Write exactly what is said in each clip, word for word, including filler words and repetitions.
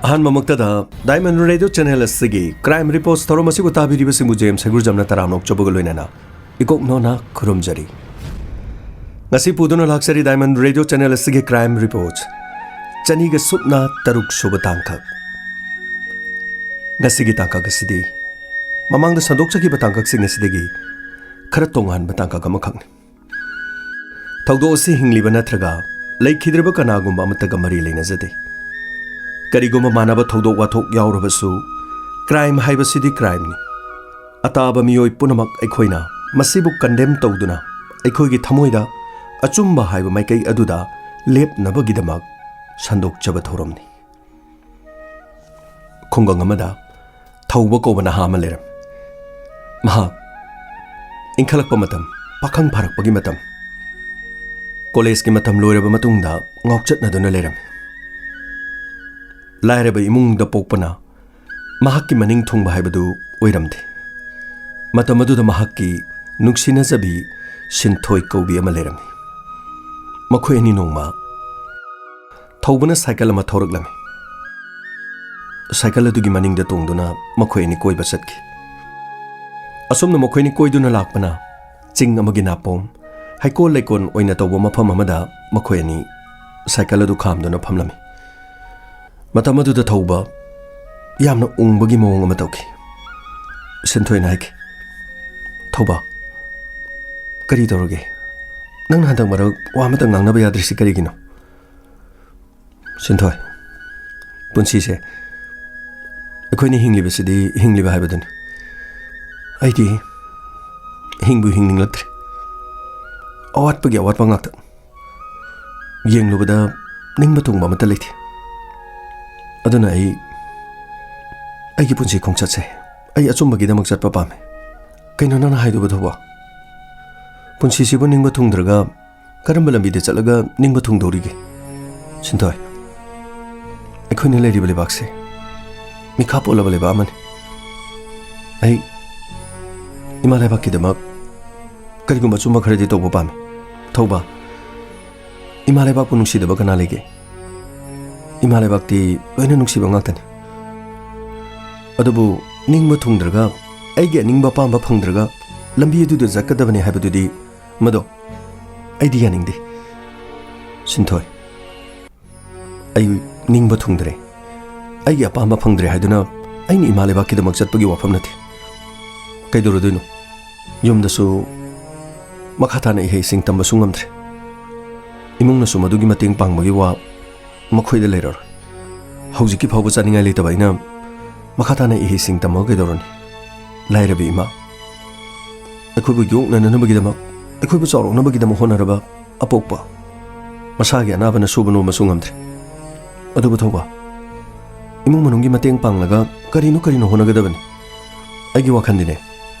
ꯑꯍꯥꯟꯕꯃꯛꯇꯗ Diamond Radio Channel ꯑꯁꯤꯒꯤ Crime Reports ꯊꯧꯔꯝ ꯑꯁꯤꯕꯨ ꯇꯥꯕꯤꯔꯤꯕꯁꯤꯡꯕꯨ ꯖꯦꯝꯁ ꯍꯩꯒ꯭ꯔꯨꯖꯝꯅ ꯇꯔꯥꯝꯅ ꯑꯣꯛꯆꯕꯒ ꯂꯣꯏꯅꯅ ꯏꯀꯣꯛ ꯅꯣꯅ ꯈꯨꯔꯨꯝꯖꯔꯤ꯫ ꯉꯁꯤ ꯄꯨꯗꯨꯅ ꯂꯥꯛꯆꯔꯤ Diamond Radio Channel ꯑꯁꯤꯒꯤ Crime Reports ꯆꯅꯤꯒ ꯁꯨꯞꯅ ꯇꯔꯨꯛ ꯁꯨꯕ ꯇꯥꯡꯀꯛ꯫ ꯉꯁꯤꯒꯤ ꯇꯥꯡꯀꯛ ꯑꯁꯤꯗꯤ ꯃꯃꯥꯡꯗ ꯁꯟꯗꯣꯛꯆꯈꯤꯕ ꯇꯥꯡꯀꯛꯁꯤꯡ ꯑꯁꯤꯗꯒꯤ ꯈꯔ ꯇꯣꯉꯥꯟꯕ ꯇꯥꯡꯀꯛ ꯑꯃꯈꯛꯅꯤ꯫ ꯊꯧꯗꯣꯛ ꯑꯁꯤ ꯍꯤꯡꯂꯤꯕ ꯅꯠꯇ꯭ꯔꯒ ꯂꯩꯈꯤꯗ꯭ꯔꯕ ꯀꯅꯥꯒꯨꯝꯕ ꯑꯃꯠꯇꯒ ꯃꯔꯤ ꯂꯩꯅꯖꯗꯦ꯫ ꯀꯔꯤꯒꯨꯝꯕ ꯃꯥꯟꯅꯕ ꯊꯧꯗꯣꯛ ꯋꯥꯊꯣꯛ ꯌꯥꯎꯔꯕꯁꯨ, ꯀ꯭ꯔꯥꯏꯝ ꯍꯥꯏꯕꯁꯤꯗꯤ ꯀ꯭ꯔꯥꯏꯝꯅꯤ꯫ ꯑꯇꯥꯕ ꯃꯤꯑꯣꯏ ꯄꯨꯝꯅꯃꯛ ꯑꯩꯈꯣꯏꯅ ꯃꯁꯤꯕꯨ ꯀꯟꯗꯦꯝ ꯇꯧꯗꯨꯅ ꯑꯩꯈꯣꯏꯒꯤ ꯊꯃꯣꯏꯗ ꯑꯆꯨꯝꯕ ꯍꯥꯏꯕ ꯃꯥꯏꯀꯩ ꯑꯗꯨꯗ ꯂꯦꯞꯅꯕꯒꯤꯗꯃꯛ ꯁꯟꯗꯣꯛꯆꯕ ꯊꯧꯔꯝꯅꯤ꯫ ꯈꯨꯡꯒꯪ ꯑꯃꯗ ꯊꯧꯕ ꯀꯧꯕ ꯅꯍꯥ ꯑꯃ ꯂꯩꯔꯝꯃꯤ꯫ ꯃꯍꯥꯛ ꯏꯟꯈꯠꯂꯛꯄ ꯃꯇꯝ, ꯄꯥꯈꯪ ꯐꯥꯔꯛꯄꯒꯤ ꯃꯇꯝ, ꯀꯣꯂꯦꯖꯀꯤ ꯃꯇꯝ ꯂꯣꯏꯔꯕ ꯃꯇꯨꯡꯗ ꯉꯥꯎꯆꯠꯅꯗꯨꯅ ꯂꯩꯔꯝꯃꯤ꯫ ꯂꯥꯏꯔꯕ ꯏꯃꯨꯡꯗ ꯄꯣꯛꯄꯅ ꯃꯍꯥꯛꯀꯤ ꯃꯅꯤꯡ ꯊꯨꯡꯕ ꯍꯥꯏꯕꯗꯨ ꯑꯣꯏꯔꯝꯗꯦ꯫ ꯃꯇꯝ ꯑꯗꯨꯗ ꯃꯍꯥꯛꯀꯤ ꯅꯨꯡꯁꯤꯅꯖꯕꯤ ꯁꯤꯟꯊꯣꯏ ꯀꯧꯕꯤ ꯑꯃ ꯂꯩꯔꯝꯃꯤ꯫ ꯃꯈꯣꯏ ꯑꯅꯤ ꯅꯣꯡꯃ ꯊꯧꯕꯅ ꯁꯥꯏꯀꯜ ꯑꯃ ꯊꯧꯔꯛꯂꯝꯃꯤ꯫ ꯁꯥꯏꯀꯜ ꯑꯗꯨꯒꯤ ꯃꯅꯤꯡꯗ ꯇꯣꯡꯗꯨꯅ ꯃꯈꯣꯏ ꯑꯅꯤ ꯀꯣꯏꯕ ꯆꯠꯈꯤ꯫ ꯑꯁꯨꯝꯅ ꯃꯈꯣꯏꯅꯤ ꯀꯣꯏꯗꯨꯅ ꯂꯥꯛꯄꯅ ꯆꯤꯡ ꯑꯃꯒꯤ ꯅꯥꯄꯣꯝ, ꯍꯩꯀꯣꯜ ꯂꯩꯀꯣꯜ ꯑꯣꯏꯅ ꯇꯧꯕ ꯃꯐꯝ ꯑꯃꯗ ꯃꯈꯣꯏ ꯑꯅꯤ ꯁꯥꯏꯀꯜ ꯑꯗꯨ ꯈꯥꯝꯗꯨꯅ ꯐꯝꯂꯝꯃꯤ꯫ ꯃꯇꯝ ꯑꯗꯨꯗ ꯊꯧꯕ ꯌꯥꯝꯅ ꯎꯪꯕꯒꯤ ꯃꯑꯣꯡ ꯑꯃ ꯇꯧꯈꯤ꯫ ꯁꯤꯟꯊꯣꯏꯅ ꯍꯥꯏꯈꯤ, "ꯊꯧꯕ, ꯀꯔꯤ ꯇꯧꯔꯒꯦ? ꯅꯪꯅ ꯍꯟꯗꯛ ꯃꯔꯛ ꯋꯥ ꯑꯃꯇ ꯉꯥꯡꯅꯕ ꯌꯥꯗ꯭ꯔꯤꯁꯤ ꯀꯔꯤꯒꯤꯅꯣ?" ꯁꯤꯟꯊꯣꯏ, ꯄꯨꯟꯁꯤꯁꯦ ꯑꯩꯈꯣꯏꯅ ꯍꯤꯡꯂꯤꯕꯁꯤꯗꯤ ꯍꯤꯡꯂꯤꯕ ꯍꯥꯏꯕꯗꯨꯅꯤ꯫ ꯑꯩꯗꯤ ꯍꯤꯡꯕꯨ ꯍꯤꯡꯅꯤꯡꯂꯛꯇ꯭ꯔꯦ꯫ ꯑꯋꯥꯠꯄꯒꯤ ꯑꯋꯥꯠꯄ ꯉꯥꯛꯇ꯫ ꯌꯦꯡꯂꯨꯕꯗ ꯅꯤꯡꯕ ꯊꯨꯡꯕ ꯑꯃꯠꯇ ꯂꯩꯇꯦ꯫ ꯑꯗꯨꯅ ꯑꯩ, ꯑꯩꯒꯤ ꯄꯨꯟꯁꯤ ꯈꯣꯡꯆꯠꯁꯦ ꯑꯩ ꯑꯆꯨꯝꯕꯒꯤꯗꯃꯛ ꯆꯠꯄ ꯄꯥꯝꯃꯦ꯫ ꯀꯩꯅꯣ ꯅꯪꯅ ꯍꯥꯏꯗꯨꯕꯨ, ꯊꯧꯕ? ꯄꯨꯟꯁꯤꯁꯤꯕꯨ ꯅꯤꯡꯕ ꯊꯨꯡꯗ꯭ꯔꯒ ꯀꯔꯝꯕ ꯂꯝꯕꯤꯗ ꯆꯠꯂꯒ ꯅꯤꯡꯕ ꯊꯨꯡꯗꯧꯔꯤꯒꯦ? ꯁꯤꯟꯊꯣꯏ, ꯑꯩꯈꯣꯏꯅ ꯂꯩꯔꯤꯕ ꯂꯩꯕꯥꯛꯁꯦ ꯃꯤꯈꯥ ꯄꯣꯜꯂꯕ ꯂꯩꯕꯥꯛ ꯑꯃꯅꯤ꯫ ꯑꯩ ꯏꯃꯥ ꯂꯩꯕꯥꯛꯀꯤꯗꯃꯛ ꯀꯔꯤꯒꯨꯝꯕ ꯑꯆꯨꯝꯕ ꯈꯔꯗꯤ ꯇꯧꯕ ꯄꯥꯝꯃꯤ꯫ ꯊꯧꯕ, ꯏꯃꯥ ꯂꯩꯕꯥꯛꯄꯨ ꯅꯨꯡꯁꯤꯗꯕ ꯀꯅꯥ ꯂꯩꯒꯦ? ꯏꯃꯥ ꯂꯩꯕꯥꯛꯇꯤ ꯂꯣꯏꯅ ꯅꯨꯡꯁꯤꯕ ꯉꯥꯛꯇꯅꯤ꯫ ꯑꯗꯨꯕꯨ ꯅꯤꯡꯕ ꯊꯨꯡꯗ꯭ꯔꯒ, ꯑꯩꯒꯤ ꯑꯅꯤꯡꯕ ꯑꯄꯥꯝꯕ ꯐꯪꯗ꯭ꯔꯒ ꯂꯝꯕꯤ ꯑꯗꯨꯗ ꯆꯠꯀꯗꯕꯅꯤ ꯍꯥꯏꯕꯗꯨꯗꯤ, ꯃꯗꯣ ꯑꯩꯗꯤ ꯌꯥꯅꯤꯡꯗꯦ꯫ ꯁꯤꯟꯊꯣꯏ, ꯑꯩ ꯅꯤꯡꯕ ꯊꯨꯡꯗ꯭ꯔꯦ꯫ ꯑꯩꯒꯤ ꯑꯄꯥꯝꯕ ꯐꯪꯗ꯭ꯔꯦ ꯍꯥꯏꯗꯨꯅ ꯑꯩꯅ ꯏꯃꯥ ꯂꯩꯕꯥꯛꯀꯤꯗꯃꯛ ꯆꯠꯄꯒꯤ ꯋꯥꯐꯝ ꯅꯠꯇꯦ꯫ ꯀꯩꯗꯧꯔꯨꯗꯣꯏꯅꯣ? ꯌꯨꯝꯗꯁꯨ ꯃꯈꯥ ꯇꯥꯅ ꯏꯍꯩꯁꯤꯡ ꯇꯝꯕꯁꯨ ꯉꯝꯗ꯭ꯔꯦ꯫ ꯏꯃꯨꯡꯅꯁꯨ ꯃꯗꯨꯒꯤ ꯃꯇꯦꯡ ꯄꯥꯡꯕꯒꯤ ꯋꯥ ꯃꯈꯣꯏꯗ ꯂꯩꯔꯔꯣꯏ꯫ ꯍꯧꯖꯤꯛꯀꯤ ꯐꯥꯎꯕ ꯆꯥꯅꯤꯡꯉꯥꯏ ꯂꯩꯇꯕ ꯑꯩꯅ ꯃꯈꯥ ꯇꯥꯅ ꯏꯍꯩꯁꯤꯡ ꯇꯝꯃꯒ ꯀꯩꯗꯧꯔꯨꯅꯤ? ꯂꯥꯏꯔꯕꯤ ꯏꯃꯥ, ꯑꯩꯈꯣꯏꯕꯨ ꯌꯣꯛꯅꯅꯕꯒꯤꯗꯃꯛ, ꯑꯩꯈꯣꯏꯕꯨ ꯆꯥꯎꯔꯛꯅꯕꯒꯤꯗꯃꯛ ꯍꯣꯠꯅꯔꯕ ꯑꯄꯣꯛꯄ, ꯃꯁꯥꯒꯤ ꯑꯅꯥꯕꯅ ꯁꯨꯕ ꯅꯣꯝꯕꯁꯨ ꯉꯝꯗ꯭ꯔꯦ꯫ ꯑꯗꯨꯕꯨ ꯊꯧꯕ, ꯏꯃꯨꯡ ꯃꯅꯨꯡꯒꯤ ꯃꯇꯦꯡ ꯄꯥꯡꯂꯒ ꯀꯔꯤꯅꯣ ꯀꯔꯤꯅꯣ ꯍꯣꯠꯅꯒꯗꯕꯅꯤ꯫ ꯑꯩꯒꯤ ꯋꯥꯈꯜꯗꯤꯅꯦ,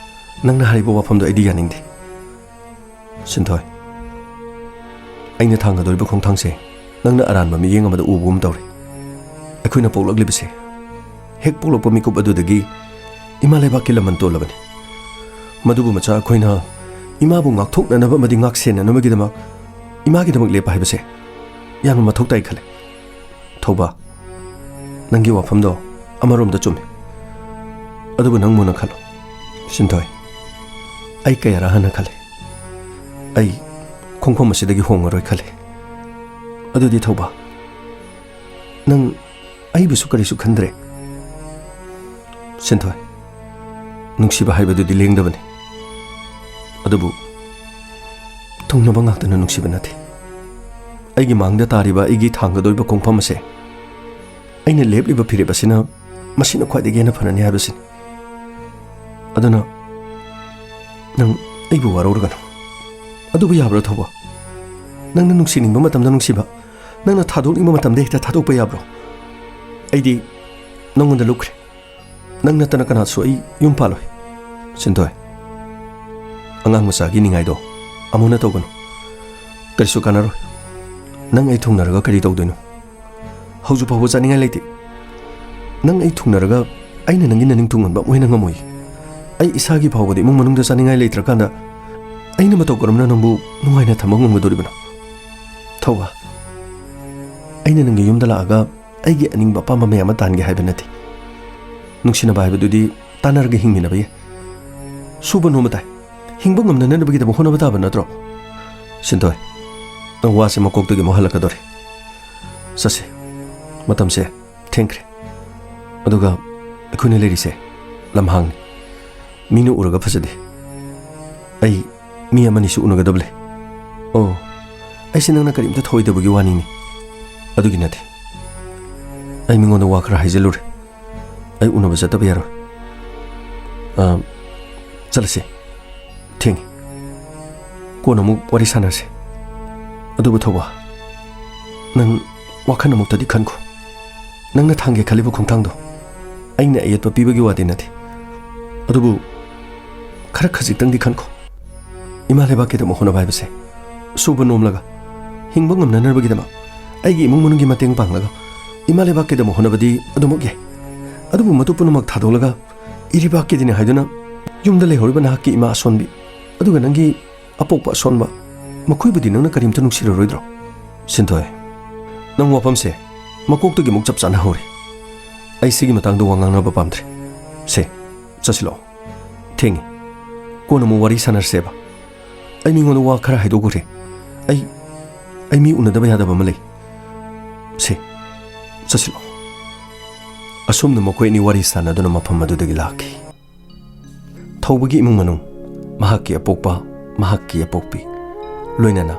ꯅꯪꯅ ꯍꯥꯏꯔꯤꯕ ꯋꯥꯐꯝꯗꯣ ꯑꯩꯗꯤ ꯌꯥꯅꯤꯡꯗꯦ꯫ ꯁꯤꯟꯊꯣꯏ, ꯑꯩꯅ ꯊꯥꯡꯒꯗꯧꯔꯤꯕ ꯈꯣꯡꯊꯥꯡꯁꯦ ꯅꯪꯅ ꯑꯔꯥꯟꯕ ꯃꯤꯠꯌꯦꯡ ꯑꯃꯗ ꯎꯕꯒꯨꯝ ꯇꯧꯔꯦ꯫ ꯑꯩꯈꯣꯏꯅ ꯄꯣꯛꯂꯛꯂꯤꯕꯁꯦ, ꯍꯦꯛ ꯄꯣꯛꯂꯛꯄ ꯃꯤꯀꯨꯞ ꯑꯗꯨꯗꯒꯤ ꯏꯃꯥ ꯂꯩꯕꯥꯛꯀꯤ ꯂꯃꯟ ꯇꯣꯜꯂꯕꯅꯤ꯫ ꯃꯗꯨꯕꯨ ꯃꯆꯥ ꯑꯩꯈꯣꯏꯅ ꯏꯃꯥꯕꯨ ꯉꯥꯛꯊꯣꯛꯅꯅꯕ ꯑꯃꯗꯤ ꯉꯥꯛꯁꯦꯟꯅꯅꯕꯒꯤꯗꯃꯛ ꯏꯃꯥꯒꯤꯗꯃꯛ ꯂꯦꯞꯄ ꯍꯥꯏꯕꯁꯦ ꯌꯥꯝꯅ ꯃꯊꯧ ꯇꯥꯏ ꯈꯜꯂꯦ꯫ ꯊꯧꯕ, ꯅꯪꯒꯤ ꯋꯥꯐꯝꯗꯣ ꯑꯃꯔꯣꯝꯗ ꯆꯨꯝꯃꯤ꯫ ꯑꯗꯨꯕꯨ ꯅꯪ ꯃꯨꯟꯅ ꯈꯜꯂꯣ꯫ ꯁꯤꯟꯊꯣꯏ, ꯑꯩ ꯀꯌꯥꯔ ꯍꯟꯅ ꯈꯜꯂꯦ꯫ ꯑꯩ ꯈꯣꯡꯐꯝ ꯑꯁꯤꯗꯒꯤ ꯍꯣꯡꯉꯔꯣꯏ ꯈꯜꯂꯦ꯫ ꯑꯗꯨꯗꯤ ꯊꯧꯕ, ꯅꯪ ꯑꯩꯕꯨꯁꯨ ꯀꯔꯤꯁꯨ ꯈꯟꯗ꯭ꯔꯦ? ꯁꯤꯟꯊꯣꯏ, ꯅꯨꯡꯁꯤꯕ ꯍꯥꯏꯕꯗꯨꯗꯤ ꯂꯦꯡꯗꯕꯅꯤ꯫ ꯑꯗꯨꯕꯨ ꯊꯨꯡꯅꯕ ꯉꯥꯛꯇꯅ ꯅꯨꯡꯁꯤꯕ ꯅꯠꯇꯦ꯫ ꯑꯩꯒꯤ ꯃꯥꯡꯗ ꯇꯥꯔꯤꯕ ꯑꯩꯒꯤ ꯊꯥꯡꯒꯗꯧꯔꯤꯕ ꯈꯣꯡꯐꯝ ꯑꯁꯦ, ꯑꯩꯅ ꯂꯦꯞꯂꯤꯕ ꯐꯤꯔꯦꯞ ꯑꯁꯤꯅ, ꯃꯁꯤꯅ ꯈ꯭ꯋꯥꯏꯗꯒꯤ ꯍꯦꯟꯅ ꯐꯔꯅꯤ ꯍꯥꯏꯕꯁꯤꯅꯤ꯫ ꯑꯗꯨꯅ ꯅꯪ ꯑꯩꯕꯨ ꯋꯥꯔꯧꯔꯒꯅꯨ꯫ ꯑꯗꯨꯕꯨ ꯌꯥꯕ꯭ꯔꯥ ꯊꯧꯕ? ꯅꯪꯅ ꯅꯨꯡꯁꯤꯅꯤꯡꯕ ꯃꯇꯝꯗ ꯅꯨꯡꯁꯤꯕ, ꯅꯪꯅ ꯊꯥꯗꯣꯛꯅꯤꯡꯕ ꯃꯇꯝꯗ ꯍꯦꯛꯇ ꯊꯥꯗꯣꯛꯄ ꯌꯥꯕ꯭ꯔꯣ? ꯑꯩꯗꯤ ꯅꯪꯉꯣꯟꯗ ꯂꯨꯞꯈ꯭ꯔꯦ꯫ ꯅꯪ ꯅꯠꯇꯅ ꯀꯅꯥꯁꯨ ꯑꯩ ꯌꯨꯝ ꯄꯥꯜꯂꯣꯏ꯫ ꯁꯤꯟꯊꯣꯏ, ꯑꯉꯥꯡ ꯃꯆꯥꯒꯤ ꯅꯤꯡꯉꯥꯏꯗꯣ ꯑꯃꯨꯛ ꯍꯟꯅ ꯇꯧꯒꯅꯨ꯫ ꯀꯔꯤꯁꯨ ꯀꯥꯟꯅꯔꯣꯏ꯫ ꯅꯪ ꯑꯩ ꯊꯨꯡꯅꯔꯒ ꯀꯔꯤ ꯇꯧꯗꯣꯏꯅꯣ? ꯍꯧꯖꯤꯛ ꯐꯥꯎꯕ ꯆꯥꯅꯤꯡꯉꯥꯏ ꯂꯩꯇꯦ꯫ ꯅꯪ ꯑꯩ ꯊꯨꯡꯅꯔꯒ ꯑꯩꯅ ꯅꯪꯒꯤ ꯅꯅꯤꯡ ꯊꯨꯡꯍꯟꯕ ꯑꯃꯨꯛ ꯍꯦꯟꯅ ꯉꯝꯃꯣꯏ꯫ ꯑꯩ ꯏꯁꯥꯒꯤ ꯐꯥꯎꯕꯗ ꯏꯃꯨꯡ ꯃꯅꯨꯡꯗ ꯆꯥꯅꯤꯡꯉꯥꯏ ꯂꯩꯇ꯭ꯔꯀꯥꯟꯗ ꯑꯩꯅ ꯃꯇꯧ ꯀꯔꯝꯅ ꯅꯪꯕꯨ ꯅꯨꯡꯉꯥꯏꯅ ꯊꯝꯕ ꯉꯝꯒꯗꯧꯔꯤꯕꯅꯣ? ꯊꯧꯕ, ꯑꯩꯅ ꯅꯪꯒꯤ ꯌꯨꯝꯗ ꯂꯥꯛꯑꯒ ꯑꯩꯒꯤ ꯑꯅꯤꯡꯕ ꯑꯄꯥꯝꯕ ꯃꯌꯥꯝ ꯑꯃ ꯇꯥꯟꯒꯦ ꯍꯥꯏꯕ ꯅꯠꯇꯦ꯫ ꯅꯨꯡꯁꯤꯅꯕ ꯍꯥꯏꯕꯗꯨꯗꯤ ꯇꯥꯟꯅꯔꯒ ꯍꯤꯡꯃꯤꯟꯅꯕ ꯌꯥꯏ꯫ ꯁꯨꯕ ꯅꯣꯝꯕ ꯇꯥꯏ꯫ ꯍꯤꯡꯕ ꯉꯝꯅꯅꯕꯒꯤꯗꯃꯛ ꯍꯣꯠꯅꯕ ꯇꯥꯕ ꯅꯠꯇ꯭ꯔꯣ? ꯁꯤꯟꯊꯣꯏ, ꯅꯪ ꯋꯥꯁꯦ ꯃꯀꯣꯛꯇꯒꯤ ꯑꯃꯨꯛ ꯍꯜꯂꯛꯀꯗꯧꯔꯦ꯫ ꯆꯠꯁꯦ꯫ ꯃꯇꯝꯁꯦ ꯊꯦꯡꯈ꯭ꯔꯦ꯫ ꯑꯗꯨꯒ ꯑꯩꯈꯣꯏꯅ ꯂꯩꯔꯤꯁꯦ ꯂꯝꯍꯥꯡꯅꯤ꯫ ꯃꯤꯅ ꯎꯔꯒ ꯐꯖꯗꯦ꯫ ꯑꯩ ꯃꯤ ꯑꯃꯅꯤꯁꯨ ꯎꯅꯒꯗꯕ ꯂꯩ꯫ ꯑꯣ, ꯑꯩꯁꯦ ꯅꯪꯅ ꯀꯔꯤꯝꯇ ꯊꯧꯑꯣꯏꯗꯕꯒꯤ ꯋꯥꯅꯤꯅꯦ꯫ ꯑꯗꯨꯒꯤ ꯅꯠꯇꯦ꯫ ꯑꯩ ꯃꯤꯉꯣꯟꯗ ꯋꯥ ꯈꯔ ꯍꯥꯏꯖꯤꯜꯂꯨꯔꯦ꯫ ꯑꯩ ꯎꯅꯕ ꯆꯠꯇꯕ ꯌꯥꯔꯣꯏ꯫ ꯑ, ꯆꯠꯂꯁꯤ꯫ ꯊꯦꯡꯉꯤ꯫ ꯀꯣꯟꯅ ꯑꯃꯨꯛ ꯋꯥꯔꯤ ꯁꯥꯟꯅꯔꯁꯤ꯫ ꯑꯗꯨꯕꯨ ꯊꯧꯕ, ꯅꯪ ꯋꯥꯈꯜ ꯑꯃꯨꯛꯇꯗꯤ ꯈꯟꯈꯣ꯫ ꯅꯪꯅ ꯊꯥꯡꯒꯦ ꯈꯜꯂꯤꯕ ꯈꯣꯡꯊꯥꯡꯗꯣ ꯑꯩꯅ ꯑꯌꯦꯠꯄ ꯄꯤꯕꯒꯤ ꯋꯥꯗꯤ ꯅꯠꯇꯦ꯫ ꯑꯗꯨꯕꯨ ꯈꯔ ꯈꯖꯤꯛꯇꯪꯗꯤ ꯈꯟꯈꯣ꯫ ꯏꯃꯥ ꯂꯩꯕꯥꯛꯀꯤꯗꯃꯛ ꯍꯣꯠꯅꯕ ꯍꯥꯏꯕꯁꯦ ꯁꯨꯕ ꯅꯣꯝꯂꯒ ꯍꯤꯡꯕ ꯉꯝꯅꯅꯕꯒꯤꯗꯃꯛ, ꯑꯩꯒꯤ ꯏꯃꯨꯡ ꯃꯅꯨꯡꯒꯤ ꯃꯇꯦꯡ ꯄꯥꯡꯂꯒ ꯏꯃꯥ ꯂꯩꯕꯥꯛꯀꯤꯗꯃꯛ ꯍꯣꯠꯅꯕꯗꯤ ꯑꯗꯨꯃꯛ ꯌꯥꯏ꯫ ꯑꯗꯨꯕꯨ ꯃꯗꯨ ꯄꯨꯝꯅꯃꯛ ꯊꯥꯗꯣꯛꯂꯒ ꯏꯔꯩꯕꯥꯛꯀꯤꯗꯤꯅꯦ ꯍꯥꯏꯗꯨꯅ ꯌꯨꯝꯗ ꯂꯩꯍꯧꯔꯤꯕ ꯅꯍꯥꯛꯀꯤ ꯏꯃꯥ ꯑꯁꯣꯟꯕꯤ ꯑꯗꯨꯒ ꯅꯪꯒꯤ ꯑꯄꯣꯛꯄ ꯑꯁꯣꯟꯕ, ꯃꯈꯣꯏꯕꯨꯗꯤ ꯅꯪꯅ ꯀꯔꯤꯝꯇ ꯅꯨꯡꯁꯤꯔꯔꯣꯏꯗ꯭ꯔꯣ? ꯁꯤꯟꯊꯣꯏ, ꯅꯪ ꯋꯥꯐꯝꯁꯦ ꯃꯀꯣꯛꯇꯒꯤ ꯑꯃꯨꯛ ꯆꯞ ꯆꯥꯅ ꯍꯧꯔꯦ꯫ ꯑꯩ ꯁꯤꯒꯤ ꯃꯇꯥꯡꯗ ꯋꯥ ꯉꯥꯡꯅꯕ ꯄꯥꯝꯗ꯭ꯔꯦ꯫ ꯁꯦ, ꯆꯠꯁꯤꯜꯂꯛꯑꯣ꯫ ꯊꯦꯡꯉꯤ꯫ ꯀꯣꯟꯅ ꯑꯃꯨꯛ ꯋꯥꯔꯤ ꯁꯥꯟꯅꯔꯁꯦꯕ꯫ ꯑꯩ ꯃꯤꯉꯣꯟꯗ ꯋꯥ ꯈꯔ ꯍꯥꯏꯗꯣꯛꯎꯔꯦ꯫ ꯑꯩ, ꯑꯩ ꯃꯤ ꯎꯅꯗꯕ ꯌꯥꯗꯕ ꯑꯃ ꯂꯩ꯫ ꯁꯦ, ꯆꯠꯁꯤꯜꯂꯛꯑꯣ꯫ ꯑꯁꯨꯝꯅ ꯃꯈꯣꯏ ꯑꯅꯤ ꯋꯥꯔꯤ ꯁꯥꯟꯅꯗꯨꯅ ꯃꯐꯝ ꯑꯗꯨꯗꯒꯤ ꯂꯥꯛꯈꯤ꯫ ꯊꯧꯕꯒꯤ ꯏꯃꯨꯡ ꯃꯅꯨꯡ, ꯃꯍꯥꯛꯀꯤ ꯑꯄꯣꯛꯄ, ꯃꯍꯥꯛꯀꯤ ꯑꯄꯣꯛꯄꯤ, ꯂꯣꯏꯅꯅ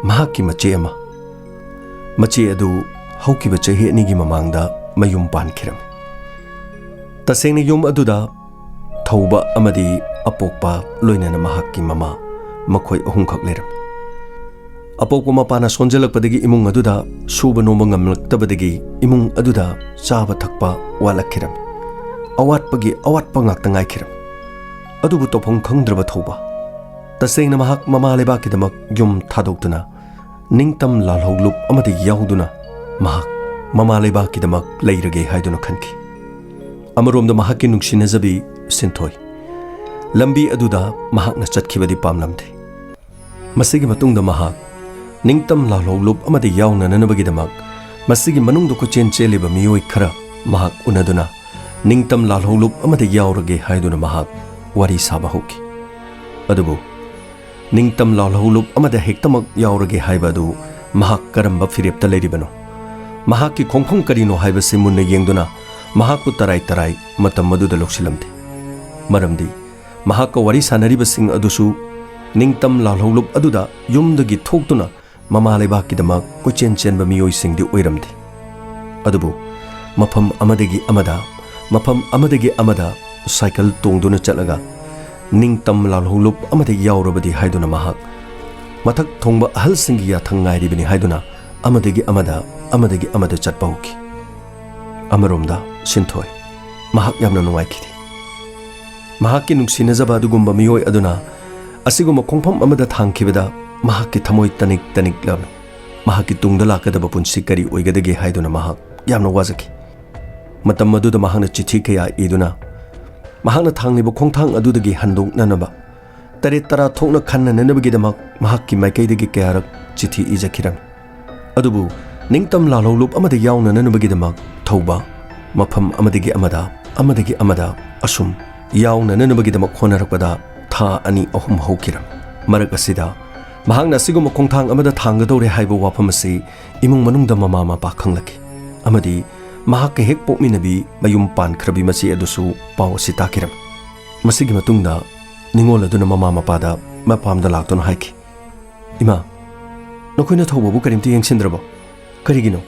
ꯃꯍꯥꯛꯀꯤ ꯃꯆꯦ ꯑꯃ꯫ ꯃꯆꯦ ꯑꯗꯨ ꯍꯧꯈꯤꯕ ꯆꯍꯤ ꯑꯅꯤꯒꯤ ꯃꯃꯥꯡꯗ ꯃꯌꯨꯝ ꯄꯥꯟꯈꯤꯔꯝꯃꯤ꯫ ꯇꯁꯦꯡꯅ ꯌꯨꯝ ꯑꯗꯨꯗ ꯊꯧꯕ ꯑꯃꯗꯤ ꯑꯄꯣꯛꯄ, ꯂꯣꯏꯅꯅ ꯃꯍꯥꯛꯀꯤ ꯃꯃꯥ, ꯃꯈꯣꯏ ꯑꯍꯨꯝꯈꯛ ꯂꯩꯔꯝꯃꯤ꯫ ꯑꯄꯣꯛꯄ ꯃꯄꯥꯅ ꯁꯣꯟꯖꯜꯂꯛꯄꯗꯒꯤ ꯏꯃꯨꯡ ꯑꯗꯨꯗ ꯁꯨꯕ ꯅꯣꯝꯕ ꯉꯝꯂꯛꯇꯕꯗꯒꯤ ꯏꯃꯨꯡ ꯑꯗꯨꯗ ꯆꯥꯕ ꯊꯛꯄ ꯋꯥꯠꯂꯛꯈꯤꯔꯝꯃꯤ꯫ ꯑꯋꯥꯠꯄꯒꯤ ꯑꯋꯥꯠꯄ ꯉꯥꯛꯇ ꯉꯥꯏꯈꯤꯔꯝꯃꯤ꯫ ꯑꯗꯨꯕꯨ ꯇꯧꯐꯝ ꯈꯪꯗ꯭ꯔꯕ ꯊꯧꯕ, ꯇꯁꯦꯡꯅ ꯃꯍꯥꯛ ꯃꯃꯥ ꯂꯩꯕꯥꯛꯀꯤꯗꯃꯛ ꯌꯨꯝ ꯊꯥꯗꯣꯛꯇꯨꯅ ꯅꯤꯡꯇꯝ ꯂꯥꯜꯍꯧꯂꯨꯞ ꯑꯃꯗ ꯌꯥꯎꯗꯨꯅ ꯃꯍꯥꯛ ꯃꯃꯥ ꯂꯩꯕꯥꯛꯀꯤꯗꯃꯛ ꯂꯩꯔꯒꯦ ꯍꯥꯏꯗꯨꯅ ꯈꯟꯈꯤ꯫ ꯑꯃꯔꯣꯝꯗ ꯃꯍꯥꯛꯀꯤ ꯅꯨꯡꯁꯤꯅꯖꯕꯤ ꯁꯤꯟꯊꯣꯏ, ꯂꯝꯕꯤ ꯑꯗꯨꯗ ꯃꯍꯥꯛꯅ ꯆꯠꯈꯤꯕꯗꯤ ꯄꯥꯝꯂꯝꯗꯦ꯫ ꯃꯁꯤꯒꯤ ꯃꯇꯨꯡꯗ ꯃꯍꯥꯛ ꯅꯤꯡꯇꯝ ꯂꯥꯜꯍꯧꯂꯨꯞ ꯑꯃꯗ ꯌꯥꯎꯅꯅꯕꯒꯤꯗꯃꯛ ꯃꯁꯤꯒꯤ ꯃꯅꯨꯡꯗ ꯀꯣꯏꯆꯦꯟ ꯆꯦꯜꯂꯤꯕ ꯃꯤꯑꯣꯏ ꯈꯔ ꯃꯍꯥꯛ ꯎꯅꯗꯨꯅ, "ꯅꯤꯡꯇꯝ ꯂꯥꯜꯍꯧꯂꯨꯞ ꯑꯃꯗ ꯌꯥꯎꯔꯒꯦ" ꯍꯥꯏꯗꯨꯅ ꯃꯍꯥꯛ ꯋꯥꯔꯤ ꯁꯥꯕ ꯍꯧꯈꯤ꯫ ꯑꯗꯨꯕꯨ ꯅꯤꯡꯇꯝ ꯂꯥꯜꯍꯧꯂꯨꯞ ꯑꯃꯗ ꯍꯦꯛꯇꯃꯛ ꯌꯥꯎꯔꯒꯦ ꯍꯥꯏꯕ ꯑꯗꯨ ꯃꯍꯥꯛ ꯀꯔꯝꯕ ꯐꯤꯔꯦꯞꯇ ꯂꯩꯔꯤꯕꯅꯣ? ꯃꯍꯥꯛꯀꯤ ꯈꯣꯡꯐꯝ ꯀꯔꯤꯅꯣ ꯍꯥꯏꯕꯁꯤ ꯃꯨꯟꯅ ꯌꯦꯡꯗꯨꯅ ꯃꯍꯥꯛꯄꯨ ꯇꯔꯥꯏ ꯇꯔꯥꯏ ꯃꯇꯝ ꯑꯗꯨꯗ ꯂꯧꯁꯤꯜꯂꯝꯗꯦ꯫ ꯃꯔꯝꯗꯤ ꯃꯍꯥꯛꯀ ꯋꯥꯔꯤ ꯁꯥꯟꯅꯔꯤꯕꯁꯤꯡ ꯑꯗꯨꯁꯨ ꯅꯤꯡꯇꯝ ꯂꯥꯜꯍꯧꯂꯨꯞ ꯑꯗꯨꯗ ꯌꯨꯝꯗꯒꯤ ꯊꯣꯛꯇꯨꯅ ꯃꯃꯥ ꯂꯩꯕꯥꯛꯀꯤꯗꯃꯛ ꯀꯣꯏꯆꯦꯟ ꯆꯦꯟꯕ ꯃꯤꯑꯣꯏꯁꯤꯡꯗꯤ ꯑꯣꯏꯔꯝꯗꯦ꯫ ꯑꯗꯨꯕꯨ ꯃꯐꯝ ꯑꯃꯗꯒꯤ ꯑꯃꯗ, ꯃꯐꯝ ꯑꯃꯗꯒꯤ ꯑꯃꯗ ꯁꯥꯏꯀꯜ ꯇꯣꯡꯗꯨꯅ ꯆꯠꯂꯒ ꯅꯤꯡꯇꯝ ꯂꯥꯜꯍꯧꯂꯨꯞ ꯑꯃꯗ ꯌꯥꯎꯔꯕꯗꯤ ꯍꯥꯏꯗꯨꯅ ꯃꯍꯥꯛ ꯃꯊꯛ ꯊꯣꯡꯕ ꯑꯍꯜꯁꯤꯡꯒꯤ ꯌꯥꯊꯪ ꯉꯥꯏꯔꯤꯕꯅꯤ ꯍꯥꯏꯗꯨꯅ ꯑꯃꯗꯒꯤ ꯑꯃꯗ, ꯑꯃꯗꯒꯤ ꯑꯃꯗ ꯆꯠꯄ ꯍꯧꯈꯤ꯫ ꯑꯃꯔꯣꯝꯗ ꯁꯤꯟꯊꯣꯏ, ꯃꯍꯥꯛ ꯌꯥꯝꯅ ꯅꯨꯡꯉꯥꯏꯈꯤꯗꯦ꯫ ꯃꯍꯥꯛꯀꯤ ꯅꯨꯡꯁꯤꯅꯖꯕ ꯑꯗꯨꯒꯨꯝꯕ ꯃꯤꯑꯣꯏ ꯑꯗꯨꯅ ꯑꯁꯤꯒꯨꯝꯕ ꯈꯣꯡꯐꯝ ꯑꯃꯗ ꯊꯥꯡꯈꯤꯕꯗ ꯃꯍꯥꯛꯀꯤ ꯊꯃꯣꯏ ꯇꯅꯤꯛ ꯇꯅꯤꯛꯂꯝꯃꯤ꯫ ꯃꯍꯥꯛꯀꯤ ꯇꯨꯡꯗ ꯂꯥꯛꯀꯗꯕ ꯄꯨꯟꯁꯤ ꯀꯔꯤ ꯑꯣꯏꯒꯗꯒꯦ ꯍꯥꯏꯗꯨꯅ ꯃꯍꯥꯛ ꯌꯥꯝꯅ ꯋꯥꯖꯈꯤ꯫ ꯃꯇꯝ ꯑꯗꯨꯗ ꯃꯍꯥꯛꯅ ꯆꯤꯊꯤ ꯀꯌꯥ ꯏꯗꯨꯅ ꯃꯍꯥꯛꯅ ꯊꯥꯡꯂꯤꯕ ꯈꯣꯡꯊꯥꯡ ꯑꯗꯨꯗꯒꯤ ꯍꯟꯗꯣꯛꯅꯅꯕ, ꯇꯔꯦꯠ ꯇꯔꯥ ꯊꯣꯛꯅ ꯈꯟꯅꯅꯕꯒꯤꯗꯃꯛ ꯃꯍꯥꯛꯀꯤ ꯃꯥꯏꯀꯩꯗꯒꯤ ꯀꯌꯥꯔꯛ ꯆꯤꯊꯤ ꯏꯖꯈꯤꯔꯝꯃꯤ꯫ ꯑꯗꯨꯕꯨ ꯅꯤꯡꯇꯝ ꯂꯥꯜꯍꯧꯂꯨꯞ ꯑꯃꯗ ꯌꯥꯎꯅꯅꯕꯒꯤꯗꯃꯛ ꯊꯧꯕ, ꯃꯐꯝ ꯑꯃꯗꯒꯤ ꯑꯃꯗ, ꯑꯃꯗꯒꯤ ꯑꯃꯗ, ꯑꯁꯨꯝ ꯌꯥꯎꯅꯅꯕꯒꯤꯗꯃꯛ ꯍꯣꯠꯅꯔꯛꯄꯗ ꯊꯥ ꯑꯅꯤ ꯑꯍꯨꯝ ꯍꯧꯈꯤꯔꯝꯃꯤ꯫ ꯃꯔꯛ ꯑꯁꯤꯗ ꯃꯍꯥꯛꯅ ꯑꯁꯤꯒꯨꯝꯕ ꯈꯣꯡꯊꯥꯡ ꯑꯃꯗ ꯊꯥꯡꯒꯗꯧꯔꯦ ꯍꯥꯏꯕ ꯋꯥꯐꯝ ꯑꯁꯤ ꯏꯃꯨꯡ ꯃꯅꯨꯡꯗ ꯃꯃꯥ ꯃꯄꯥ ꯈꯪꯂꯛꯈꯤ꯫ ꯑꯃꯗꯤ ꯃꯍꯥꯛꯀ ꯍꯦꯛ ꯄꯣꯛꯃꯤꯟꯅꯕꯤ ꯃꯌꯨꯝ ꯄꯥꯟꯈ꯭ꯔꯕꯤ ꯃꯆꯦ ꯑꯗꯨꯁꯨ ꯄꯥꯎ ꯑꯁꯤ ꯇꯥꯈꯤꯔꯝꯃꯤ꯫ ꯃꯁꯤꯒꯤ ꯃꯇꯨꯡꯗ ꯅꯤꯉꯣꯜ ꯑꯗꯨꯅ ꯃꯃꯥ ꯃꯄꯥꯗ ꯃꯄꯥꯝꯗ ꯂꯥꯛꯇꯨꯅ ꯍꯥꯏꯈꯤ, "ꯏꯃꯥ, ꯅꯈꯣꯏꯅ ꯊꯧꯕꯕꯨ ꯀꯔꯤꯝꯇ ꯌꯦꯡꯁꯤꯟꯗ꯭ꯔꯕꯣ? ꯀꯔꯤꯒꯤꯅꯣ?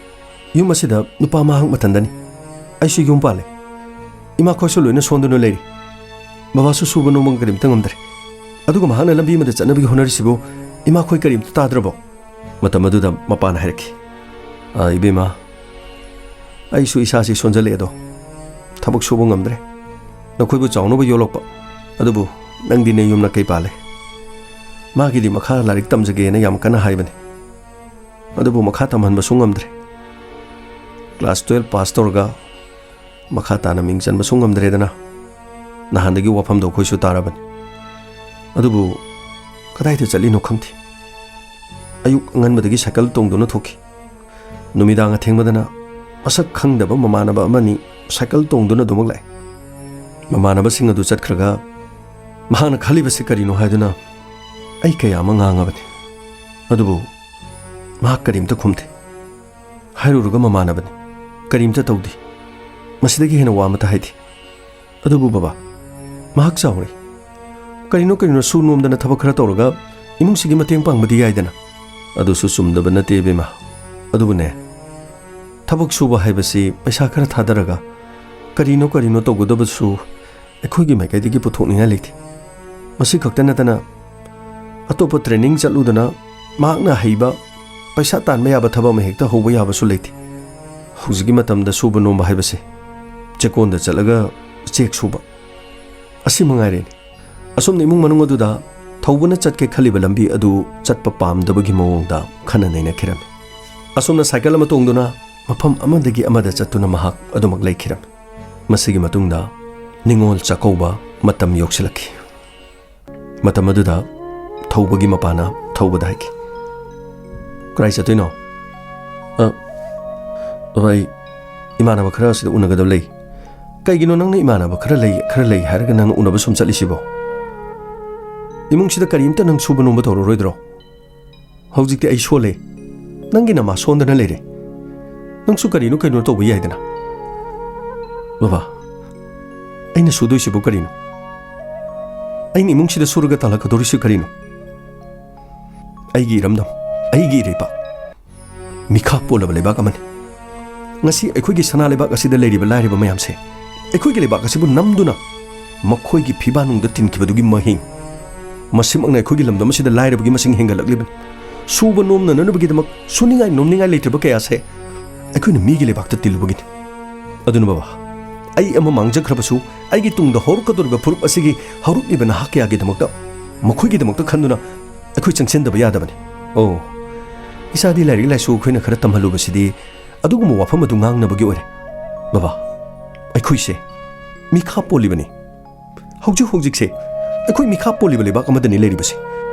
ꯌꯨꯝ ꯑꯁꯤꯗ ꯅꯨꯄꯥ ꯃꯍꯥꯛ ꯃꯊꯟꯗꯅꯤ꯫ ꯑꯩꯁꯨ ꯌꯨꯝ ꯄꯥꯜꯂꯦ꯫ ꯏꯃꯥꯈꯣꯏꯁꯨ ꯂꯣꯏꯅ ꯁꯣꯟꯗꯨꯅ ꯂꯩꯔꯤ꯫ ꯕꯕꯥꯁꯨ ꯁꯨꯕ ꯅꯣꯝꯕ ꯀꯔꯤꯝꯇ ꯉꯝꯗ꯭ꯔꯦ꯫ ꯑꯗꯨꯒ ꯃꯍꯥꯛꯅ ꯂꯝꯕꯤ ꯑꯃꯗ ꯆꯠꯅꯕꯒꯤ ꯍꯣꯠꯅꯔꯤꯁꯤꯕꯨ ꯏꯃꯥꯈꯣꯏ ꯀꯔꯤꯝꯇ ꯇꯥꯗ꯭ꯔꯕꯣ?" ꯃꯇꯝ ꯑꯗꯨꯗ ꯃꯄꯥꯅ ꯍꯥꯏꯔꯛꯈꯤ, "ꯑ, ꯏꯕꯦꯝꯃ, ꯑꯩꯁꯨ ꯏꯁꯥꯁꯤ ꯁꯣꯟꯖꯜꯂꯛꯑꯦꯗꯣ, ꯊꯕꯛ ꯁꯨꯕ ꯉꯝꯗ꯭ꯔꯦ꯫ ꯅꯈꯣꯏꯕꯨ ꯆꯥꯎꯅꯕ ꯌꯣꯛꯂꯛꯄ, ꯑꯗꯨꯕꯨ ꯅꯪꯗꯤ ꯅꯌꯨꯝ ꯅꯀꯩ ꯄꯥꯜꯂꯦ꯫ ꯃꯥꯒꯤꯗꯤ ꯃꯈꯥ ꯂꯥꯏꯔꯤꯛ ꯇꯝꯖꯒꯦꯅ ꯌꯥꯝ ꯀꯟꯅ ꯍꯥꯏꯕꯅꯤ, ꯑꯗꯨꯕꯨ ꯃꯈꯥ ꯇꯝꯍꯟꯕꯁꯨ ꯉꯝꯗ꯭ꯔꯦ꯫ ꯀ꯭ꯂꯥꯁ ꯇꯨꯌꯦꯜꯐ ꯄꯥꯁ ꯇꯧꯔꯒ ꯃꯈꯥ ꯇꯥꯅ ꯃꯤꯡ ꯆꯟꯕꯁꯨ ꯉꯝꯗ꯭ꯔꯦꯗꯅ꯫ ꯅꯍꯥꯟꯗꯒꯤ ꯋꯥꯐꯝꯗꯣ ꯑꯩꯈꯣꯏꯁꯨ ꯇꯥꯔꯕꯅꯤ꯫ ꯑꯗꯨꯕꯨ ꯀꯗꯥꯏꯗ ꯆꯠꯂꯤꯅꯣ ꯈꯪꯗꯦ꯫ ꯑꯌꯨꯛ ꯑꯉꯟꯕꯗꯒꯤ ꯁꯥꯏꯀꯜ ꯇꯣꯡꯗꯨꯅ ꯊꯣꯛꯈꯤ꯫ ꯅꯨꯃꯤꯗꯥꯡ ꯑꯊꯦꯡꯕꯗꯅ ꯃꯁꯛ ꯈꯪꯗꯕ ꯃꯃꯥꯟꯅꯕ ꯑꯃꯅꯤ ꯁꯥꯏꯀꯜ ꯇꯣꯡꯗꯨꯅ ꯑꯗꯨꯃꯛ ꯂꯥꯛꯏ꯫ ꯃꯃꯥꯟꯅꯕꯁꯤꯡ ꯑꯗꯨ ꯆꯠꯈ꯭ꯔꯒ ꯃꯍꯥꯛꯅ ꯈꯜꯂꯤꯕꯁꯤ ꯀꯔꯤꯅꯣ ꯍꯥꯏꯗꯨꯅ ꯑꯩ ꯀꯌꯥ ꯑꯃ ꯉꯥꯡꯉꯕꯅꯤ꯫ ꯑꯗꯨꯕꯨ ꯃꯍꯥꯛ ꯀꯔꯤꯝꯇ ꯈꯨꯝꯗꯦ꯫ ꯍꯥꯏꯔꯨꯔꯒ ꯃꯃꯥꯟꯅꯕꯅꯤ, ꯀꯔꯤꯝꯇ ꯇꯧꯗꯦ꯫ ꯃꯁꯤꯗꯒꯤ ꯍꯦꯟꯅ ꯋꯥ ꯑꯃꯇ ꯍꯥꯏꯗꯦ꯫ ꯑꯗꯨꯕꯨ ꯕꯕꯥ, ꯃꯍꯥꯛ ꯆꯥꯎꯔꯦ꯫ ꯀꯔꯤꯅꯣ ꯀꯔꯤꯅꯣ ꯁꯨ ꯅꯣꯝꯗꯅ ꯊꯕꯛ ꯈꯔ ꯇꯧꯔꯒ ꯏꯃꯨꯡꯁꯤꯒꯤ ꯃꯇꯦꯡ ꯄꯥꯡꯕꯗꯤ ꯌꯥꯏꯗꯅ꯫ ꯑꯗꯨꯁꯨ ꯆꯨꯝꯗꯕ ꯅꯠꯇꯦ ꯏꯕꯦꯝꯃ꯫ ꯑꯗꯨꯕꯨꯅꯦ, ꯊꯕꯛ ꯁꯨꯕ ꯍꯥꯏꯕꯁꯤ ꯄꯩꯁꯥ ꯈꯔ ꯊꯥꯗꯔꯒ ꯀꯔꯤꯅꯣ ꯀꯔꯤꯅꯣ ꯇꯧꯒꯗꯕꯁꯨ ꯑꯩꯈꯣꯏꯒꯤ ꯃꯥꯏꯀꯩꯗꯒꯤ ꯄꯨꯊꯣꯛꯅꯤꯡꯉꯥꯏ ꯂꯩꯇꯦ꯫ ꯃꯁꯤ ꯈꯛꯇ ꯅꯠꯇꯅ ꯑꯇꯣꯞꯄ ꯇ꯭ꯔꯦꯅꯤꯡ ꯆꯠꯂꯨꯗꯅ ꯃꯍꯥꯛꯅ ꯍꯩꯕ ꯄꯩꯁꯥ ꯇꯥꯟꯕ ꯌꯥꯕ ꯊꯕꯛ ꯑꯃ ꯍꯦꯛꯇ ꯍꯧꯕ ꯌꯥꯕꯁꯨ ꯂꯩꯇꯦ꯫ ꯍꯧꯖꯤꯛꯀꯤ ꯃꯇꯝꯗ ꯁꯨꯕ ꯅꯣꯝꯕ ꯍꯥꯏꯕꯁꯦ ꯆꯦꯛꯀꯣꯟꯗ ꯆꯠꯂꯒ ꯆꯦꯛ ꯁꯨꯕ, ꯑꯁꯤ ꯃꯉꯥꯏꯔꯦꯅꯦ꯫ ꯑꯁꯨꯝꯅ ꯏꯃꯨꯡ ꯃꯅꯨꯡ ꯑꯗꯨꯗ ꯊꯧꯕꯅ ꯆꯠꯀꯦ ꯈꯜꯂꯤꯕ ꯂꯝꯕꯤ ꯑꯗꯨ ꯆꯠꯄ ꯄꯥꯝꯗꯕꯒꯤ ꯃꯑꯣꯡꯗ ꯈꯟꯅ ꯅꯩꯅꯈꯤꯔꯝꯃꯤ꯫ ꯑꯁꯨꯝꯅ ꯁꯥꯏꯀꯜ ꯑꯃ ꯇꯣꯡꯗꯨꯅ ꯃꯐꯝ ꯑꯃꯗꯒꯤ ꯑꯃꯗ ꯆꯠꯇꯨꯅ ꯃꯍꯥꯛ ꯑꯗꯨꯃꯛ ꯂꯩꯈꯤꯔꯝꯃꯤ꯫ ꯃꯁꯤꯒꯤ ꯃꯇꯨꯡꯗ ꯅꯤꯉꯣꯜ ꯆꯥꯛꯀꯧꯕ ꯃꯇꯝ ꯌꯧꯁꯤꯜꯂꯛꯈꯤ꯫ ꯃꯇꯝ ꯑꯗꯨꯗ ꯊꯧꯕꯒꯤ ꯃꯄꯥꯅ ꯊꯧꯕꯗ ꯍꯥꯏꯈꯤ, "ꯀꯗꯥꯏ ꯆꯠꯇꯣꯏꯅꯣ?" "ꯑ, ꯕꯕꯥ, ꯑꯩ ꯏꯃꯥꯟꯅꯕ ꯈꯔ ꯑꯁꯤꯗ ꯎꯅꯒꯗꯕ ꯂꯩ꯫" "ꯀꯩꯒꯤꯅꯣ ꯅꯪꯅ ꯏꯃꯥꯟꯅꯕ ꯈꯔ ꯂꯩ, ꯈꯔ ꯂꯩ ꯍꯥꯏꯔꯒ ꯅꯪꯅ ꯎꯅꯕ ꯁꯨꯝ ꯆꯠꯂꯤꯁꯤꯕꯣ? ꯏꯃꯨꯡꯁꯤꯗ ꯀꯔꯤꯝꯇ ꯅꯪ ꯁꯨꯕ ꯅꯣꯝꯕ ꯇꯧꯔꯔꯣꯏꯗ꯭ꯔꯣ? ꯍꯧꯖꯤꯛꯇꯤ ꯑꯩ ꯁꯣꯜꯂꯦ꯫ ꯅꯪꯒꯤ ꯅꯃꯥ ꯁꯣꯟꯗꯅ ꯂꯩꯔꯦ꯫ ꯅꯪꯁꯨ ꯀꯔꯤꯅꯣ ꯀꯩꯅꯣ ꯇꯧꯕ ꯌꯥꯏꯗꯅ꯫" "ꯕꯕꯥ, ꯑꯩꯅ ꯁꯨꯗꯣꯏꯁꯤꯕꯨ ꯀꯔꯤꯅꯣ? ꯑꯩꯅ ꯏꯃꯨꯡꯁꯤꯗ ꯁꯨꯔꯒ ꯇꯥꯜꯂꯛꯀꯗꯧꯔꯤꯁꯤ ꯀꯔꯤꯅꯣ? ꯑꯩꯒꯤ ꯏꯔꯝꯗꯝ, ꯑꯩꯒꯤ ꯏꯔꯩꯄꯥꯛ, ꯃꯤꯈꯥ ꯄꯣꯜꯂꯕ ꯂꯩꯕꯥꯛ ꯑꯃꯅꯤ꯫ ꯉꯁꯤ ꯑꯩꯈꯣꯏꯒꯤ ꯁꯅꯥ ꯂꯩꯕꯥꯛ ꯑꯁꯤꯗ ꯂꯩꯔꯤꯕ ꯂꯥꯏꯔꯕ ꯃꯌꯥꯝꯁꯦ ꯑꯩꯈꯣꯏꯒꯤ ꯂꯩꯕꯥꯛ ꯑꯁꯤꯕꯨ ꯅꯝꯗꯨꯅ ꯃꯈꯣꯏꯒꯤ ꯐꯤꯕꯥꯅꯨꯡꯗ ꯇꯤꯟꯈꯤꯕꯗꯨꯒꯤ ꯃꯍꯩ꯫ ꯃꯁꯤꯃꯛꯅ ꯑꯩꯈꯣꯏꯒꯤ ꯂꯝꯗꯝ ꯑꯁꯤꯗ ꯂꯥꯏꯔꯕꯒꯤ ꯃꯁꯤꯡ ꯍꯦꯟꯒꯠꯂꯛꯂꯤꯕꯅꯤ꯫ ꯁꯨꯕ ꯅꯣꯝꯅꯅꯕꯒꯤꯗꯃꯛ ꯁꯨꯅꯤꯡꯉꯥꯏ ꯅꯣꯝꯅꯤꯡꯉꯥꯏ ꯂꯩꯇ꯭ꯔꯕ ꯀꯌꯥꯁꯦ ꯑꯩꯈꯣꯏꯅ ꯃꯤꯒꯤ ꯂꯩꯕꯥꯛꯇ ꯇꯤꯜꯂꯨꯕꯒꯤꯅꯤ꯫ ꯑꯗꯨꯅ ꯕꯕꯥ, ꯑꯩ ꯑꯃ ꯃꯥꯡꯖꯈ꯭ꯔꯕꯁꯨ ꯑꯩꯒꯤ ꯇꯨꯡꯗ ꯍꯧꯔꯛꯀꯗꯧꯔꯤꯕ ꯐꯨꯔꯨꯞ ꯑꯁꯤꯒꯤ ꯍꯧꯔꯛꯂꯤꯕ ꯅꯍꯥ ꯀꯌꯥꯒꯤꯗꯃꯛꯇ, ꯃꯈꯣꯏꯒꯤꯗꯃꯛꯇ ꯈꯟꯗꯨꯅ ꯑꯩꯈꯣꯏ ꯆꯪꯁꯤꯟꯗꯕ ꯌꯥꯗꯕꯅꯤ꯫" "ꯑꯣ, ꯏꯆꯥꯗꯤ ꯂꯥꯏꯔꯤꯛ ꯂꯥꯏꯁꯨ ꯑꯩꯈꯣꯏꯅ ꯈꯔ ꯇꯝꯍꯜꯂꯨꯕꯁꯤꯗꯤ ꯑꯗꯨꯒꯨꯝꯕ ꯋꯥꯐꯝ ꯑꯗꯨ ꯉꯥꯡꯅꯕꯒꯤ ꯑꯣꯏꯔꯦ꯫ ꯕꯕꯥ, ꯑꯩꯈꯣꯏꯁꯦ ꯃꯤꯈꯥ ꯄꯣꯜꯂꯤꯕꯅꯤ꯫ ꯍꯧꯖꯤꯛ ꯍꯧꯖꯤꯛꯁꯦ ꯑꯩꯈꯣꯏ ꯃꯤꯈꯥ ꯄꯣꯜꯂꯤꯕ ꯂꯩꯕꯥꯛ ꯑꯃꯗꯅꯤ ꯂꯩꯔꯤꯕꯁꯦ꯫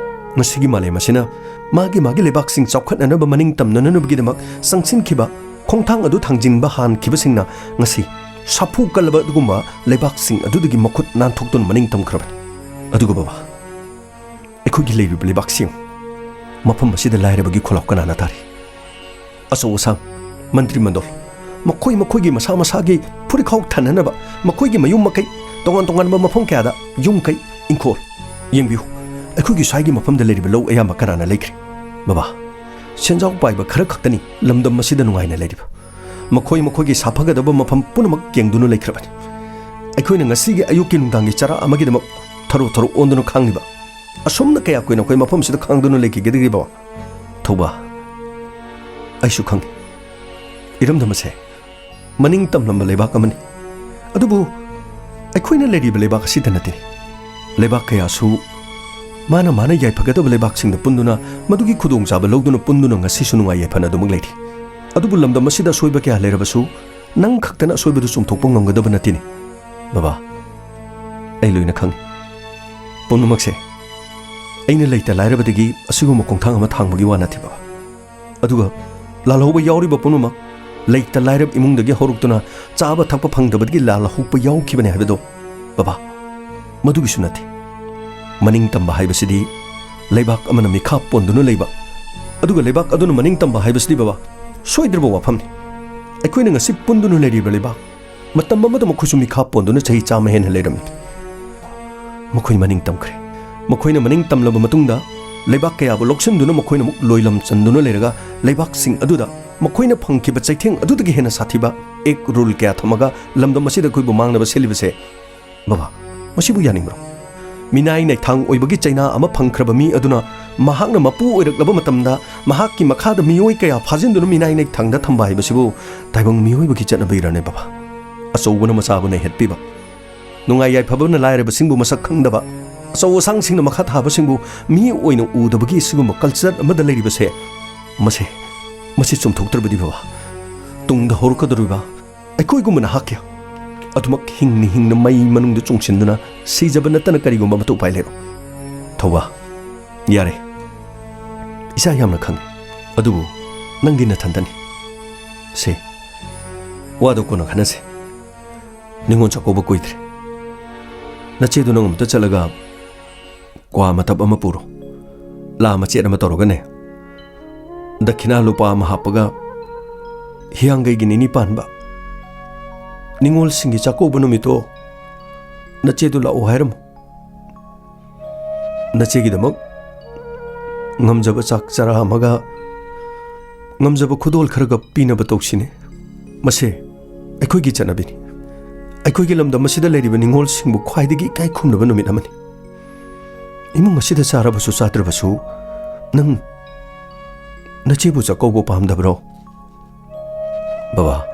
ꯉꯁꯤꯒꯤ ꯃꯥꯂꯦꯝ ꯑꯁꯤꯅ ꯃꯥꯒꯤ ꯃꯥꯒꯤ ꯂꯩꯕꯥꯛꯁꯤꯡ ꯆꯥꯎꯈꯠꯅꯅꯕ, ꯃꯅꯤꯡ ꯇꯝꯅꯅꯕꯒꯤꯗꯃꯛ ꯆꯪꯁꯤꯟꯈꯤꯕ, ꯈꯣꯡꯊꯥꯡ ꯑꯗꯨ ꯊꯥꯡꯖꯤꯟꯕ ꯍꯥꯟꯈꯤꯕꯁꯤꯡꯅ ꯉꯁꯤ ꯁꯥꯐꯨ ꯀꯜꯂꯕ ꯑꯗꯨꯒꯨꯝꯕ ꯂꯩꯕꯥꯛꯁꯤꯡ ꯑꯗꯨꯗꯒꯤ ꯃꯈꯨꯠ ꯅꯥꯟꯊꯣꯛꯇꯨꯅ ꯃꯅꯤꯡ ꯇꯝꯈ꯭ꯔꯕꯅꯤ꯫ ꯑꯗꯨꯒ ꯕꯕꯥ, ꯑꯩꯈꯣꯏꯒꯤ ꯂꯩꯔꯤꯕ ꯂꯩꯕꯥꯛꯁꯤ ꯌꯦꯡꯉꯨ꯫ ꯃꯐꯝ ꯑꯁꯤꯗ ꯂꯥꯏꯔꯕꯒꯤ ꯈꯣꯜꯂꯥꯎ ꯀꯅꯥꯅ ꯇꯥꯔꯤ? ꯑꯆꯧ ꯑꯁꯥꯡ, ꯃꯟꯇ꯭ꯔꯤ ꯃꯟꯗꯣꯜ, ꯃꯈꯣꯏ ꯃꯈꯣꯏꯒꯤ ꯃꯁꯥ ꯃꯁꯥꯒꯤ ꯐꯨꯔꯤꯠꯈꯥꯎ ꯊꯟꯅꯅꯕ ꯃꯈꯣꯏꯒꯤ ꯃꯌꯨꯝ ꯃꯀꯩ, ꯇꯣꯉꯥꯟ ꯇꯣꯉꯥꯟꯕ ꯃꯐꯝ ꯀꯌꯥꯗ ꯌꯨꯝ ꯀꯩ, ꯏꯪꯈꯣꯜ꯫ ꯌꯦꯡꯕꯤꯌꯨ, ꯑꯩꯈꯣꯏꯒꯤ ꯁ꯭ꯋꯥꯏꯒꯤ ꯃꯐꯝꯗ ꯂꯩꯔꯤꯕ ꯂꯧ ꯑꯌꯥꯝꯕ ꯀꯅꯥꯅ ꯂꯩꯈ꯭ꯔꯦ? ꯕꯕꯥ, ꯁꯦꯟꯖꯥꯎ ꯄꯥꯏꯕ ꯈꯔ ꯈꯛꯇꯅꯤ ꯂꯝꯗꯝ ꯑꯁꯤꯗ ꯅꯨꯡꯉꯥꯏꯅ ꯂꯩꯔꯤꯕ꯫ ꯃꯈꯣꯏ ꯃꯈꯣꯏꯒꯤ ꯁꯥꯐꯒꯗꯕ ꯃꯐꯝ ꯄꯨꯝꯅꯃꯛ ꯌꯦꯡꯗꯨꯅ ꯂꯩꯈ꯭ꯔꯕꯅꯤ꯫ ꯑꯩꯈꯣꯏꯅ ꯉꯁꯤꯒꯤ ꯑꯌꯨꯛꯀꯤ ꯅꯨꯡꯗꯥꯡꯒꯤ ꯆꯔꯥ ꯑꯃꯒꯤꯗꯃꯛ ꯊꯔꯣ ꯊꯔꯣ ꯑꯣꯟꯗꯨꯅ ꯈꯥꯡꯂꯤꯕ꯫ ꯑꯁꯨꯝꯅ ꯀꯌꯥ ꯀꯨꯏꯅ ꯑꯩꯈꯣꯏ ꯃꯐꯝꯁꯤꯗ ꯈꯥꯡꯗꯨꯅ ꯂꯩꯈꯤꯒꯗꯒꯦ, ꯕꯕꯥ? ꯊꯧꯕꯥ, ꯑꯩꯁꯨ ꯈꯪꯏ꯫ ꯏꯔꯝꯗꯝ ꯑꯁꯦ ꯃꯅꯤꯡ ꯇꯝꯂꯝꯕ ꯂꯩꯕꯥꯛ ꯑꯃꯅꯤ꯫ ꯑꯗꯨꯕꯨ ꯑꯩꯈꯣꯏꯅ ꯂꯩꯔꯤꯕ ꯂꯩꯕꯥꯛ ꯑꯁꯤꯗ ꯅꯠꯇꯦ꯫ ꯂꯩꯕꯥꯛ ꯀꯌꯥꯁꯨ ꯃꯥꯅ ꯃꯥꯅ ꯌꯥꯏꯐꯒꯗꯕ ꯂꯩꯕꯥꯛꯁꯤꯡꯗ ꯄꯨꯟꯗꯨꯅ, ꯃꯗꯨꯒꯤ ꯈꯨꯗꯣꯡꯆꯥꯕ ꯂꯧꯗꯨꯅ ꯄꯨꯟꯗꯨꯅ ꯉꯁꯤꯁꯨ ꯅꯨꯡꯉꯥꯏ ꯌꯥꯏꯐꯅ ꯑꯗꯨꯃꯛ ꯂꯩꯔꯤ꯫ ꯑꯗꯨꯕꯨ ꯂꯝꯗꯝ ꯑꯁꯤꯗ ꯑꯁꯣꯏꯕ ꯀꯌꯥ ꯂꯩꯔꯕꯁꯨ ꯅꯪ ꯈꯛꯇꯅ ꯑꯁꯣꯏꯕꯗꯨ ꯆꯨꯝꯊꯣꯛꯄ ꯉꯝꯒꯗꯕ ꯅꯠꯇꯦꯅꯦ, ꯕꯕꯥ꯫ ꯑꯩ ꯂꯣꯏꯅ ꯈꯪꯏ꯫ ꯄꯨꯝꯅꯃꯛꯁꯦ ꯑꯩꯅ ꯂꯩꯇ ꯂꯥꯏꯔꯕꯗꯒꯤ ꯑꯁꯤꯒꯨꯝꯕ ꯈꯣꯡꯊꯥꯡ ꯑꯃ ꯊꯥꯡꯕꯒꯤ ꯋꯥ ꯅꯠꯇꯦ, ꯕꯕꯥ꯫ ꯑꯗꯨꯒ ꯂꯥꯜꯍꯧꯕ ꯌꯥꯎꯔꯤꯕ ꯄꯨꯝꯅꯃꯛ ꯂꯩꯇ ꯂꯥꯏꯔꯕ ꯏꯃꯨꯡꯗꯒꯤ ꯍꯧꯔꯛꯇꯨꯅ ꯆꯥꯕ ꯊꯛꯄ ꯐꯪꯗꯕꯗꯒꯤ ꯂꯥꯜꯍꯧꯕ ꯌꯥꯎꯈꯤꯕꯅꯦ ꯍꯥꯏꯕꯗꯣ, ꯕꯕꯥ, ꯃꯗꯨꯒꯤꯁꯨ ꯅꯠꯇꯦ꯫ ꯃꯅꯤꯡ ꯇꯝꯕ ꯍꯥꯏꯕꯁꯤꯗꯤ ꯂꯩꯕꯥꯛ ꯑꯃꯅ ꯃꯤꯈꯥ ꯄꯣꯟꯗꯨꯅ ꯂꯩꯕ, ꯑꯗꯨꯒ ꯂꯩꯕꯥꯛ ꯑꯗꯨꯅ ꯃꯅꯤꯡ ꯇꯝꯕ ꯍꯥꯏꯕꯁꯤꯗꯤ, ꯕꯕꯥ, ꯁꯣꯏꯗ꯭ꯔꯕ ꯋꯥꯐꯝꯅꯤ꯫ ꯑꯩꯈꯣꯏꯅ ꯉꯁꯤ ꯄꯨꯟꯗꯨꯅ ꯂꯩꯔꯤꯕ ꯂꯩꯕꯥꯛ, ꯃꯇꯝ ꯑꯃꯗ ꯃꯈꯣꯏꯁꯨ ꯃꯤꯈꯥ ꯄꯣꯟꯗꯨꯅ ꯆꯍꯤ ꯆꯥꯝꯃ ꯍꯦꯟꯅ ꯂꯩꯔꯝꯃꯤ꯫ ꯃꯈꯣꯏ ꯃꯅꯤꯡ ꯇꯝꯈ꯭ꯔꯦ꯫ ꯃꯈꯣꯏꯅ ꯃꯅꯤꯡ ꯇꯝꯂꯕ ꯃꯇꯨꯡꯗ ꯂꯩꯕꯥꯛ ꯀꯌꯥꯕꯨ ꯂꯧꯁꯤꯟꯗꯨꯅ ꯃꯈꯣꯏꯅ ꯑꯃꯨꯛ ꯂꯣꯏꯂꯝ ꯆꯟꯗꯨꯅ ꯂꯩꯔꯒ, ꯂꯩꯕꯥꯛꯁꯤꯡ ꯑꯗꯨꯗ ꯃꯈꯣꯏꯅ ꯐꯪꯈꯤꯕ ꯆꯩꯊꯦꯡ ꯑꯗꯨꯗꯒꯤ ꯍꯦꯟꯅ ꯁꯥꯊꯤꯕ ꯑꯦꯛ ꯔꯨꯜ ꯀꯌꯥ ꯊꯝꯃꯒ ꯂꯝꯗꯝ ꯑꯁꯤꯗ ꯑꯩꯈꯣꯏꯕꯨ ꯃꯥꯡꯅꯕ ꯁꯤꯜꯂꯤꯕꯁꯦ, ꯕꯕꯥ, ꯃꯁꯤꯕꯨ ꯌꯥꯅꯤꯡꯕ꯭ꯔꯣ? ꯃꯤꯅꯥꯏ ꯅꯩꯊꯥꯡ ꯑꯣꯏꯕꯒꯤ ꯆꯩꯅꯥ ꯑꯃ ꯐꯪꯈ꯭ꯔꯕ ꯃꯤ ꯑꯗꯨꯅ ꯃꯍꯥꯛꯅ ꯃꯄꯨ ꯑꯣꯏꯔꯛꯂꯕ ꯃꯇꯝꯗ ꯃꯍꯥꯛꯀꯤ ꯃꯈꯥꯗ ꯃꯤꯑꯣꯏ ꯀꯌꯥ ꯐꯥꯖꯤꯟꯗꯨꯅ ꯃꯤꯅꯥꯏ ꯅꯩꯊꯥꯡꯗ ꯊꯝꯕ ꯍꯥꯏꯕꯁꯤꯕꯨ ꯇꯥꯏꯕꯪ ꯃꯤꯑꯣꯏꯕꯒꯤ ꯆꯠꯅꯕꯤꯔꯅꯦ, ꯕꯕꯥ? ꯑꯆꯧꯕꯅ ꯃꯆꯥꯕꯨ ꯅꯩꯍꯠꯄꯤꯕ, ꯅꯨꯡꯉꯥꯏ ꯌꯥꯏꯐꯕꯅ ꯂꯥꯏꯔꯕꯁꯤꯡꯕꯨ ꯃꯁꯛ ꯈꯪꯗꯕ, ꯑꯆꯧ ꯑꯁꯥꯡꯁꯤꯡꯅ ꯃꯈꯥ ꯊꯥꯕꯁꯤꯡꯕꯨ ꯃꯤ ꯑꯣꯏꯅ ꯎꯗꯕꯒꯤ ꯁꯤꯒꯨꯝꯕ ꯀꯜꯆꯔ ꯑꯃꯗ ꯂꯩꯔꯤꯕꯁꯦ, ꯃꯁꯦ, ꯃꯁꯤ ꯆꯨꯝꯊꯣꯛꯇ꯭ꯔꯕꯗꯤ, ꯕꯕꯥ, ꯇꯨꯡꯗ ꯍꯧꯔꯛꯀꯗꯧꯔꯤꯕ ꯑꯩꯈꯣꯏꯒꯨꯝꯕ ꯅꯍꯥꯛꯀꯤ ꯑꯗꯨꯃꯛ ꯍꯤꯡꯅ ꯍꯤꯡꯅ ꯃꯩ ꯃꯅꯨꯡꯗ ꯆꯣꯡꯁꯤꯟꯗꯨꯅ ꯁꯤꯖꯕ ꯅꯠꯇꯅ ꯀꯔꯤꯒꯨꯝꯕ ꯑꯃꯠꯇ ꯎꯄꯥꯏ ꯂꯩꯔꯣꯏ꯫ ꯊꯧꯕꯥ, ꯌꯥꯔꯦ, ꯏꯆꯥ ꯌꯥꯝꯅ ꯈꯪꯉꯦ, ꯑꯗꯨꯕꯨ ꯅꯪꯗꯤ ꯅꯊꯟꯇꯅꯤ꯫ ꯁꯦ, ꯋꯥꯗꯣ ꯀꯣꯟꯅ ꯈꯟꯅꯁꯦ꯫ ꯅꯤꯉꯣꯜ ꯆꯥꯛꯀꯧꯕ ꯀꯨꯏꯗ꯭ꯔꯦ꯫ ꯅꯆꯦꯗꯨ ꯅꯪ ꯑꯃꯨꯛꯇ ꯆꯠꯂꯒ ꯀ꯭ꯋꯥ ꯃꯇꯞ ꯑꯃ ꯄꯨꯔꯣ꯫ ꯂꯥ ꯃꯆꯦꯠ ꯑꯃ ꯇꯧꯔꯒꯅꯦ, ꯗꯈꯤꯅꯥ ꯂꯨꯄꯥ ꯑꯃ ꯍꯥꯞꯄꯒ ꯍꯤꯌꯥꯡꯒꯩꯒꯤ ꯅꯤꯅꯤ ꯄꯥꯟꯕ ꯅꯤꯉꯣꯜꯁꯤꯡꯒꯤ ꯆꯥꯛꯀꯧꯕ ꯅꯨꯃꯤꯠꯇꯣ ꯅꯆꯦꯗꯨ ꯂꯥꯛꯑꯣ ꯍꯥꯏꯔꯝꯃꯨ꯫ ꯅꯆꯦꯒꯤꯗꯃꯛ ꯉꯝꯖꯕ ꯆꯥꯛ ꯆꯔꯥ ꯑꯃꯒ ꯉꯝꯖꯕ ꯈꯨꯗꯣꯜ ꯈꯔꯒ ꯄꯤꯅꯕ ꯇꯧꯁꯤꯅꯦ꯫ ꯃꯁꯦ ꯑꯩꯈꯣꯏꯒꯤ ꯆꯠꯅꯕꯤꯅꯤ꯫ ꯑꯩꯈꯣꯏꯒꯤ ꯂꯝꯗꯝ ꯑꯁꯤꯗ ꯂꯩꯔꯤꯕ ꯅꯤꯉꯣꯜꯁꯤꯡꯕꯨ ꯈ꯭ꯋꯥꯏꯗꯒꯤ ꯏꯀꯥꯏ ꯈꯨꯝꯅꯕ ꯅꯨꯃꯤꯠ ꯑꯃꯅꯤ꯫ ꯏꯃꯨꯡ ꯑꯁꯤꯗ ꯆꯥꯔꯕꯁꯨ ꯆꯥꯗ꯭ꯔꯕꯁꯨ ꯅꯪ ꯅꯆꯦꯕꯨ ꯆꯥꯛꯀꯧꯕ ꯄꯥꯝꯗꯕ꯭ꯔꯣ? ꯕꯕꯥ,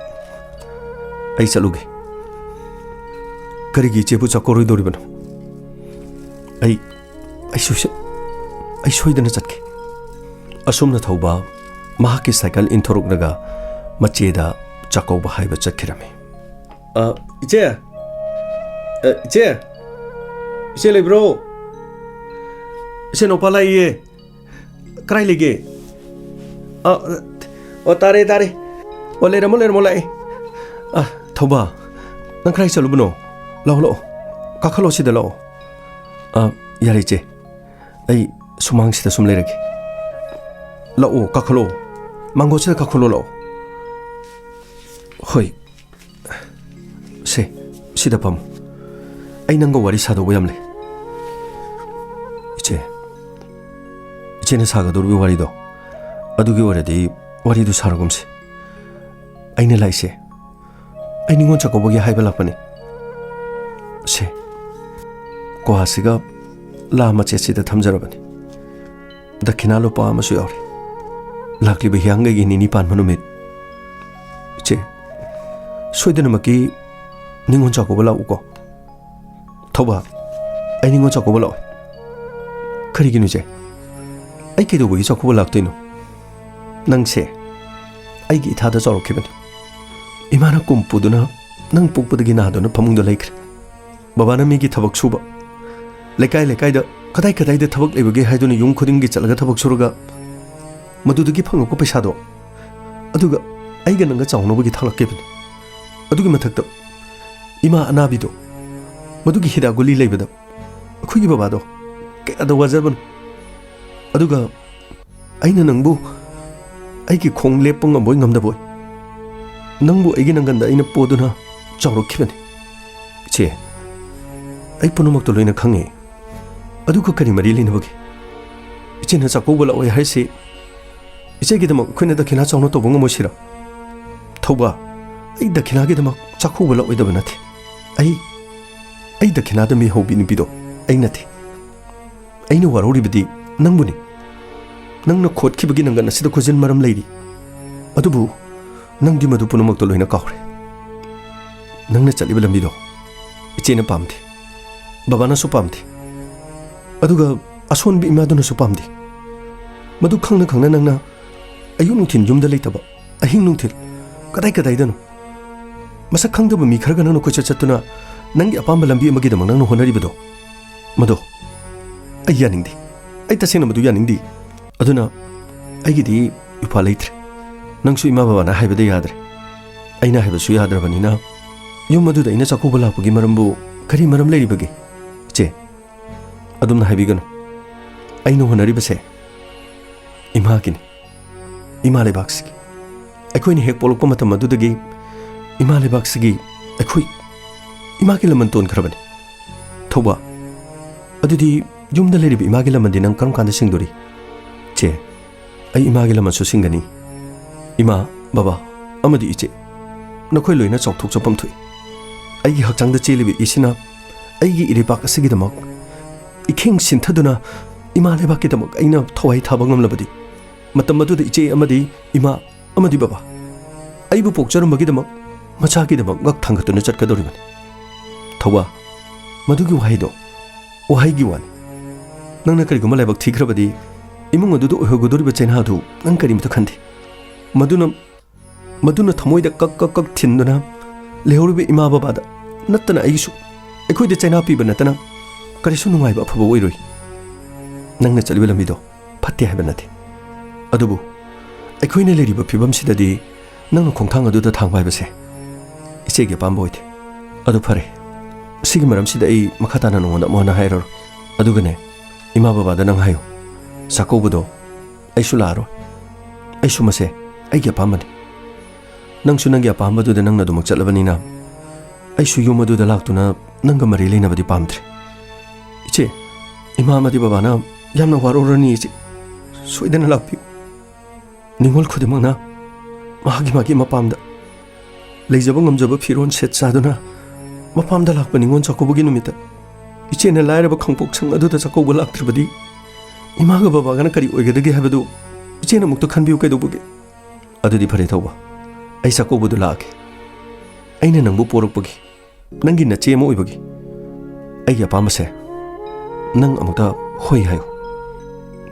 ꯑꯩ ꯆꯠꯂꯨꯒꯦ꯫ ꯀꯔꯤꯒꯤ ꯏꯆꯦꯕꯨ ꯆꯥꯛꯀꯧꯔꯣꯏꯗꯧꯔꯤꯕꯅꯣ? ꯑꯩ, ꯑꯩ ꯁꯣꯏꯁ-, ꯑꯩ ꯁꯣꯏꯗꯅ ꯆꯠꯀꯦ꯫ ꯑꯁꯨꯝꯅ ꯊꯧꯕ ꯃꯍꯥꯛꯀꯤ ꯁꯥꯏꯀꯜ ꯏꯟꯊꯣꯔꯛꯂꯒ ꯃꯆꯦꯗ ꯆꯥꯛꯀꯧꯕ ꯍꯥꯏꯕ ꯆꯠꯈꯤꯔꯝꯃꯤ꯫ ꯑ, ꯏꯆꯦ! ꯑ, ꯏꯆꯦ! ꯏꯆꯦ ꯂꯩꯕ꯭ꯔꯣ? ꯏꯆꯦ ꯅꯨꯄꯥ ꯂꯥꯛꯏꯌꯦ꯫ ꯀꯗꯥꯏ ꯂꯩꯒꯦ? ꯑ, ꯑꯣ, ꯇꯥꯔꯦ, ꯇꯥꯔꯦ꯫ ꯑꯣ, ꯂꯩꯔꯝꯃꯣ, ꯂꯩꯔꯝꯃꯣ, ꯂꯥꯛꯑꯦ꯫ ꯑ, ꯊꯧꯕꯥ, ꯅꯪ ꯀꯗꯥꯏ ꯆꯠꯂꯨꯕꯅꯣ? ꯂꯥꯛꯑꯣ, ꯂꯥꯛꯑꯣ꯫ ꯀꯥꯈꯠꯂꯣ, ꯁꯤꯗ ꯂꯥꯛꯑꯣ꯫ ꯑ, ꯌꯥꯔꯦ, ꯏꯆꯦ꯫ ꯑꯩ ꯁꯨꯃꯥꯡꯁꯤꯗ ꯁꯨꯝ ꯂꯩꯔꯒꯦ꯫ ꯂꯥꯛꯑꯣ, ꯀꯥꯈꯠꯂꯣ꯫ ꯃꯥꯡꯒꯣꯜꯁꯤꯗ ꯀꯥꯈꯠꯂꯣ, ꯂꯥꯛꯑꯣ꯫ ꯍꯣꯏ꯫ ꯁꯦ, ꯁꯤꯗ ꯐꯝꯃꯨ꯫ ꯑꯩ ꯅꯪꯒ ꯋꯥꯔꯤ ꯁꯥꯗꯧꯕ ꯌꯥꯝ ꯂꯩ꯫ ꯏꯆꯦ, ꯏꯆꯦꯅ ꯁꯥꯒꯗꯧꯔꯤꯕ ꯋꯥꯔꯤꯗꯣ, ꯑꯗꯨꯒꯤ ꯑꯣꯏꯔꯗꯤ ꯋꯥꯔꯤꯗꯨ ꯁꯥꯔꯒꯨꯝꯁꯦ꯫ ꯑꯩꯅ ꯂꯥꯛꯏꯁꯦ, ꯑꯩ ꯅꯤꯉꯣꯜ ꯆꯥꯛꯀꯧꯕꯒꯤ ꯍꯥꯏꯕ ꯂꯥꯛꯄꯅꯦ꯫ ꯁꯦ, ꯀ꯭ꯋꯥꯁꯤꯒ ꯂꯥ ꯃꯆꯦꯠꯁꯤꯗ ꯊꯝꯖꯔꯕꯅꯤ꯫ ꯗꯈꯤꯅꯥ ꯂꯨꯄꯥ ꯑꯃꯁꯨ ꯌꯥꯎꯔꯤ꯫ ꯂꯥꯛꯂꯤꯕ ꯍꯤꯌꯥꯡꯒꯩꯒꯤ ꯅꯤꯅꯤ ꯄꯥꯟꯕ ꯅꯨꯃꯤꯠ꯫ ꯏꯆꯦ, ꯁꯣꯏꯗꯅꯃꯛꯀꯤ ꯅꯤꯉꯣꯜ ꯆꯥꯛꯀꯧꯕ ꯂꯥꯛꯎꯀꯣ꯫ ꯊꯧꯕꯥ, ꯑꯩ ꯅꯤꯉꯣꯜ ꯆꯥꯛꯀꯧꯕ ꯂꯥꯛꯑꯣꯏ꯫ ꯀꯔꯤꯒꯤꯅꯣ ꯏꯆꯦ? ꯑꯩ ꯀꯩꯗꯧꯕꯒꯤ ꯆꯥꯛꯀꯧꯕ ꯂꯥꯛꯇꯣꯏꯅꯣ? ꯅꯪꯁꯦ ꯑꯩꯒꯤ ꯏꯊꯥꯗ ꯆꯥꯎꯔꯛꯈꯤꯕꯅꯤ꯫ ꯏꯃꯥꯅ ꯀꯨꯝ ꯄꯨꯗꯨꯅ ꯅꯪ ꯄꯣꯛꯄꯗꯒꯤ ꯅꯥꯗꯨꯅ ꯐꯃꯨꯡꯗ ꯂꯩꯈ꯭ꯔꯦ꯫ ꯕꯕꯥꯅ ꯃꯤꯒꯤ ꯊꯕꯛ ꯁꯨꯕ, ꯂꯩꯀꯥꯏ ꯂꯩꯀꯥꯏꯗ ꯀꯗꯥꯏ ꯀꯗꯥꯏꯗ ꯊꯕꯛ ꯂꯩꯕꯒꯦ ꯍꯥꯏꯗꯨꯅ ꯌꯨꯝ ꯈꯨꯗꯤꯡꯒꯤ ꯆꯠꯂꯒ ꯊꯕꯛ ꯁꯨꯔꯒ ꯃꯗꯨꯗꯒꯤ ꯐꯪꯉꯛꯄ ꯄꯩꯁꯥꯗꯣ ꯑꯗꯨꯒ ꯑꯩꯒ ꯅꯪꯒ ꯆꯥꯎꯅꯕꯒꯤ ꯊꯥꯛꯂꯛꯀꯦꯕꯅꯤ꯫ ꯑꯗꯨꯒꯤ ꯃꯊꯛꯇ ꯏꯃꯥ ꯑꯅꯥꯕꯤꯗꯣ, ꯃꯗꯨꯒꯤ ꯍꯤꯗꯥꯛ ꯒꯨꯂꯤ ꯂꯩꯕꯗ ꯑꯩꯈꯣꯏꯒꯤ ꯕꯕꯥꯗꯣ ꯀꯌꯥꯗ ꯋꯥꯖꯕꯅꯣ꯫ ꯑꯗꯨꯒ ꯑꯩꯅ ꯅꯪꯕꯨ ꯑꯩꯒꯤ ꯈꯣꯡ ꯂꯦꯞꯄ ꯉꯝꯕꯣꯏ ꯉꯝꯗꯕꯣꯏ ꯅꯪꯕꯨ ꯑꯩꯒꯤ ꯅꯪꯒꯟꯗ ꯑꯩꯅ ꯄꯣꯗꯨꯅ ꯆꯥꯎꯔꯛꯈꯤꯕꯅꯤ꯫ ꯏꯆꯦ, ꯑꯩ ꯄꯨꯝꯅꯃꯛꯇꯣ ꯂꯣꯏꯅ ꯈꯪꯉꯦ꯫ ꯑꯗꯨꯒ ꯀꯔꯤ ꯃꯔꯤ ꯂꯩꯅꯕꯒꯦ? ꯏꯆꯦꯅ ꯆꯥꯛꯀꯧꯕ ꯂꯥꯛꯑꯣꯏ ꯍꯥꯏꯔꯤꯁꯤ ꯏꯆꯦꯒꯤꯗꯃꯛ ꯑꯩꯈꯣꯏꯅ ꯗꯈꯤꯅꯥ ꯆꯥꯎꯅ ꯇꯧꯕ ꯉꯝꯃꯣꯏꯁꯤꯔ? ꯊꯧꯕ, ꯑꯩ ꯗꯈꯤꯅꯥꯒꯤꯗꯃꯛ ꯆꯥꯛꯀꯧꯕ ꯂꯥꯛꯑꯣꯏꯗꯕ ꯅꯠꯇꯦ꯫ ꯑꯩ, ꯑꯩ ꯗꯈꯤꯅꯥꯗ ꯃꯤ ꯍꯧꯕꯤ ꯅꯨꯄꯤꯗꯣ ꯑꯩ ꯅꯠꯇꯦ꯫ ꯑꯩꯅ ꯋꯥꯔꯧꯔꯤꯕꯗꯤ ꯅꯪꯕꯨꯅꯤ꯫ ꯅꯪꯅ ꯈꯣꯠꯈꯤꯕꯒꯤ ꯅꯪꯒꯟ ꯑꯁꯤꯗ ꯈꯨꯖꯤꯟ ꯃꯔꯝ ꯂꯩꯔꯤ꯫ ꯑꯗꯨꯕꯨ ꯅꯪꯗꯤ ꯃꯗꯨ ꯄꯨꯝꯅꯃꯛꯇꯣ ꯂꯣꯏꯅ ꯀꯥꯎꯔꯦ꯫ ꯅꯪꯅ ꯆꯠꯂꯤꯕ ꯂꯝꯕꯤꯗꯣ ꯏꯆꯦꯅ ꯄꯥꯝꯗꯦ, ꯕꯕꯥꯅꯁꯨ ꯄꯥꯝꯗꯦ꯫ ꯑꯗꯨꯒ ꯑꯁꯣꯟꯕ ꯏꯃꯥꯗꯨꯅꯁꯨ ꯄꯥꯝꯗꯦ꯫ ꯃꯗꯨ ꯈꯪꯅ ꯈꯪꯅ ꯅꯪꯅ ꯑꯌꯨꯛ ꯅꯨꯡꯊꯤꯜ ꯌꯨꯝꯗ ꯂꯩꯇꯕ, ꯑꯍꯤꯡ ꯅꯨꯡꯊꯤꯜ ꯀꯗꯥꯏ ꯀꯗꯥꯏꯗꯅꯣ? ꯃꯁꯛ ꯈꯪꯗꯕ ꯃꯤ ꯈꯔꯒ ꯅꯪꯅ ꯀꯣꯏꯆꯠ ꯆꯠꯇꯨꯅ ꯅꯪꯒꯤ ꯑꯄꯥꯝꯕ ꯂꯝꯕꯤ ꯑꯃꯒꯤꯗꯃꯛ ꯅꯪꯅ ꯍꯣꯠꯅꯔꯤꯕꯗꯣ, ꯃꯗꯣ ꯑꯩ ꯌꯥꯅꯤꯡꯗꯦ꯫ ꯑꯩ ꯇꯁꯦꯡꯅ ꯃꯗꯨ ꯌꯥꯅꯤꯡꯗꯦ꯫ ꯑꯗꯨꯅ ꯑꯩꯒꯤꯗꯤ ꯎꯄꯥ ꯂꯩꯇ꯭ꯔꯦ꯫ ꯅꯪꯁꯨ ꯏꯃꯥ ꯕꯕꯥꯅ ꯍꯥꯏꯕꯗ ꯌꯥꯗ꯭ꯔꯦ꯫ ꯑꯩꯅ ꯍꯥꯏꯕꯁꯨ ꯌꯥꯗ꯭ꯔꯕꯅꯤꯅ ꯌꯨꯝ ꯑꯗꯨꯗ ꯑꯩꯅ ꯆꯥꯛꯀꯧꯕ ꯂꯥꯛꯄꯒꯤ ꯃꯔꯝꯕꯨ ꯀꯔꯤ ꯃꯔꯝ ꯂꯩꯔꯤꯕꯒꯦ? ꯏꯆꯦ, ꯑꯗꯨꯝꯅ ꯍꯥꯏꯕꯤꯒꯅꯨ꯫ ꯑꯩꯅ ꯍꯣꯠꯅꯔꯤꯕꯁꯦ ꯏꯃꯥꯒꯤꯅꯤ, ꯏꯃꯥ ꯂꯩꯕꯥꯛꯁꯤꯒꯤ꯫ ꯑꯩꯈꯣꯏꯅ ꯍꯦꯛ ꯄꯣꯛꯂꯛꯄ ꯃꯇꯝ ꯑꯗꯨꯗꯒꯤ ꯏꯃꯥ ꯂꯩꯕꯥꯛꯁꯤꯒꯤ ꯑꯩꯈꯣꯏ ꯏꯃꯥꯒꯤ ꯂꯃꯟ ꯇꯣꯟꯈ꯭ꯔꯕꯅꯤ꯫ ꯊꯧꯕ, ꯑꯗꯨꯗꯤ ꯌꯨꯝꯗ ꯂꯩꯔꯤꯕ ꯏꯃꯥꯒꯤ ꯂꯃꯟꯗꯤ ꯅꯪ ꯀꯔꯝ ꯀꯥꯟꯗ ꯁꯤꯡꯗꯣꯔꯤ? ꯆꯦ, ꯑꯩ ꯏꯃꯥꯒꯤ ꯂꯃꯟꯁꯨ ꯁꯤꯡꯒꯅꯤ꯫ ꯏꯃꯥ, ꯕꯕꯥ ꯑꯃꯗꯤ ꯏꯆꯦ, ꯅꯈꯣꯏ ꯂꯣꯏꯅ ꯆꯥꯎꯊꯣꯛꯆꯐꯝ ꯊꯣꯛꯏ꯫ ꯑꯩꯒꯤ ꯍꯛꯆꯥꯡꯗ ꯆꯦꯜꯂꯤꯕ ꯏꯁꯤꯅ ꯑꯩꯒꯤ ꯏꯔꯩꯄꯥꯛ ꯑꯁꯤꯒꯤꯗꯃꯛ ꯏꯈꯦꯡ ꯁꯤꯟꯊꯗꯨꯅ ꯏꯃꯥ ꯂꯩꯕꯥꯛꯀꯤꯗꯃꯛ ꯑꯩꯅ ꯊꯋꯥꯏ ꯊꯥꯕ ꯉꯝꯂꯕꯗꯤ ꯃꯇꯝ ꯑꯗꯨꯗ ꯏꯆꯦ ꯑꯃꯗꯤ ꯏꯃꯥ ꯑꯃꯗꯤ ꯕꯕꯥ ꯑꯩꯕꯨ ꯄꯣꯛꯆꯔꯝꯕꯒꯤꯗꯃꯛ ꯃꯆꯥꯒꯤꯗꯃꯛ ꯉꯛ ꯊꯥꯡꯒꯠꯇꯨꯅ ꯆꯠꯀꯗꯧꯔꯤꯕꯅꯤ꯫ ꯊꯧꯕꯥ, ꯃꯗꯨꯒꯤ ꯋꯥꯍꯩꯗꯣ ꯋꯥꯍꯩꯒꯤ ꯋꯥꯅꯤ꯫ ꯅꯪꯅ ꯀꯔꯤꯒꯨꯝꯕ ꯂꯥꯏꯕꯛ ꯊꯤꯈ꯭ꯔꯕꯗꯤ ꯏꯃꯨꯡ ꯑꯗꯨꯗ ꯑꯣꯏꯍꯧꯒꯗꯧꯔꯤꯕ ꯆꯩꯅꯥꯗꯨ ꯅꯪ ꯀꯔꯤꯃꯇ ꯈꯟꯗꯦ꯫ ꯃꯗꯨꯅ, ꯃꯗꯨꯅ ꯊꯃꯣꯏꯗ ꯀꯛ ꯀꯛ ꯀꯛ ꯊꯤꯟꯗꯨꯅ ꯂꯩꯍꯧꯔꯤꯕ ꯏꯃꯥ ꯕꯕꯥꯗ ꯅꯠꯇꯅ ꯑꯩꯒꯤꯁꯨ, ꯑꯩꯈꯣꯏꯗ ꯆꯩꯅꯥ ꯄꯤꯕ ꯅꯠꯇꯅ ꯀꯔꯤꯁꯨ ꯅꯨꯡꯉꯥꯏꯕ ꯑꯐꯕ ꯑꯣꯏꯔꯣꯏ꯫ ꯅꯪꯅ ꯆꯠꯂꯤꯕ ꯂꯝꯕꯤꯗꯣ ꯐꯠꯇꯦ ꯍꯥꯏꯕ ꯅꯠꯇꯦ꯫ ꯑꯗꯨꯕꯨ ꯑꯩꯈꯣꯏꯅ ꯂꯩꯔꯤꯕ ꯐꯤꯕꯝꯁꯤꯗꯗꯤ ꯅꯪꯅ ꯈꯣꯡꯊꯥꯡ ꯑꯗꯨꯗ ꯊꯥꯡꯕ ꯍꯥꯏꯕꯁꯦ ꯏꯆꯦꯒꯤ ꯑꯄꯥꯝꯕ ꯑꯣꯏꯗꯦ꯫ ꯑꯗꯨ ꯐꯔꯦ, ꯁꯤꯒꯤ ꯃꯔꯝꯁꯤꯗ ꯑꯩ ꯃꯈꯥ ꯇꯥꯅ ꯅꯉꯣꯟꯗ ꯑꯃꯨꯛ ꯍꯟꯅ ꯍꯥꯏꯔꯔꯣꯏ꯫ ꯑꯗꯨꯒꯅꯦ, ꯏꯃꯥ ꯕꯕꯥꯗ ꯅꯪ ꯍꯥꯏꯌꯨ, ꯆꯥꯛꯀꯧꯕꯗꯣ ꯑꯩꯁꯨ ꯂꯥꯛꯑꯔꯣꯏ꯫ ꯑꯩꯁꯨ ꯃꯁꯦ ꯑꯩꯒꯤ ꯑꯄꯥꯝꯕꯅꯤ꯫ ꯅꯪꯁꯨ ꯅꯪꯒꯤ ꯑꯄꯥꯝꯕꯗꯨꯗ ꯅꯪꯅ ꯑꯗꯨꯃꯛ ꯆꯠꯂꯕꯅꯤꯅ ꯑꯩꯁꯨ ꯌꯨꯝ ꯑꯗꯨꯗ ꯂꯥꯛꯇꯨꯅ ꯅꯪꯒ ꯃꯔꯤ ꯂꯩꯅꯕꯗꯤ ꯄꯥꯝꯗ꯭ꯔꯦ꯫ ꯏꯆꯦ, ꯏꯃꯥ ꯑꯃꯗꯤ ꯕꯕꯥꯅ ꯌꯥꯝꯅ ꯋꯥꯔꯧꯔꯅꯤ ꯏꯆꯦ꯫ ꯁꯣꯏꯗꯅ ꯂꯥꯛꯄꯤꯌꯨ꯫ ꯅꯤꯉꯣꯜ ꯈꯨꯗꯤꯡꯃꯛꯅ ꯃꯍꯥꯛꯀꯤ ꯃꯥꯒꯤ ꯃꯄꯥꯝꯗ ꯂꯩꯖꯕ ꯉꯝꯖꯕ ꯐꯤꯔꯣꯜ ꯁꯦꯠ ꯆꯥꯗꯨꯅ ꯃꯄꯥꯝꯗ ꯂꯥꯛꯄ ꯅꯤꯉꯣꯜ ꯆꯥꯛꯀꯧꯕꯒꯤ ꯅꯨꯃꯤꯠꯇ ꯏꯆꯦꯅ ꯂꯥꯏꯔꯕ ꯈꯥꯡꯄꯣꯛꯁꯪ ꯑꯗꯨꯗ ꯆꯥꯛꯀꯧꯕ ꯂꯥꯛꯇ꯭ꯔꯕꯗꯤ ꯏꯃꯥꯒ ꯕꯕꯥꯒꯅ ꯀꯔꯤ ꯑꯣꯏꯒꯗꯒꯦ ꯍꯥꯏꯕꯗꯨ ꯏꯆꯦꯅ ꯑꯃꯨꯛꯇ ꯈꯟꯕꯤꯌꯨ ꯀꯩꯗꯧꯕꯒꯦ? ꯑꯗꯨꯗꯤ ꯐꯔꯦ ꯊꯧꯕ, ꯑꯩ ꯆꯥꯛꯀꯧꯕꯗꯨ ꯂꯥꯛꯑꯒꯦ꯫ ꯑꯩꯅ ꯅꯪꯕꯨ ꯄꯣꯔꯛꯄꯒꯤ, ꯅꯪꯒꯤ ꯅꯆꯦ ꯑꯃ ꯑꯣꯏꯕꯒꯤ ꯑꯩꯒꯤ ꯑꯄꯥꯝꯕꯁꯦ ꯅꯪ ꯑꯃꯨꯛꯇ ꯍꯣꯏ ꯍꯥꯏꯌꯨ꯫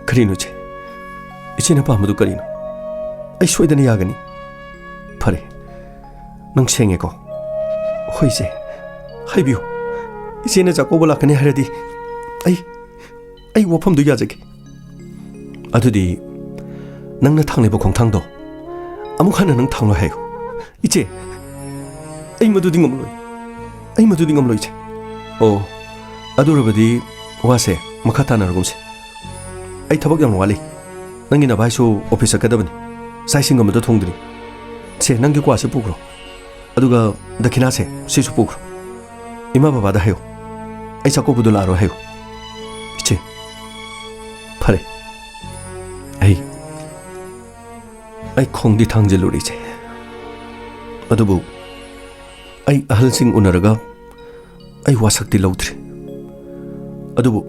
ꯀꯔꯤꯅꯣ ꯏꯆꯦ? ꯏꯆꯦꯅ ꯄꯥꯝꯕꯗꯨ ꯀꯔꯤꯅꯣ? ꯑꯩ ꯁꯣꯏꯗꯅ ꯌꯥꯒꯅꯤ꯫ ꯐꯔꯦ, ꯅꯪ ꯁꯦꯡꯉꯦꯀꯣ? ꯍꯣꯏ ꯏꯆꯦ, ꯍꯥꯏꯕꯤꯌꯨ꯫ ꯏꯆꯦꯅ ꯆꯥꯛꯀꯧꯕ ꯂꯥꯛꯀꯅꯤ ꯍꯥꯏꯔꯗꯤ ꯑꯩ, ꯑꯩ ꯋꯥꯐꯝꯗꯨ ꯌꯥꯖꯒꯦ꯫ ꯑꯗꯨꯗꯤ ꯅꯪꯅ ꯊꯥꯡꯂꯤꯕ ꯈꯣꯡꯊꯥꯡꯗꯣ ꯑꯃꯨꯛ ꯍꯟꯅ ꯅꯪ ꯊꯥꯡꯂꯣꯏ ꯍꯥꯏꯌꯨ꯫ ꯏꯆꯦ, ꯑꯩ ꯃꯗꯨꯗꯤ ꯉꯝꯂꯣꯏ꯫ ꯑꯩ ꯃꯗꯨꯗꯤ ꯉꯝꯂꯣꯏ, ꯏꯆꯦ꯫ ꯑꯣ, ꯑꯗꯨ ꯑꯣꯏꯔꯕꯗꯤ ꯋꯥꯁꯦ ꯃꯈꯥ ꯇꯥꯅꯔꯒꯨꯝꯁꯦ꯫ ꯑꯩ ꯊꯕꯛ ꯌꯥꯝ ꯋꯥꯠꯂꯤ꯫ ꯅꯪꯒꯤ ꯅꯚꯥꯏꯁꯨ ꯑꯣꯐꯤꯁ ꯆꯠꯀꯗꯕꯅꯤ꯫ ꯆꯥꯛ ꯏꯁꯤꯡ ꯑꯃꯗ ꯊꯣꯡꯗ꯭ꯔꯤ꯫ ꯁꯦ, ꯅꯪꯒꯤ ꯀ꯭ꯋꯥꯁꯦ ꯄꯨꯈ꯭ꯔꯣ꯫ ꯑꯗꯨꯒ ꯗꯈꯤꯅꯥꯁꯦ ꯁꯤꯁꯨ ꯄꯨꯈ꯭ꯔꯣ꯫ ꯏꯃꯥ ꯕꯕꯥꯗ ꯍꯥꯏꯌꯨ, ꯑꯩ ꯆꯥꯛꯀꯧꯕꯗꯣ ꯂꯥꯛꯑꯔꯣꯏ ꯍꯥꯏꯌꯨ꯫ ꯏꯆꯦ, ꯐꯔꯦ, ꯑꯩ, ꯑꯩ ꯈꯣꯡꯗꯤ ꯊꯥꯡꯖꯤꯜꯂꯨꯔꯦ, ꯏꯆꯦ꯫ ꯑꯗꯨꯕꯨ ꯑꯩ ꯑꯍꯜꯁꯤꯡ ꯎꯅꯔꯒ ꯑꯩ ꯋꯥꯁꯛꯇꯤ ꯂꯧꯗ꯭ꯔꯤ꯫ ꯑꯗꯨꯕꯨ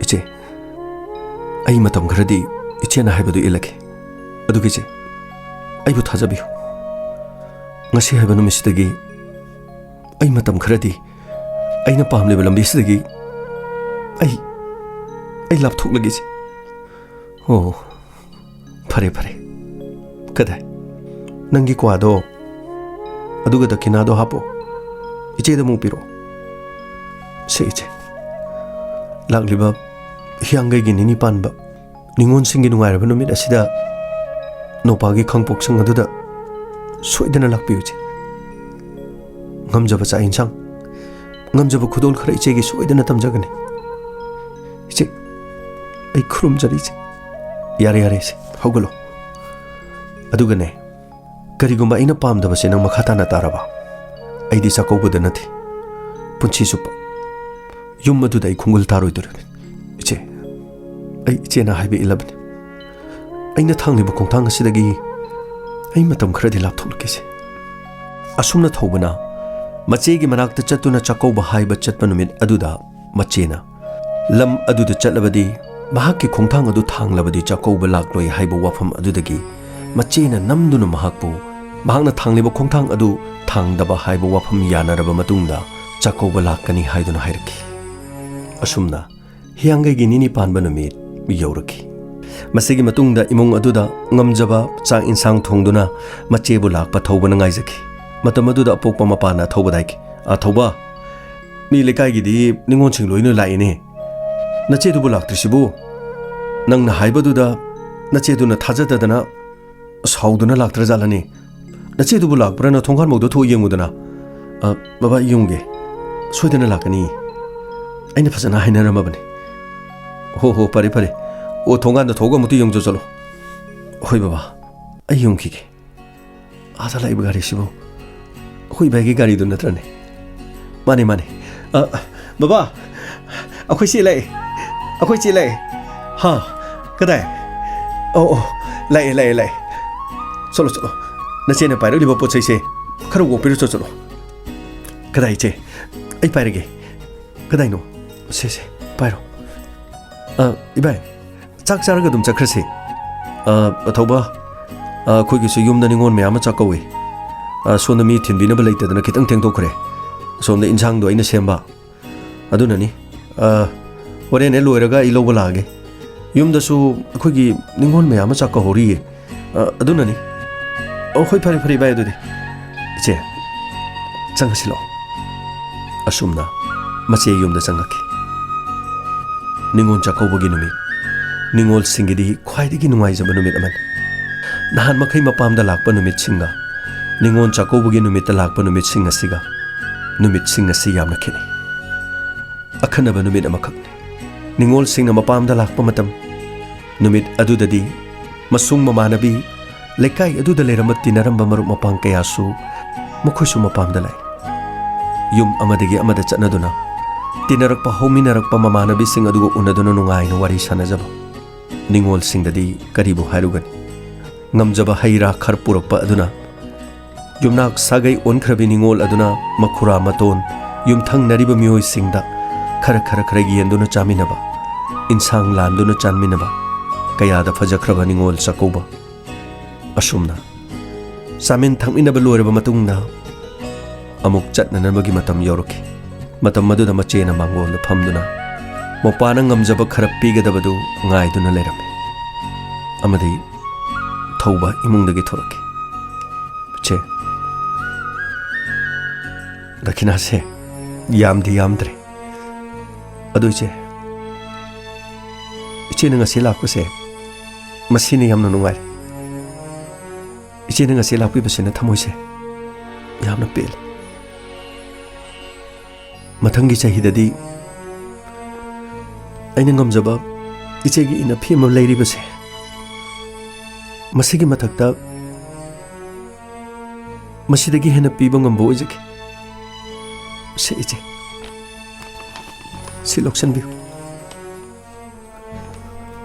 ꯏꯆꯦ, ꯑꯩ ꯃꯇꯝ ꯈꯔꯗꯤ ꯏꯆꯦꯅ ꯍꯥꯏꯕꯗꯨ ꯏꯜꯂꯒꯦ꯫ ꯑꯗꯨꯒ ꯏꯆꯦ, ꯑꯩꯕꯨ ꯊꯥꯖꯕꯤꯌꯨ꯫ ꯉꯁꯤ ꯍꯥꯏꯕ ꯅꯨꯃꯤꯠꯁꯤꯗꯒꯤ ꯑꯩ ꯃꯇꯝ ꯈꯔꯗꯤ ꯑꯩꯅ ꯄꯥꯝꯂꯤꯕ ꯂꯝꯕꯤꯁꯤꯗꯒꯤ ꯑꯩ, ꯑꯩ ꯂꯥꯞꯊꯣꯛꯂꯒꯦ, ꯏꯆꯦ꯫ ꯑꯣ, ꯐꯔꯦ, ꯐꯔꯦ꯫ ꯀꯗꯥꯏ? ꯅꯪꯒꯤ ꯀ꯭ꯋꯥꯗꯣ, ꯑꯗꯨꯒ ꯗꯈꯤꯅꯥꯗꯣ ꯍꯥꯞꯄꯣ꯫ ꯏꯆꯦꯗ ꯑꯃꯨꯛ ꯄꯤꯔꯛꯑꯣ꯫ ꯁꯦ, ꯏꯆꯦ꯫ ꯂꯥꯛꯂꯤꯕ ꯍꯤꯌꯥꯡꯒꯩꯒꯤ ꯅꯤꯅꯤ ꯄꯥꯟꯕ ꯅꯤꯉꯣꯜꯁꯤꯡꯒꯤ ꯅꯨꯡꯉꯥꯏꯔꯕ ꯅꯨꯃꯤꯠ ꯑꯁꯤꯗ ꯅꯣꯄꯥꯒꯤ ꯈꯪꯄꯣꯛꯁꯪ ꯑꯗꯨꯗ ꯁꯣꯏꯗꯅ ꯂꯥꯛꯄꯤꯌꯨ, ꯏꯆꯦ꯫ ꯉꯝꯖꯕ ꯆꯥꯛ ꯏꯟꯁꯥꯡ, ꯉꯝꯖꯕ ꯈꯨꯗꯣꯜ ꯈꯔ ꯏꯆꯦꯒꯤ ꯁꯣꯏꯗꯅ ꯇꯝꯖꯒꯅꯤ꯫ ꯏꯆꯦ, ꯑꯩ ꯈꯨꯔꯨꯝꯖꯔꯤ, ꯏꯆꯦ꯫ ꯌꯥꯔꯦ, ꯌꯥꯔꯦ, ꯏꯆꯦ, ꯍꯧꯒꯠꯂꯣ꯫ ꯑꯗꯨꯒꯅꯦ, ꯀꯔꯤꯒꯨꯝꯕ ꯑꯩꯅ ꯄꯥꯝꯗꯕꯁꯦ ꯅꯪ ꯃꯈꯥ ꯇꯥꯅ ꯇꯥꯔꯕ, ꯑꯩꯗꯤ ꯆꯥꯛꯀꯧꯕꯗ ꯅꯠꯇꯦ, ꯄꯨꯟꯁꯤ ꯆꯨꯞꯄ ꯌꯨꯝ ꯑꯗꯨꯗ ꯑꯩ ꯈꯣꯡꯒꯨꯜ ꯇꯥꯔꯣꯏꯗꯧꯔꯤꯕꯅꯤ꯫ ꯏꯆꯦ, ꯑꯩ ꯏꯆꯦꯅ ꯍꯥꯏꯕ ꯏꯜꯂꯕꯅꯤ꯫ ꯑꯩꯅ ꯊꯥꯡꯂꯤꯕ ꯈꯣꯡꯊꯥꯡ ꯑꯁꯤꯗꯒꯤ ꯑꯩ ꯃꯇꯝ ꯈꯔꯗꯤ ꯂꯥꯞꯊꯣꯛꯂꯛꯀꯦꯁꯦ꯫ ꯑꯁꯨꯝꯅ ꯊꯧꯕꯅ ꯃꯆꯦꯒꯤ ꯃꯅꯥꯛꯇ ꯆꯠꯇꯨꯅ ꯆꯥꯛꯀꯧꯕ ꯍꯥꯏꯕ ꯆꯠꯄ ꯅꯨꯃꯤꯠ ꯑꯗꯨꯗ ꯃꯆꯦꯅ, "ꯂꯝ ꯑꯗꯨꯗ ꯆꯠꯂꯕꯗꯤ ꯃꯍꯥꯛꯀꯤ ꯈꯣꯡꯊꯥꯡ ꯑꯗꯨ ꯊꯥꯡꯂꯕꯗꯤ ꯆꯥꯛꯀꯧꯕ ꯂꯥꯛꯂꯣꯏ" ꯍꯥꯏꯕ ꯋꯥꯐꯝ ꯑꯗꯨꯗꯒꯤ ꯃꯆꯦꯅ ꯅꯝꯗꯨꯅ ꯃꯍꯥꯛꯄꯨ ꯃꯍꯥꯛꯅ ꯊꯥꯡꯂꯤꯕ ꯈꯣꯡꯊꯥꯡ ꯑꯗꯨ ꯊꯥꯡꯗꯕ ꯍꯥꯏꯕ ꯋꯥꯐꯝ ꯌꯥꯅꯔꯕ ꯃꯇꯨꯡꯗ ꯆꯥꯛꯀꯧꯕ ꯂꯥꯛꯀꯅꯤ ꯍꯥꯏꯗꯨꯅ ꯍꯥꯏꯔꯛꯈꯤ꯫ ꯑꯁꯨꯝꯅ ꯍꯤꯌꯥꯡꯒꯩꯒꯤ ꯅꯤꯅꯤ ꯄꯥꯟꯕ ꯅꯨꯃꯤꯠ ꯌꯧꯔꯛꯈꯤ꯫ ꯃꯁꯤꯒꯤ ꯃꯇꯨꯡꯗ ꯏꯃꯨꯡ ꯑꯗꯨꯗ ꯉꯝꯖꯕ ꯆꯥꯛ ꯏꯟꯁꯥꯡ ꯊꯣꯡꯗꯨꯅ ꯃꯆꯦꯕꯨ ꯂꯥꯛꯄ ꯊꯧꯕꯅ ꯉꯥꯏꯖꯈꯤ꯫ ꯃꯇꯝ ꯑꯗꯨꯗ ꯑꯄꯣꯛꯄ ꯃꯄꯥꯅ ꯊꯧꯕꯗ ꯍꯥꯏꯈꯤ, "ꯑ, ꯊꯧꯕ, ꯃꯤ ꯂꯩꯀꯥꯏꯒꯤꯗꯤ ꯅꯤꯉꯣꯜꯁꯤꯡ ꯂꯣꯏꯅ ꯂꯥꯛꯏꯅꯦ꯫ ꯅꯆꯦꯗꯨꯕꯨ ꯂꯥꯛꯇ꯭ꯔꯤꯁꯤꯕꯨ? ꯅꯪꯅ ꯍꯥꯏꯕꯗꯨꯗ ꯅꯆꯦꯗꯨꯅ ꯊꯥꯖꯗꯗꯅ ꯁꯥꯎꯗꯨꯅ ꯂꯥꯛꯇ꯭ꯔꯖꯥꯠꯂꯅꯦ? ꯅꯆꯦꯗꯨꯕꯨ ꯂꯥꯛꯄ꯭ꯔꯅ ꯊꯣꯡꯒꯥꯟꯃꯧꯗ ꯊꯣꯛꯑ ꯌꯦꯡꯉꯨꯗꯅ꯫" "ꯑ, ꯕꯕꯥ, ꯑꯩ ꯌꯦꯡꯉꯨꯒꯦ꯫ ꯁꯣꯏꯗꯅ ꯂꯥꯛꯀꯅꯤ꯫ ꯑꯩꯅ ꯐꯖꯅ ꯍꯥꯏꯅꯔꯝꯃꯕꯅꯤ꯫" "ꯍꯣ, ꯍꯣ, ꯐꯔꯦ, ꯐꯔꯦ꯫ ꯑꯣ, ꯊꯣꯡꯒꯥꯟꯗ ꯊꯣꯛꯑꯒ ꯑꯃꯨꯛꯇ ꯌꯦꯡꯖꯧ ꯆꯠꯂꯣ꯫" "ꯍꯣꯏ ꯕꯕꯥ, ꯑꯩ ꯌꯦꯡꯈꯤꯒꯦ꯫ ꯑꯥꯗ ꯂꯥꯛꯏꯕ ꯒꯥꯔꯤꯁꯤꯕꯨ ꯑꯩꯈꯣꯏ ꯏꯕꯥꯏꯒꯤ ꯒꯥꯔꯤꯗꯨ ꯅꯠꯇ꯭ꯔꯅꯦ?" "ꯃꯥꯅꯦ, ꯃꯥꯅꯦ꯫ ꯑ, ꯕꯕꯥ, ꯑꯩꯈꯣꯏ ꯆꯦ ꯂꯥꯛꯑꯦ꯫ ꯑꯩꯈꯣꯏ ꯆꯦ ꯂꯥꯛꯑꯦ꯫" "ꯍꯥ? ꯀꯗꯥꯏ?" "ꯑꯣ, ꯑꯣ, ꯂꯥꯛꯑꯦ, ꯂꯥꯛꯑꯦ, ꯂꯥꯛꯑꯦ꯫ ꯆꯠꯂꯣ, ꯆꯠꯂꯣ꯫ ꯅꯆꯦꯅ ꯄꯥꯏꯔꯛꯂꯤꯕ ꯄꯣꯠ ꯆꯩꯁꯦ ꯈꯔ ꯑꯣꯛꯄꯤꯔꯨꯆꯣ, ꯆꯠꯂꯣ꯫" "ꯀꯗꯥꯏ, ꯏꯆꯦ? ꯑꯩ ꯄꯥꯏꯔꯒꯦ꯫ ꯀꯗꯥꯏꯅꯣ? ꯁꯦ, ꯁꯦ, ꯄꯥꯏꯔꯣ꯫ ꯑ, ꯏꯕꯥꯏ, ꯆꯥꯛ ꯆꯥꯔꯒ ꯑꯗꯨꯝ ꯆꯠꯈ꯭ꯔꯁꯤ꯫ ꯑ, ꯑꯊꯧꯕ, ꯑ, ꯑꯩꯈꯣꯏꯒꯤꯁꯨ ꯌꯨꯝꯗ ꯅꯤꯉꯣꯜ ꯃꯌꯥꯝ ꯑꯃ ꯆꯥꯛ ꯀꯧꯏ꯫ ꯑ, ꯁꯣꯝꯗ ꯃꯤ ꯊꯤꯟꯕꯤꯅꯕ ꯂꯩꯇꯗꯅ ꯈꯤꯇꯪ ꯊꯦꯡꯗꯣꯛꯈ꯭ꯔꯦ꯫ ꯁꯣꯝꯗ ꯏꯟꯁꯥꯡꯗꯣ ꯑꯩꯅ ꯁꯦꯝꯕ꯫ ꯑꯗꯨꯅꯅꯤ꯫ ꯑ, ꯍꯣꯔꯦꯟ ꯍꯦꯛ ꯂꯣꯏꯔꯒ ꯑꯩ ꯂꯧꯕ ꯂꯥꯛꯑꯒꯦ꯫ ꯌꯨꯝꯗꯁꯨ ꯑꯩꯈꯣꯏꯒꯤ ꯅꯤꯉꯣꯜ ꯃꯌꯥꯝ ꯑꯃ ꯆꯥꯛ ꯀꯧꯍꯧꯔꯤꯌꯦ꯫ ꯑ, ꯑꯗꯨꯅꯅꯤ꯫ ꯑꯣ, ꯍꯣꯏ, ꯐꯔꯦ, ꯐꯔꯦ, ꯏꯕꯥꯏ, ꯑꯗꯨꯗꯤ꯫ ꯏꯆꯦ, ꯆꯪꯉꯁꯤ ꯂꯥꯛꯑꯣ꯫" ꯑꯁꯨꯝꯅ ꯃꯆꯦ ꯌꯨꯝꯗ ꯆꯪꯉꯛꯈꯤ꯫ ꯅꯤꯉꯣꯜ ꯆꯥꯛꯀꯧꯕꯒꯤ ꯅꯨꯃꯤꯠ, ꯅꯤꯉꯣꯜꯁꯤꯡꯒꯤꯗꯤ ꯈ꯭ꯋꯥꯏꯗꯒꯤ ꯅꯨꯡꯉꯥꯏꯖꯕ ꯅꯨꯃꯤꯠ ꯑꯃꯅꯤ꯫ ꯅꯍꯥꯟ ꯃꯈꯩ ꯃꯄꯥꯝꯗ ꯂꯥꯛꯄ ꯅꯨꯃꯤꯠꯁꯤꯡꯒ ꯅꯤꯉꯣꯜ ꯆꯥꯛꯀꯧꯕꯒꯤ ꯅꯨꯃꯤꯠꯇ ꯂꯥꯛꯄ ꯅꯨꯃꯤꯠꯁꯤꯡ ꯑꯁꯤꯒ, ꯅꯨꯃꯤꯠꯁꯤꯡ ꯑꯁꯤ ꯌꯥꯝꯅ ꯈꯦꯠꯅꯩ꯫ ꯑꯈꯟꯅꯕ ꯅꯨꯃꯤꯠ ꯑꯃꯈꯛꯅꯤ꯫ ꯅꯤꯉꯣꯜꯁꯤꯡꯅ ꯃꯄꯥꯝꯗ ꯂꯥꯛꯄ ꯃꯇꯝ, ꯅꯨꯃꯤꯠ ꯑꯗꯨꯗꯗꯤ ꯃꯁꯨꯡ ꯃꯃꯥꯟꯅꯕꯤ, ꯂꯩꯀꯥꯏ ꯑꯗꯨꯗ ꯂꯩꯔꯝꯕ ꯇꯤꯟꯅꯔꯝꯕ ꯃꯔꯨꯞ ꯃꯄꯥꯡ ꯀꯌꯥꯁꯨ ꯃꯈꯣꯏꯁꯨ ꯃꯄꯥꯝꯗ ꯂꯥꯛꯏ꯫ ꯌꯨꯝ ꯑꯃꯗꯒꯤ ꯑꯃꯗ ꯆꯠꯅꯗꯨꯅ ꯇꯤꯟꯅꯔꯛꯄ, ꯍꯧꯃꯤꯟꯅꯔꯛꯄ ꯃꯃꯥꯟꯅꯕꯤꯁꯤꯡ ꯑꯗꯨꯒ ꯎꯅꯗꯨꯅ ꯅꯨꯡꯉꯥꯏꯅ ꯋꯥꯔꯤ ꯁꯥꯟꯅꯖꯕ꯫ ꯅꯤꯉꯣꯜꯁꯤꯡꯗꯗꯤ ꯀꯔꯤꯕꯨ ꯍꯥꯏꯔꯨꯒꯅꯤ? ꯉꯝꯖꯕ ꯍꯩ ꯔꯥ ꯈꯔ ꯄꯨꯔꯛꯄ ꯑꯗꯨꯅ ꯌꯨꯝꯅꯥꯛ ꯁꯥꯒꯩ ꯑꯣꯟꯈ꯭ꯔꯕꯤ ꯅꯤꯉꯣꯜ ꯑꯗꯨꯅ ꯃꯈꯨꯔꯥ ꯃꯇꯣꯟ, ꯌꯨꯝꯊꯪꯅꯔꯤꯕ ꯃꯤꯑꯣꯏꯁꯤꯡꯗ ꯈꯔ ꯈꯔ ꯈꯔ ꯌꯦꯟꯗꯨꯅ ꯆꯥꯃꯤꯟꯅꯕ, ꯏꯟꯁꯥꯡ ꯂꯥꯟꯗꯨꯅ ꯆꯥꯃꯤꯟꯅꯕ, ꯀꯌꯥꯗ ꯐꯖꯈ꯭ꯔꯕ ꯅꯤꯉꯣꯜ ꯆꯥꯛꯀꯧꯕ꯫ ꯑꯁꯨꯝꯅ ꯆꯥꯃꯤꯟ ꯊꯛꯃꯤꯟꯅꯕ ꯂꯣꯏꯔꯕ ꯃꯇꯨꯡꯗ ꯑꯃꯨꯛ ꯆꯠꯅꯅꯕꯒꯤ ꯃꯇꯝ ꯌꯧꯔꯛꯈꯤ꯫ ꯃꯇꯝ ꯑꯗꯨꯗ ꯃꯆꯦꯅ ꯃꯥꯡꯒꯣꯜꯗ ꯐꯝꯗꯨꯅ ꯃꯧꯄꯥꯅ ꯉꯝꯖꯕ ꯈꯔ ꯄꯤꯒꯗꯕꯗꯨ ꯉꯥꯏꯗꯨꯅ ꯂꯩꯔꯝꯃꯤ꯫ ꯑꯃꯗꯤ ꯊꯧꯕ ꯏꯃꯨꯡꯗꯒꯤ ꯊꯣꯔꯛꯈꯤ꯫ "ꯏꯆꯦ, ꯗꯈꯤꯅꯥꯁꯦ ꯌꯥꯝꯗꯤ ꯌꯥꯝꯗ꯭ꯔꯦ꯫ ꯑꯗꯨ ꯏꯆꯦ, ꯏꯆꯦꯅ ꯉꯁꯤ ꯂꯥꯛꯄꯁꯦ ꯃꯁꯤꯅ ꯌꯥꯝꯅ ꯅꯨꯡꯉꯥꯏꯔꯦ꯫ ꯏꯆꯦꯅ ꯉꯁꯤ ꯂꯥꯛꯄꯤꯕꯁꯤꯅ ꯊꯃꯣꯏꯁꯦ ꯌꯥꯝꯅ ꯄꯦꯜꯂꯦ꯫ ꯃꯊꯪꯒꯤ ꯆꯍꯤꯗꯗꯤ ꯑꯩꯅ ꯉꯝꯖꯕ ꯏꯆꯦꯒꯤ ꯏꯟꯅꯐꯤ ꯑꯃ ꯂꯩꯔꯤꯕꯁꯦ, ꯃꯁꯤꯒꯤ ꯃꯊꯛꯇ ꯃꯁꯤꯗꯒꯤ ꯍꯦꯟꯅ ꯄꯤꯕ ꯉꯝꯕ ꯑꯣꯏꯖꯒꯦ꯫ ꯁꯦ ꯏꯆꯦ, ꯁꯤ ꯂꯧꯁꯤꯟꯕꯤꯌꯨ꯫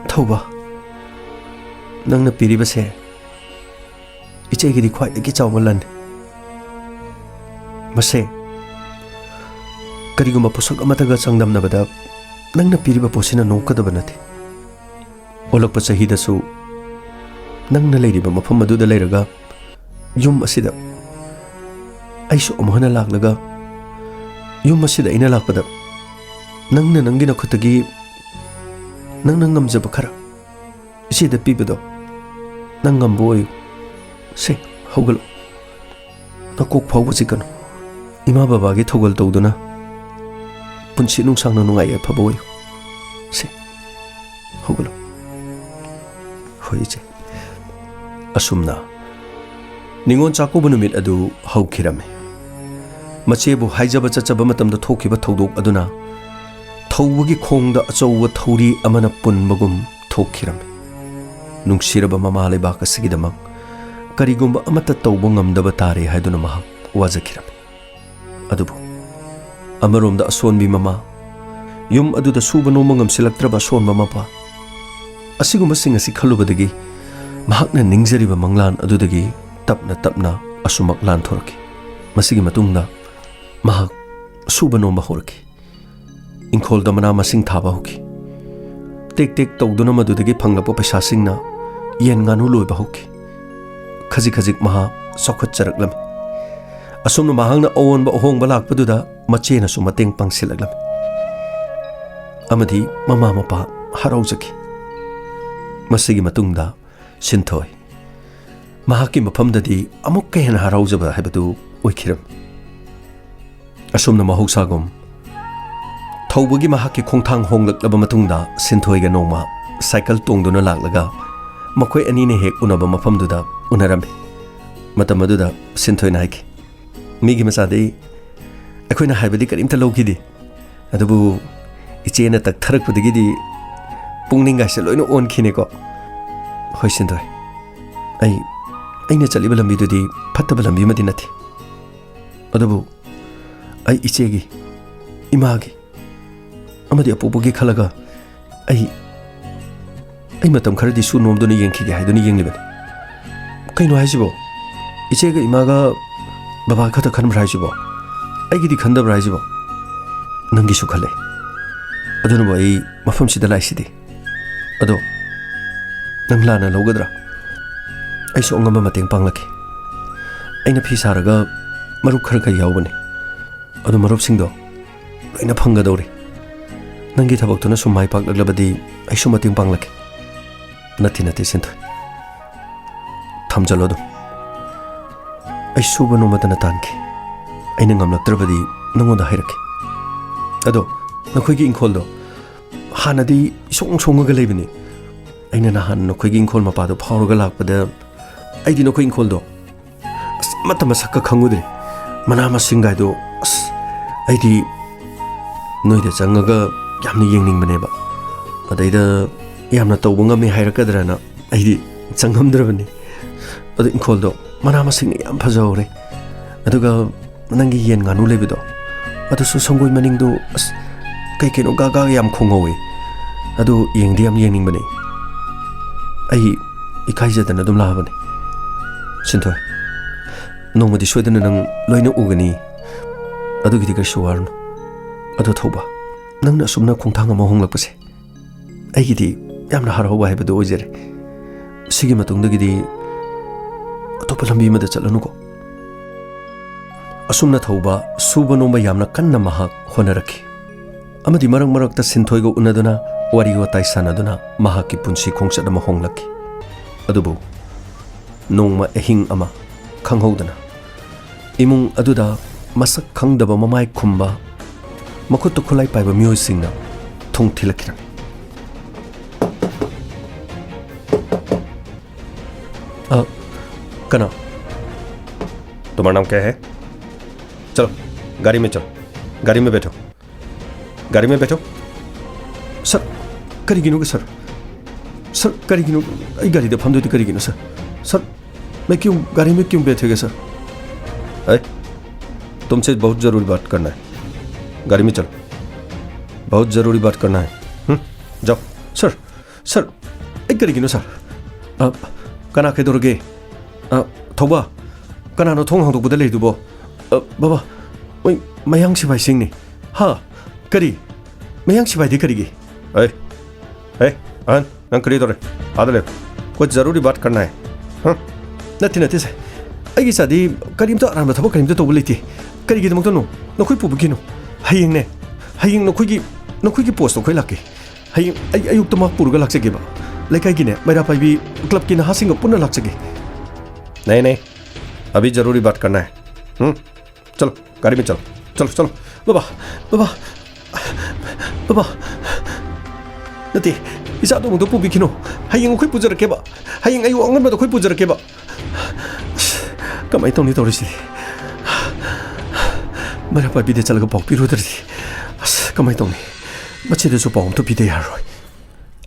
ꯊꯧꯕ, ꯅꯪꯅ ꯄꯤꯔꯤꯕꯁꯦ ꯏꯆꯦꯒꯤꯗꯤ ꯈ꯭ꯋꯥꯏꯗꯒꯤ ꯆꯥꯎꯕ ꯂꯟꯅꯤ꯫ ꯃꯁꯦ ꯀꯔꯤꯒꯨꯝꯕ ꯄꯣꯠꯁꯛ ꯑꯃꯠꯇꯒ ꯆꯥꯡꯗꯝꯅꯕꯗ ꯅꯪꯅ ꯄꯤꯔꯤꯕ ꯄꯣꯠꯁꯤꯅ ꯅꯣꯛꯀꯗꯕ ꯅꯠꯇꯦ꯫ ꯑꯣꯜꯂꯛꯄ ꯆꯍꯤꯗꯁꯨ ꯅꯪꯅ ꯂꯩꯔꯤꯕ ꯃꯐꯝ ꯑꯗꯨꯗ ꯂꯩꯔꯒ ꯌꯨꯝ ꯑꯁꯤꯗ ꯑꯩꯁꯨ ꯑꯃꯨꯛ ꯍꯟꯅ ꯂꯥꯛꯂꯒ, ꯌꯨꯝ ꯑꯁꯤꯗ ꯑꯩꯅ ꯂꯥꯛꯄꯗ ꯅꯪꯅ ꯅꯪꯒꯤ ꯅꯈꯨꯠꯇꯒꯤ ꯅꯪꯅ ꯉꯝꯖꯕ ꯈꯔ ꯏꯆꯦꯗ ꯄꯤꯕꯗꯣ ꯅꯪ ꯉꯝꯕ ꯑꯣꯏꯌꯨ꯫ ꯁꯦ, ꯍꯧꯒꯠꯂꯣ꯫ ꯅꯀꯣꯛ ꯐꯥꯎꯕ ꯆꯤꯛꯀꯅꯨ꯫ ꯏꯃꯥ ꯕꯕꯥꯒꯤ ꯊꯧꯒꯜ ꯇꯧꯗꯨꯅ ꯄꯨꯟꯁꯤ ꯅꯨꯡꯁꯥꯡꯅ ꯅꯨꯡꯉꯥꯏ ꯌꯥꯏꯐꯕ ꯑꯣꯏꯌꯨ꯫ ꯁꯦ, ꯍꯧꯒꯠꯂꯣ꯫ ꯍꯣꯏ, ꯏꯆꯦ꯫ ꯑꯁꯨꯝꯅ ꯅꯤꯉꯣꯜ ꯆꯥꯛꯀꯧꯕ ꯅꯨꯃꯤꯠ ꯑꯗꯨ ꯍꯧꯈꯤꯔꯝꯃꯤ꯫ ꯃꯆꯦꯕꯨ ꯍꯥꯏꯖꯕ ꯆꯠꯆꯕ ꯃꯇꯝꯗ ꯊꯣꯛꯈꯤꯕ ꯊꯧꯗꯣꯛ ꯑꯗꯨꯅ ꯊꯧꯕꯒꯤ ꯈꯣꯡꯗ ꯑꯆꯧꯕ ꯊꯧꯔꯤ ꯑꯃꯅ ꯄꯨꯟꯕꯒꯨꯝ ꯊꯣꯛꯈꯤꯔꯝꯃꯤ꯫ ꯅꯨꯡꯁꯤꯔꯕ ꯃꯃꯥ ꯂꯩꯕꯥꯛ ꯑꯁꯤꯒꯤꯗꯃꯛ ꯀꯔꯤꯒꯨꯝꯕ ꯑꯃꯠꯇ ꯇꯧꯕ ꯉꯝꯗꯕ ꯇꯥꯔꯦ ꯍꯥꯏꯗꯨꯅ ꯃꯍꯥꯛ ꯋꯥꯖꯈꯤꯔꯝꯃꯤ꯫ ꯑꯗꯨꯕꯨ ꯑꯃꯔꯣꯝꯗ ꯑꯁꯣꯟꯕꯤ ꯃꯃꯥ, ꯌꯨꯝ ꯑꯗꯨꯗ ꯁꯨꯕ ꯅꯣꯝꯕ ꯉꯝꯁꯤꯜꯂꯛꯇ꯭ꯔꯕ ꯑꯁꯣꯟꯕ ꯃꯄꯥ, ꯑꯁꯤꯒꯨꯝꯕꯁꯤꯡ ꯑꯁꯤ ꯈꯜꯂꯨꯕꯗꯒꯤ ꯃꯍꯥꯛꯅ ꯅꯤꯡꯖꯔꯤꯕ ꯃꯪꯂꯥꯟ ꯑꯗꯨꯗꯒꯤ ꯇꯞꯅ ꯇꯞꯅ ꯑꯁꯨꯃꯛ ꯂꯥꯟꯊꯣꯔꯛꯈꯤ꯫ ꯃꯁꯤꯒꯤ ꯃꯇꯨꯡꯗ ꯃꯍꯥꯛ ꯁꯨꯕ ꯅꯣꯝꯕ ꯍꯧꯔꯛꯈꯤ꯫ ꯏꯪꯈꯣꯜꯗ ꯃꯅꯥ ꯃꯁꯤꯡ ꯊꯥꯕ ꯍꯧꯈꯤ꯫ ꯇꯦꯛ ꯇꯦꯛ ꯇꯧꯗꯨꯅ ꯃꯗꯨꯗꯒꯤ ꯐꯪꯂꯛꯄ ꯄꯩꯁꯥꯁꯤꯡꯅ ꯌꯦꯟ ꯉꯥꯅꯨ ꯂꯣꯏꯕ ꯍꯧꯈꯤ꯫ ꯈꯖꯤꯛ ꯈꯖꯤꯛ ꯃꯍꯥꯛ ꯆꯥꯎꯈꯠꯆꯔꯛꯂꯝꯃꯤ꯫ ꯑꯁꯨꯝꯅ ꯃꯍꯥꯛꯅ ꯑꯑꯣꯟꯕ ꯑꯍꯣꯡꯕ ꯂꯥꯛꯄꯗꯨꯗ ꯃꯆꯦꯅꯁꯨ ꯃꯇꯦꯡ ꯄꯥꯡꯁꯤꯜꯂꯛꯂꯝꯃꯤ꯫ ꯑꯃꯗꯤ ꯃꯃꯥ ꯃꯄꯥ ꯍꯔꯥꯎꯖꯈꯤ꯫ ꯃꯁꯤꯒꯤ ꯃꯇꯨꯡꯗ ꯁꯤꯟꯊꯣꯏ ꯃꯍꯥꯛꯀꯤ ꯃꯐꯝꯗꯗꯤ ꯑꯃꯨꯛꯀ ꯍꯦꯟꯅ ꯍꯔꯥꯎꯖꯕ ꯍꯥꯏꯕꯗꯨ ꯑꯣꯏꯈꯤꯔꯝꯃꯤ꯫ ꯑꯁꯨꯝꯅ ꯃꯍꯧꯁꯥꯒꯨꯝ ꯊꯧꯕꯒꯤ ꯃꯍꯥꯛꯀꯤ ꯈꯣꯡꯊꯥꯡ ꯍꯣꯡꯂꯛꯂꯕ ꯃꯇꯨꯡꯗ ꯁꯤꯟꯊꯣꯏꯒ ꯅꯣꯡꯃ ꯁꯥꯏꯀꯜ ꯇꯣꯡꯗꯨꯅ ꯂꯥꯛꯂꯒ ꯃꯈꯣꯏ ꯑꯅꯤꯅ ꯍꯦꯛ ꯎꯅꯕ ꯃꯐꯝꯗꯨꯗ ꯎꯅꯔꯝꯃꯤ꯫ ꯃꯇꯝ ꯑꯗꯨꯗ ꯁꯤꯟꯊꯣꯏꯅ ꯍꯥꯏꯈꯤ, "ꯃꯤꯒꯤ ꯃꯆꯥꯗꯤ ꯑꯩꯈꯣꯏꯅ ꯍꯥꯏꯕꯗꯤ ꯀꯔꯤꯝꯇ ꯂꯧꯈꯤꯗꯦ, ꯑꯗꯨꯕꯨ ꯏꯆꯦꯅ ꯇꯛꯊꯔꯛꯄꯗꯒꯤꯗꯤ ꯄꯨꯛꯅꯤꯡꯒꯥꯏꯁꯦ ꯂꯣꯏꯅ ꯑꯣꯟꯈꯤꯅꯦꯀꯣ꯫" "ꯍꯣꯏ ꯁꯤꯟꯊꯣꯏ, ꯑꯩ, ꯑꯩꯅ ꯆꯠꯂꯤꯕ ꯂꯝꯕꯤꯗꯨꯗꯤ ꯐꯠꯇꯕ ꯂꯝꯕꯤ ꯑꯃꯗꯤ ꯅꯠꯇꯦ, ꯑꯗꯨꯕꯨ ꯑꯩ ꯏꯆꯦꯒꯤ, ꯏꯃꯥꯒꯤ ꯑꯃꯗꯤ ꯑꯄꯣꯛꯄꯒꯤ ꯈꯜꯂꯒ ꯑꯩ, ꯑꯩ ꯃꯇꯝ ꯈꯔꯗꯤ ꯁꯨ ꯅꯣꯝꯗꯨꯅ ꯌꯦꯡꯈꯤꯒꯦ ꯍꯥꯏꯗꯨꯅ ꯌꯦꯡꯂꯤꯕꯅꯤ꯫ ꯀꯩꯅꯣ ꯍꯥꯏꯁꯤꯕꯣ? ꯏꯆꯦꯒ ꯏꯃꯥꯒ ꯕꯕꯥ ꯈꯛꯇ ꯈꯟꯕ꯭ꯔꯥ ꯍꯥꯏꯁꯤꯕꯣ? ꯑꯩꯒꯤꯗꯤ ꯈꯟꯗꯕ꯭ꯔꯥ ꯍꯥꯏꯁꯤꯕꯣ?" "ꯅꯪꯒꯤꯁꯨ ꯈꯜꯂꯦ꯫ ꯑꯗꯨꯅꯕꯨ ꯑꯩ ꯃꯐꯝꯁꯤꯗ ꯂꯥꯛꯏꯁꯤꯗꯤ꯫ ꯑꯗꯣ ꯅꯪ ꯂꯥꯟꯅ ꯂꯧꯒꯗ꯭ꯔꯥ? ꯑꯩꯁꯨ ꯑꯉꯝꯕ ꯃꯇꯦꯡ ꯄꯥꯡꯂꯛꯀꯦ꯫ ꯑꯩꯅ ꯐꯤ ꯁꯥꯔꯒ ꯃꯔꯨꯞ ꯈꯔ ꯈꯔ ꯌꯥꯎꯕꯅꯦ꯫ ꯑꯗꯨ ꯃꯔꯨꯞꯁꯤꯡꯗꯣ ꯂꯣꯏꯅ ꯐꯪꯒꯗꯧꯔꯤ꯫ ꯅꯪꯒꯤ ꯊꯕꯛꯇꯨꯅ ꯁꯨꯝ ꯃꯥꯏ ꯄꯥꯛꯂꯛꯂꯕꯗꯤ ꯑꯩꯁꯨ ꯃꯇꯦꯡ ꯄꯥꯡꯂꯛꯀꯦ꯫" "ꯅꯠꯇꯦ, ꯅꯠꯇꯦ ꯁꯤꯟꯊꯣꯏ, ꯊꯝꯖꯜꯂꯣ ꯑꯗꯨꯝ꯫ ꯑꯩ ꯁꯨꯕ ꯅꯣꯝꯕꯗꯅ ꯇꯥꯟꯈꯤ꯫ ꯑꯩꯅ ꯉꯝꯂꯛꯇ꯭ꯔꯕꯗꯤ ꯅꯉꯣꯟꯗ ꯍꯥꯏꯔꯛꯀꯦ꯫ ꯑꯗꯣ ꯅꯈꯣꯏꯒꯤ ꯏꯪꯈꯣꯜꯗꯣ ꯍꯥꯟꯅꯗꯤ ꯏꯁꯣꯡ ꯁꯣꯡꯉꯒ ꯂꯩꯕꯅꯤ꯫ ꯑꯩꯅ ꯅꯍꯥꯟ ꯅꯈꯣꯏꯒꯤ ꯏꯪꯈꯣꯜ ꯃꯄꯥꯗꯣ ꯐꯥꯎꯔꯒ ꯂꯥꯛꯄꯗ ꯑꯩꯗꯤ ꯅꯈꯣꯏ ꯏꯪꯈꯣꯜꯗꯣ ꯑꯁ ꯑꯃꯠꯇ ꯃꯁꯛꯀ ꯈꯪꯉꯨꯗ꯭ꯔꯦ꯫ ꯃꯅꯥ ꯃꯁꯤꯡꯒꯥꯏꯗꯣ ꯑꯁ ꯑꯩꯗꯤ ꯅꯣꯏꯗ ꯆꯪꯉꯒ ꯌꯥꯝꯅ ꯌꯦꯡꯅꯤꯡꯕꯅꯦꯕ꯫ ꯑꯗꯩꯗ ꯌꯥꯝꯅ ꯇꯧꯕ ꯉꯝꯃꯦ ꯍꯥꯏꯔꯛꯀꯗ꯭ꯔꯅ ꯑꯩꯗꯤ ꯆꯪꯉꯝꯗ꯭ꯔꯕꯅꯤ꯫ ꯑꯗꯨ ꯏꯪꯈꯣꯜꯗꯣ ꯃꯅꯥ ꯃꯁꯤꯡꯅ ꯌꯥꯝ ꯐꯖꯍꯧꯔꯦ꯫ ꯑꯗꯨꯒ ꯅꯪꯒꯤ ꯌꯦꯟ ꯉꯥꯅꯨ ꯂꯩꯕꯗꯣ, ꯑꯗꯨꯁꯨ ꯁꯪꯒꯣꯏ ꯃꯅꯤꯡꯗꯣ ꯑꯁ ꯀꯩ ꯀꯩꯅꯣ ꯒꯥ ꯒꯥ ꯌꯥꯝ ꯈꯣꯡꯍꯧꯋꯦ꯫ ꯑꯗꯨ ꯌꯦꯡꯗꯤ ꯌꯥꯝ ꯌꯦꯡꯅꯤꯡꯕꯅꯦ꯫ ꯑꯩ ꯏꯀꯥꯏꯖꯗꯅ ꯑꯗꯨꯝ ꯂꯥꯛꯑꯕꯅꯦ꯫ ꯁꯤꯟꯊꯣꯏ, ꯅꯣꯡꯃꯗꯤ ꯁꯣꯏꯗꯅ ꯅꯪ ꯂꯣꯏꯅ ꯎꯒꯅꯤ꯫ ꯑꯗꯨꯒꯤꯗꯤ ꯀꯩꯁꯨ ꯋꯥꯔꯨꯅꯨ꯫ ꯑꯗꯣ ꯊꯧꯕ, ꯅꯪꯅ ꯑꯁꯨꯝꯅ ꯈꯣꯡꯊꯥꯡ ꯑꯃ ꯍꯣꯡꯂꯛꯄꯁꯦ ꯑꯩꯒꯤꯗꯤ ꯌꯥꯝꯅ ꯍꯔꯥꯎꯕ ꯍꯥꯏꯕꯗꯨ ꯑꯣꯏꯖꯔꯦ꯫ ꯁꯤꯒꯤ ꯃꯇꯨꯡꯗꯒꯤꯗꯤ ꯑꯇꯣꯞꯄ ꯂꯝꯕꯤ ꯑꯃꯗ ꯆꯠꯂꯅꯨꯀꯣ꯫ ꯑꯁꯨꯝꯅ ꯊꯧꯕ ꯁꯨꯕ ꯅꯣꯝꯕ ꯌꯥꯝꯅ ꯀꯟꯅ ꯃꯍꯥꯛ ꯍꯣꯠꯅꯔꯛꯈꯤ꯫ ꯑꯃꯗꯤ ꯃꯔꯛ ꯃꯔꯛꯇ ꯁꯤꯟꯊꯣꯏꯒ ꯎꯅꯗꯨꯅ ꯋꯥꯔꯤ ꯋꯥꯇꯥꯏ ꯁꯥꯟꯅꯗꯨꯅ ꯃꯍꯥꯛꯀꯤ ꯄꯨꯟꯁꯤ ꯈꯣꯡꯆꯠ ꯑꯃ ꯍꯣꯡꯂꯛꯈꯤ꯫ ꯑꯗꯨꯕꯨ ꯅꯣꯡꯃ ꯑꯍꯤꯡ ꯑꯃ ꯈꯪꯍꯧꯗꯅ ꯏꯃꯨꯡ ꯑꯗꯨꯗ ꯃꯁꯛ ꯈꯪꯗꯕ ꯃꯃꯥꯏ ꯈꯨꯝꯕ, ꯃꯈꯨꯠꯇ ꯈꯨꯠꯂꯥꯏ ꯄꯥꯏꯕ ꯃꯤꯑꯣꯏꯁꯤꯡꯅ ꯊꯣꯡ ꯊꯤꯜꯂꯛꯈꯤꯔꯝꯃꯤ꯫ ꯑ, ꯀꯅꯥ? तुम्हारा नाम क्या है? चलो, गाड़ी में चलो, गाड़ी में बैठो, गाड़ी में बैठो। सर, ꯀꯔꯤꯒꯤꯅꯣ ꯁꯔ? ꯁꯔ, ꯀꯔꯤꯒꯤꯅꯣ ꯑꯩ ꯒꯥꯔꯤꯗ ꯐꯝꯗꯣꯏꯗꯤ ꯀꯔꯤꯒꯤꯅꯣ ꯁꯔ? ꯁꯔ, मैं क्यों गाड़ी में क्यों बैठेगा सर? ए, तुमसे बहुत ज़रूरी बात करना है। गाड़ी में चलो। बहुत ज़रूरी बात करना है। हम्म, जाओ। सर, सर, ꯑꯩ ꯀꯔꯤꯒꯤꯅꯣ ꯁꯔ? ꯑ, ꯀꯅꯥ ꯀꯩꯗꯧꯔꯒꯦ? ꯑ, ꯊꯧꯕ, ꯀꯅꯥꯅꯣ ꯊꯣꯡ ꯍꯥꯡꯗꯣꯛꯄꯗ ꯂꯩꯗꯨꯕꯣ? ꯑ, ꯕꯕꯥ, ꯃꯣꯏ ꯃꯌꯥꯡ ꯁꯤꯐꯥꯏꯁꯤꯡꯅꯤ꯫ ꯍꯥ? ꯀꯔꯤ? ꯃꯌꯥꯡ ꯁꯤꯐꯥꯏꯗꯤ ꯀꯔꯤꯒꯤ? ए, ए, अहन, ꯅꯪ ꯀꯔꯤ ꯇꯧꯔꯦ? ꯑꯥꯗ ꯂꯩꯌꯨ꯫ कुछ ज़रूरी बात करना है। ꯍꯥ? ꯅꯠꯇꯦ, ꯅꯠꯇꯦ ꯁꯔ꯫ ꯑꯩꯒꯤ ꯏꯆꯥꯗꯤ ꯀꯔꯤꯝꯇ ꯑꯔꯥꯟꯕ ꯊꯕꯛ ꯀꯔꯤꯝꯇ ꯇꯧꯕ ꯂꯩꯇꯦ꯫ ꯀꯔꯤꯒꯤꯗꯃꯛꯇꯅꯣ? ꯅꯈꯣꯏ ꯄꯨꯕꯒꯤꯅꯣ? ꯍꯌꯦꯡꯅꯦ, ꯍꯌꯦꯡ ꯅꯈꯣꯏꯒꯤ, ꯅꯈꯣꯏꯒꯤ ꯄꯣꯁꯇꯣ ꯑꯩꯈꯣꯏ ꯂꯥꯛꯀꯦ꯫ ꯍꯌꯦꯡ ꯑꯩ ꯑꯌꯨꯛꯇ ꯃꯍꯥꯛ ꯄꯨꯔꯒ ꯂꯥꯛꯆꯒꯦꯕ꯫ ꯂꯩꯀꯥꯏꯒꯤꯅꯦ, ꯃꯩꯔꯥ ꯄꯥꯏꯕꯤ ꯀ꯭ꯂꯕꯀꯤ ꯅꯍꯥꯁꯤꯡꯒ ꯄꯨꯟꯅ ꯂꯥꯛꯆꯒꯦ꯫ नहीं, नहीं, अभी ज़रूरी बात करना है। हम्म, चलो, गाड़ी में चलो, चलो, चलो। ꯕꯕꯥ, ꯕꯕꯥ, ꯕꯕꯥ, ꯅꯠꯇꯦ, ꯏꯆꯥꯗꯣ ꯑꯃꯨꯛꯇ ꯄꯨꯕꯤꯈꯤꯅꯣ꯫ ꯍꯌꯦꯡ ꯑꯩꯈꯣꯏ ꯄꯨꯖꯔꯛꯀꯦꯕ꯫ ꯍꯌꯦꯡ ꯑꯌꯨꯛ ꯑꯉꯟꯕꯗ ꯑꯩꯈꯣꯏ ꯄꯨꯖꯔꯛꯀꯦꯕ꯫ ꯑꯁ, ꯀꯃꯥꯏꯅ ꯇꯧꯅꯤ ꯇꯧꯔꯤꯁꯤꯗꯤ? ꯃꯩꯔꯥ ꯄꯥꯏꯕꯤꯗ ꯆꯠꯂꯒ ꯄꯥꯎ ꯄꯤꯔꯨꯗ꯭ꯔꯗꯤ꯫ ꯑꯁ, ꯀꯃꯥꯏꯅ ꯇꯧꯅꯤ? ꯃꯁꯤꯗꯁꯨ ꯄꯥꯎ ꯑꯝꯇ ꯄꯤꯗ ꯌꯥꯔꯔꯣꯏ꯫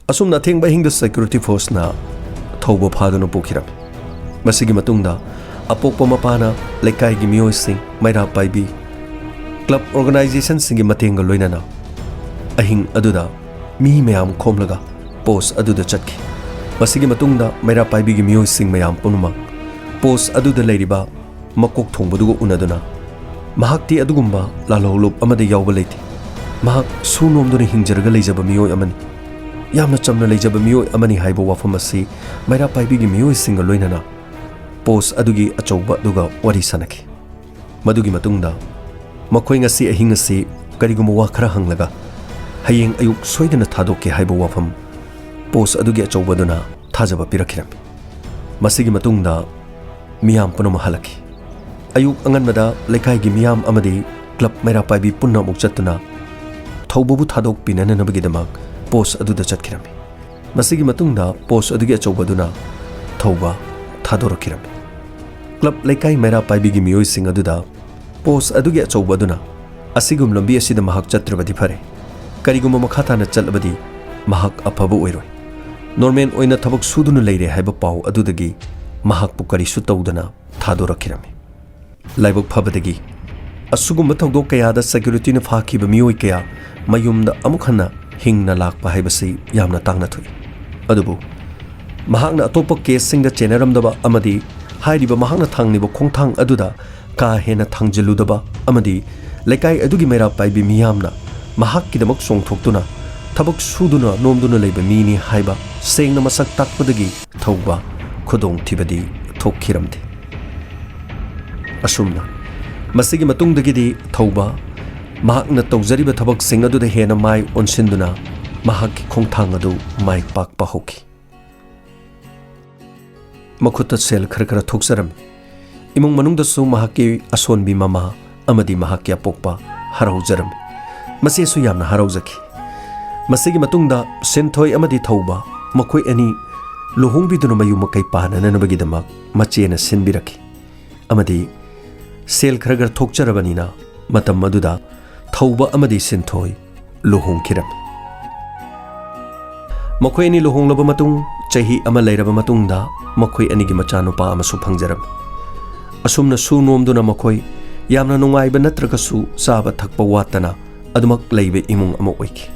ꯑꯁꯨꯝꯅ ꯑꯊꯦꯡꯕ ꯑꯍꯤꯡꯗ security forceꯅ ꯊꯧꯕ ꯐꯥꯗꯨꯅ ꯄꯨꯈꯤꯔꯝꯃꯤ꯫ ꯃꯁꯤꯒꯤ ꯃꯇꯨꯡꯗ ꯑꯄꯣꯛꯄ ꯃꯄꯥꯅ ꯂꯩꯀꯥꯏꯒꯤ ꯃꯤꯑꯣꯏꯁꯤꯡ, ꯃꯩꯔꯥ ꯄꯥꯏꯕꯤ, club organizationꯁꯤꯡꯒꯤ ꯃꯇꯦꯡꯒ ꯂꯣꯏꯅꯅ ꯑꯍꯤꯡ ꯑꯗꯨꯗ ꯃꯤ ꯃꯌꯥꯝ ꯈꯣꯝꯂꯒ post ꯑꯗꯨꯗ ꯆꯠꯈꯤ꯫ ꯃꯁꯤꯒꯤ ꯃꯇꯨꯡꯗ ꯃꯩꯔꯥ ꯄꯥꯏꯕꯤꯒꯤ ꯃꯤꯑꯣꯏꯁꯤꯡ ꯃꯌꯥꯝ ꯄꯨꯝꯅꯃꯛ post ꯑꯗꯨꯗ ꯂꯩꯔꯤꯕ ꯃꯀꯣꯛ ꯊꯣꯡꯕꯗꯨꯒ ꯎꯅꯗꯨꯅ, "ꯃꯍꯥꯛꯇꯤ ꯑꯗꯨꯒꯨꯝꯕ ꯂꯥꯜꯍꯧꯂꯨꯞ ꯑꯃꯗ ꯌꯥꯎꯕ ꯂꯩꯇꯦ꯫ ꯃꯍꯥꯛ ꯁꯨ ꯅꯣꯝꯗꯨꯅ ꯍꯤꯡꯖꯔꯒ ꯂꯩꯖꯕ ꯃꯤꯑꯣꯏ ꯑꯃꯅꯤ꯫ ꯌꯥꯝꯅ ꯆꯝꯅ ꯂꯩꯖꯕ ꯃꯤꯑꯣꯏ ꯑꯃꯅꯤ" ꯍꯥꯏꯕ ꯋꯥꯐꯝ ꯑꯁꯤ ꯃꯩꯔꯥ ꯄꯥꯏꯕꯤꯒꯤ ꯃꯤꯑꯣꯏꯁꯤꯡꯒ ꯂꯣꯏꯅꯅ post ꯑꯗꯨꯒꯤ ꯑꯆꯧꯕ ꯑꯗꯨꯒ ꯋꯥꯔꯤ ꯁꯥꯅꯈꯤ꯫ ꯃꯗꯨꯒꯤ ꯃꯇꯨꯡꯗ ꯃꯈꯣꯏ ꯉꯁꯤ ꯑꯍꯤꯡ ꯑꯁꯤ ꯀꯔꯤꯒꯨꯝꯕ ꯋꯥ ꯈꯔ ꯍꯪꯂꯒ ꯍꯌꯦꯡ ꯑꯌꯨꯛ ꯁꯣꯏꯗꯅ ꯊꯥꯗꯣꯛꯀꯦ ꯍꯥꯏꯕ ꯋꯥꯐꯝ post ꯑꯗꯨꯒꯤ ꯑꯆꯧꯕ ꯑꯗꯨꯅ ꯊꯥꯖꯕ ꯄꯤꯔꯛꯈꯤꯔꯝꯃꯤ꯫ ꯃꯁꯤꯒꯤ ꯃꯇꯨꯡꯗ ꯃꯤꯌꯥꯝ ꯄꯨꯝꯅꯃꯛ ꯍꯜꯂꯛꯈꯤ꯫ ꯑꯌꯨꯛ ꯑꯉꯟꯕꯗ ꯂꯩꯀꯥꯏꯒꯤ ꯃꯤꯌꯥꯝ ꯑꯃꯗꯤ club ꯃꯩꯔꯥ ꯄꯥꯏꯕꯤ ꯄꯨꯟꯅ ꯑꯃꯨꯛ ꯆꯠꯇꯨꯅ ꯊꯧꯕꯕꯨ ꯊꯥꯗꯣꯛꯄꯤꯅꯅꯕꯒꯤꯗꯃꯛ post ꯑꯗꯨꯗ ꯆꯠꯈꯤꯔꯝꯃꯤ꯫ ꯃꯁꯤꯒꯤ ꯃꯇꯨꯡꯗ post ꯑꯗꯨꯒꯤ ꯑꯆꯧꯕ ꯑꯗꯨꯅ ꯊꯧꯕ ꯊꯥꯗꯣꯔꯛꯈꯤꯔꯝꯃꯤ꯫ Club ꯂꯩꯀꯥꯏ ꯃꯩꯔꯥ ꯄꯥꯏꯕꯤꯒꯤ ꯃꯤꯑꯣꯏꯁꯤꯡ ꯑꯗꯨꯗ post ꯑꯗꯨꯒꯤ ꯑꯆꯧꯕ ꯑꯗꯨꯅ, "ꯑꯁꯤꯒꯨꯝ ꯂꯝꯕꯤ ꯑꯁꯤꯗ ꯃꯍꯥꯛ ꯆꯠꯇ꯭ꯔꯕꯗꯤ ꯐꯔꯦ꯫ ꯀꯔꯤꯒꯨꯝꯕ ꯃꯈꯥ ꯇꯥꯅ ꯆꯠꯂꯕꯗꯤ ꯃꯍꯥꯛ ꯑꯐꯕ ꯑꯣꯏꯔꯣꯏ꯫ Normal ꯑꯣꯏꯅ ꯊꯕꯛ ꯁꯨꯗꯨꯅ ꯂꯩꯔꯦ" ꯍꯥꯏꯕ ꯄꯥꯎ ꯑꯗꯨꯗꯒꯤ ꯃꯍꯥꯛꯄꯨ ꯀꯔꯤꯁꯨ ꯇꯧꯗꯅ ꯊꯥꯗꯣꯔꯛꯈꯤꯔꯝꯃꯤ꯫ ꯂꯥꯏꯕꯛ ꯐꯕꯗꯒꯤ ꯑꯁꯤꯒꯨꯝꯕ ꯊꯧꯗꯣꯛ ꯀꯌꯥꯗ securityꯅ ꯐꯥꯈꯤꯕ ꯃꯤꯑꯣꯏ ꯀꯌꯥ ꯃꯌꯨꯝꯗ ꯑꯃꯨꯛ ꯍꯟꯅ ꯍꯤꯡꯅ ꯂꯥꯛꯄ ꯍꯥꯏꯕꯁꯤ ꯌꯥꯝꯅ ꯇꯥꯡꯅ ꯊꯣꯛꯏ꯫ ꯑꯗꯨꯕꯨ ꯃꯍꯥꯛꯅ ꯑꯇꯣꯞꯄ caseꯁꯤꯡꯗ ꯆꯦꯟꯅꯔꯝꯗꯕ ꯑꯃꯗꯤ ꯍꯥꯏꯔꯤꯕ ꯃꯍꯥꯛꯅ ꯊꯥꯡꯂꯤꯕ ꯈꯣꯡꯊꯥꯡ ꯑꯗꯨꯗ ꯀꯥ ꯍꯦꯟꯅ ꯊꯥꯡꯖꯤꯜꯂꯨꯗꯕ ꯑꯃꯗꯤ ꯂꯩꯀꯥꯏ ꯑꯗꯨꯒꯤ ꯃꯩꯔꯥ ꯄꯥꯏꯕꯤ ꯃꯤꯌꯥꯝꯅ ꯃꯍꯥꯛꯀꯤꯗꯃꯛ ꯆꯣꯡꯊꯣꯛꯇꯨꯅ ꯊꯕꯛ ꯁꯨꯗꯨꯅ ꯅꯣꯝꯗꯨꯅ ꯂꯩꯕ ꯃꯤꯅꯤ ꯍꯥꯏꯕ ꯁꯦꯡꯅ ꯃꯁꯛ ꯇꯥꯛꯄꯗꯒꯤ ꯊꯧꯕ ꯈꯨꯗꯣꯡꯊꯤꯕꯗꯤ ꯊꯣꯛꯈꯤꯔꯝꯗꯦ꯫ ꯑꯁꯨꯝꯅ ꯃꯁꯤꯒꯤ ꯃꯇꯨꯡꯗꯒꯤꯗꯤ ꯊꯧꯕ ꯃꯍꯥꯛꯅ ꯇꯧꯖꯔꯤꯕ ꯊꯕꯛꯁꯤꯡ ꯑꯗꯨꯗ ꯍꯦꯟꯅ ꯃꯥꯏ ꯑꯣꯟꯁꯤꯟꯗꯨꯅ ꯃꯍꯥꯛꯀꯤ ꯈꯣꯡꯊꯥꯡ ꯑꯗꯨ ꯃꯥꯏ ꯄꯥꯛꯄ ꯍꯧꯈꯤ꯫ ꯃꯈꯨꯠꯇ ꯁꯦꯜ ꯈꯔ ꯈꯔ ꯊꯣꯛꯆꯔꯝꯃꯤ꯫ ꯏꯃꯨꯡ ꯃꯅꯨꯡꯗꯁꯨ ꯃꯍꯥꯛꯀꯤ ꯑꯁꯣꯟꯕꯤ ꯃꯃꯥ ꯑꯃꯗꯤ ꯃꯍꯥꯛꯀꯤ ꯑꯄꯣꯛꯄ ꯍꯔꯥꯎꯖꯔꯝꯃꯤ꯫ ꯃꯆꯦꯁꯨ ꯌꯥꯝꯅ ꯍꯔꯥꯎꯖꯈꯤ꯫ ꯃꯁꯤꯒꯤ ꯃꯇꯨꯡꯗ ꯁꯤꯟꯊꯣꯏ ꯑꯃꯗꯤ ꯊꯧꯕ ꯃꯈꯣꯏ ꯑꯅꯤ ꯂꯨꯍꯣꯡꯕꯤꯗꯨꯅ ꯃꯌꯨꯝ ꯃꯀꯩ ꯄꯥꯟꯅꯅꯕꯒꯤꯗꯃꯛ ꯃꯆꯦꯅ ꯁꯤꯟꯕꯤꯔꯛꯈꯤ ꯑꯃꯗꯤ ꯁꯦꯜ ꯈꯔ ꯈꯔ ꯊꯣꯛꯆꯔꯕꯅꯤꯅ ꯃꯇꯝ ꯑꯗꯨꯗ ꯊꯧꯕ ꯑꯃꯗꯤ ꯁꯤꯟꯊꯣꯏ ꯂꯨꯍꯣꯡꯈꯤꯔꯝꯃꯤ꯫ ꯃꯈꯣꯏ ꯑꯅꯤ ꯂꯨꯍꯣꯡꯂꯕ ꯃꯇꯨꯡ ꯆꯍꯤ ꯑꯃ ꯂꯩꯔꯕ ꯃꯇꯨꯡꯗ ꯃꯈꯣꯏ ꯑꯅꯤꯒꯤ ꯃꯆꯥꯅꯨꯄꯥ ꯑꯃꯁꯨ ꯐꯪꯖꯔꯝꯃꯤ꯫ ꯑꯁꯨꯝꯅ ꯁꯨ ꯅꯣꯝꯗꯨꯅ ꯃꯈꯣꯏ ꯌꯥꯝꯅ ꯅꯨꯡꯉꯥꯏꯕ ꯅꯠꯇ꯭ꯔꯒꯁꯨ ꯆꯥꯕ ꯊꯛꯄ ꯋꯥꯠꯇꯅ ꯑꯗꯨꯃꯛ ꯂꯩꯕ ꯏꯃꯨꯡ ꯑꯃ ꯑꯣꯏꯈꯤ꯫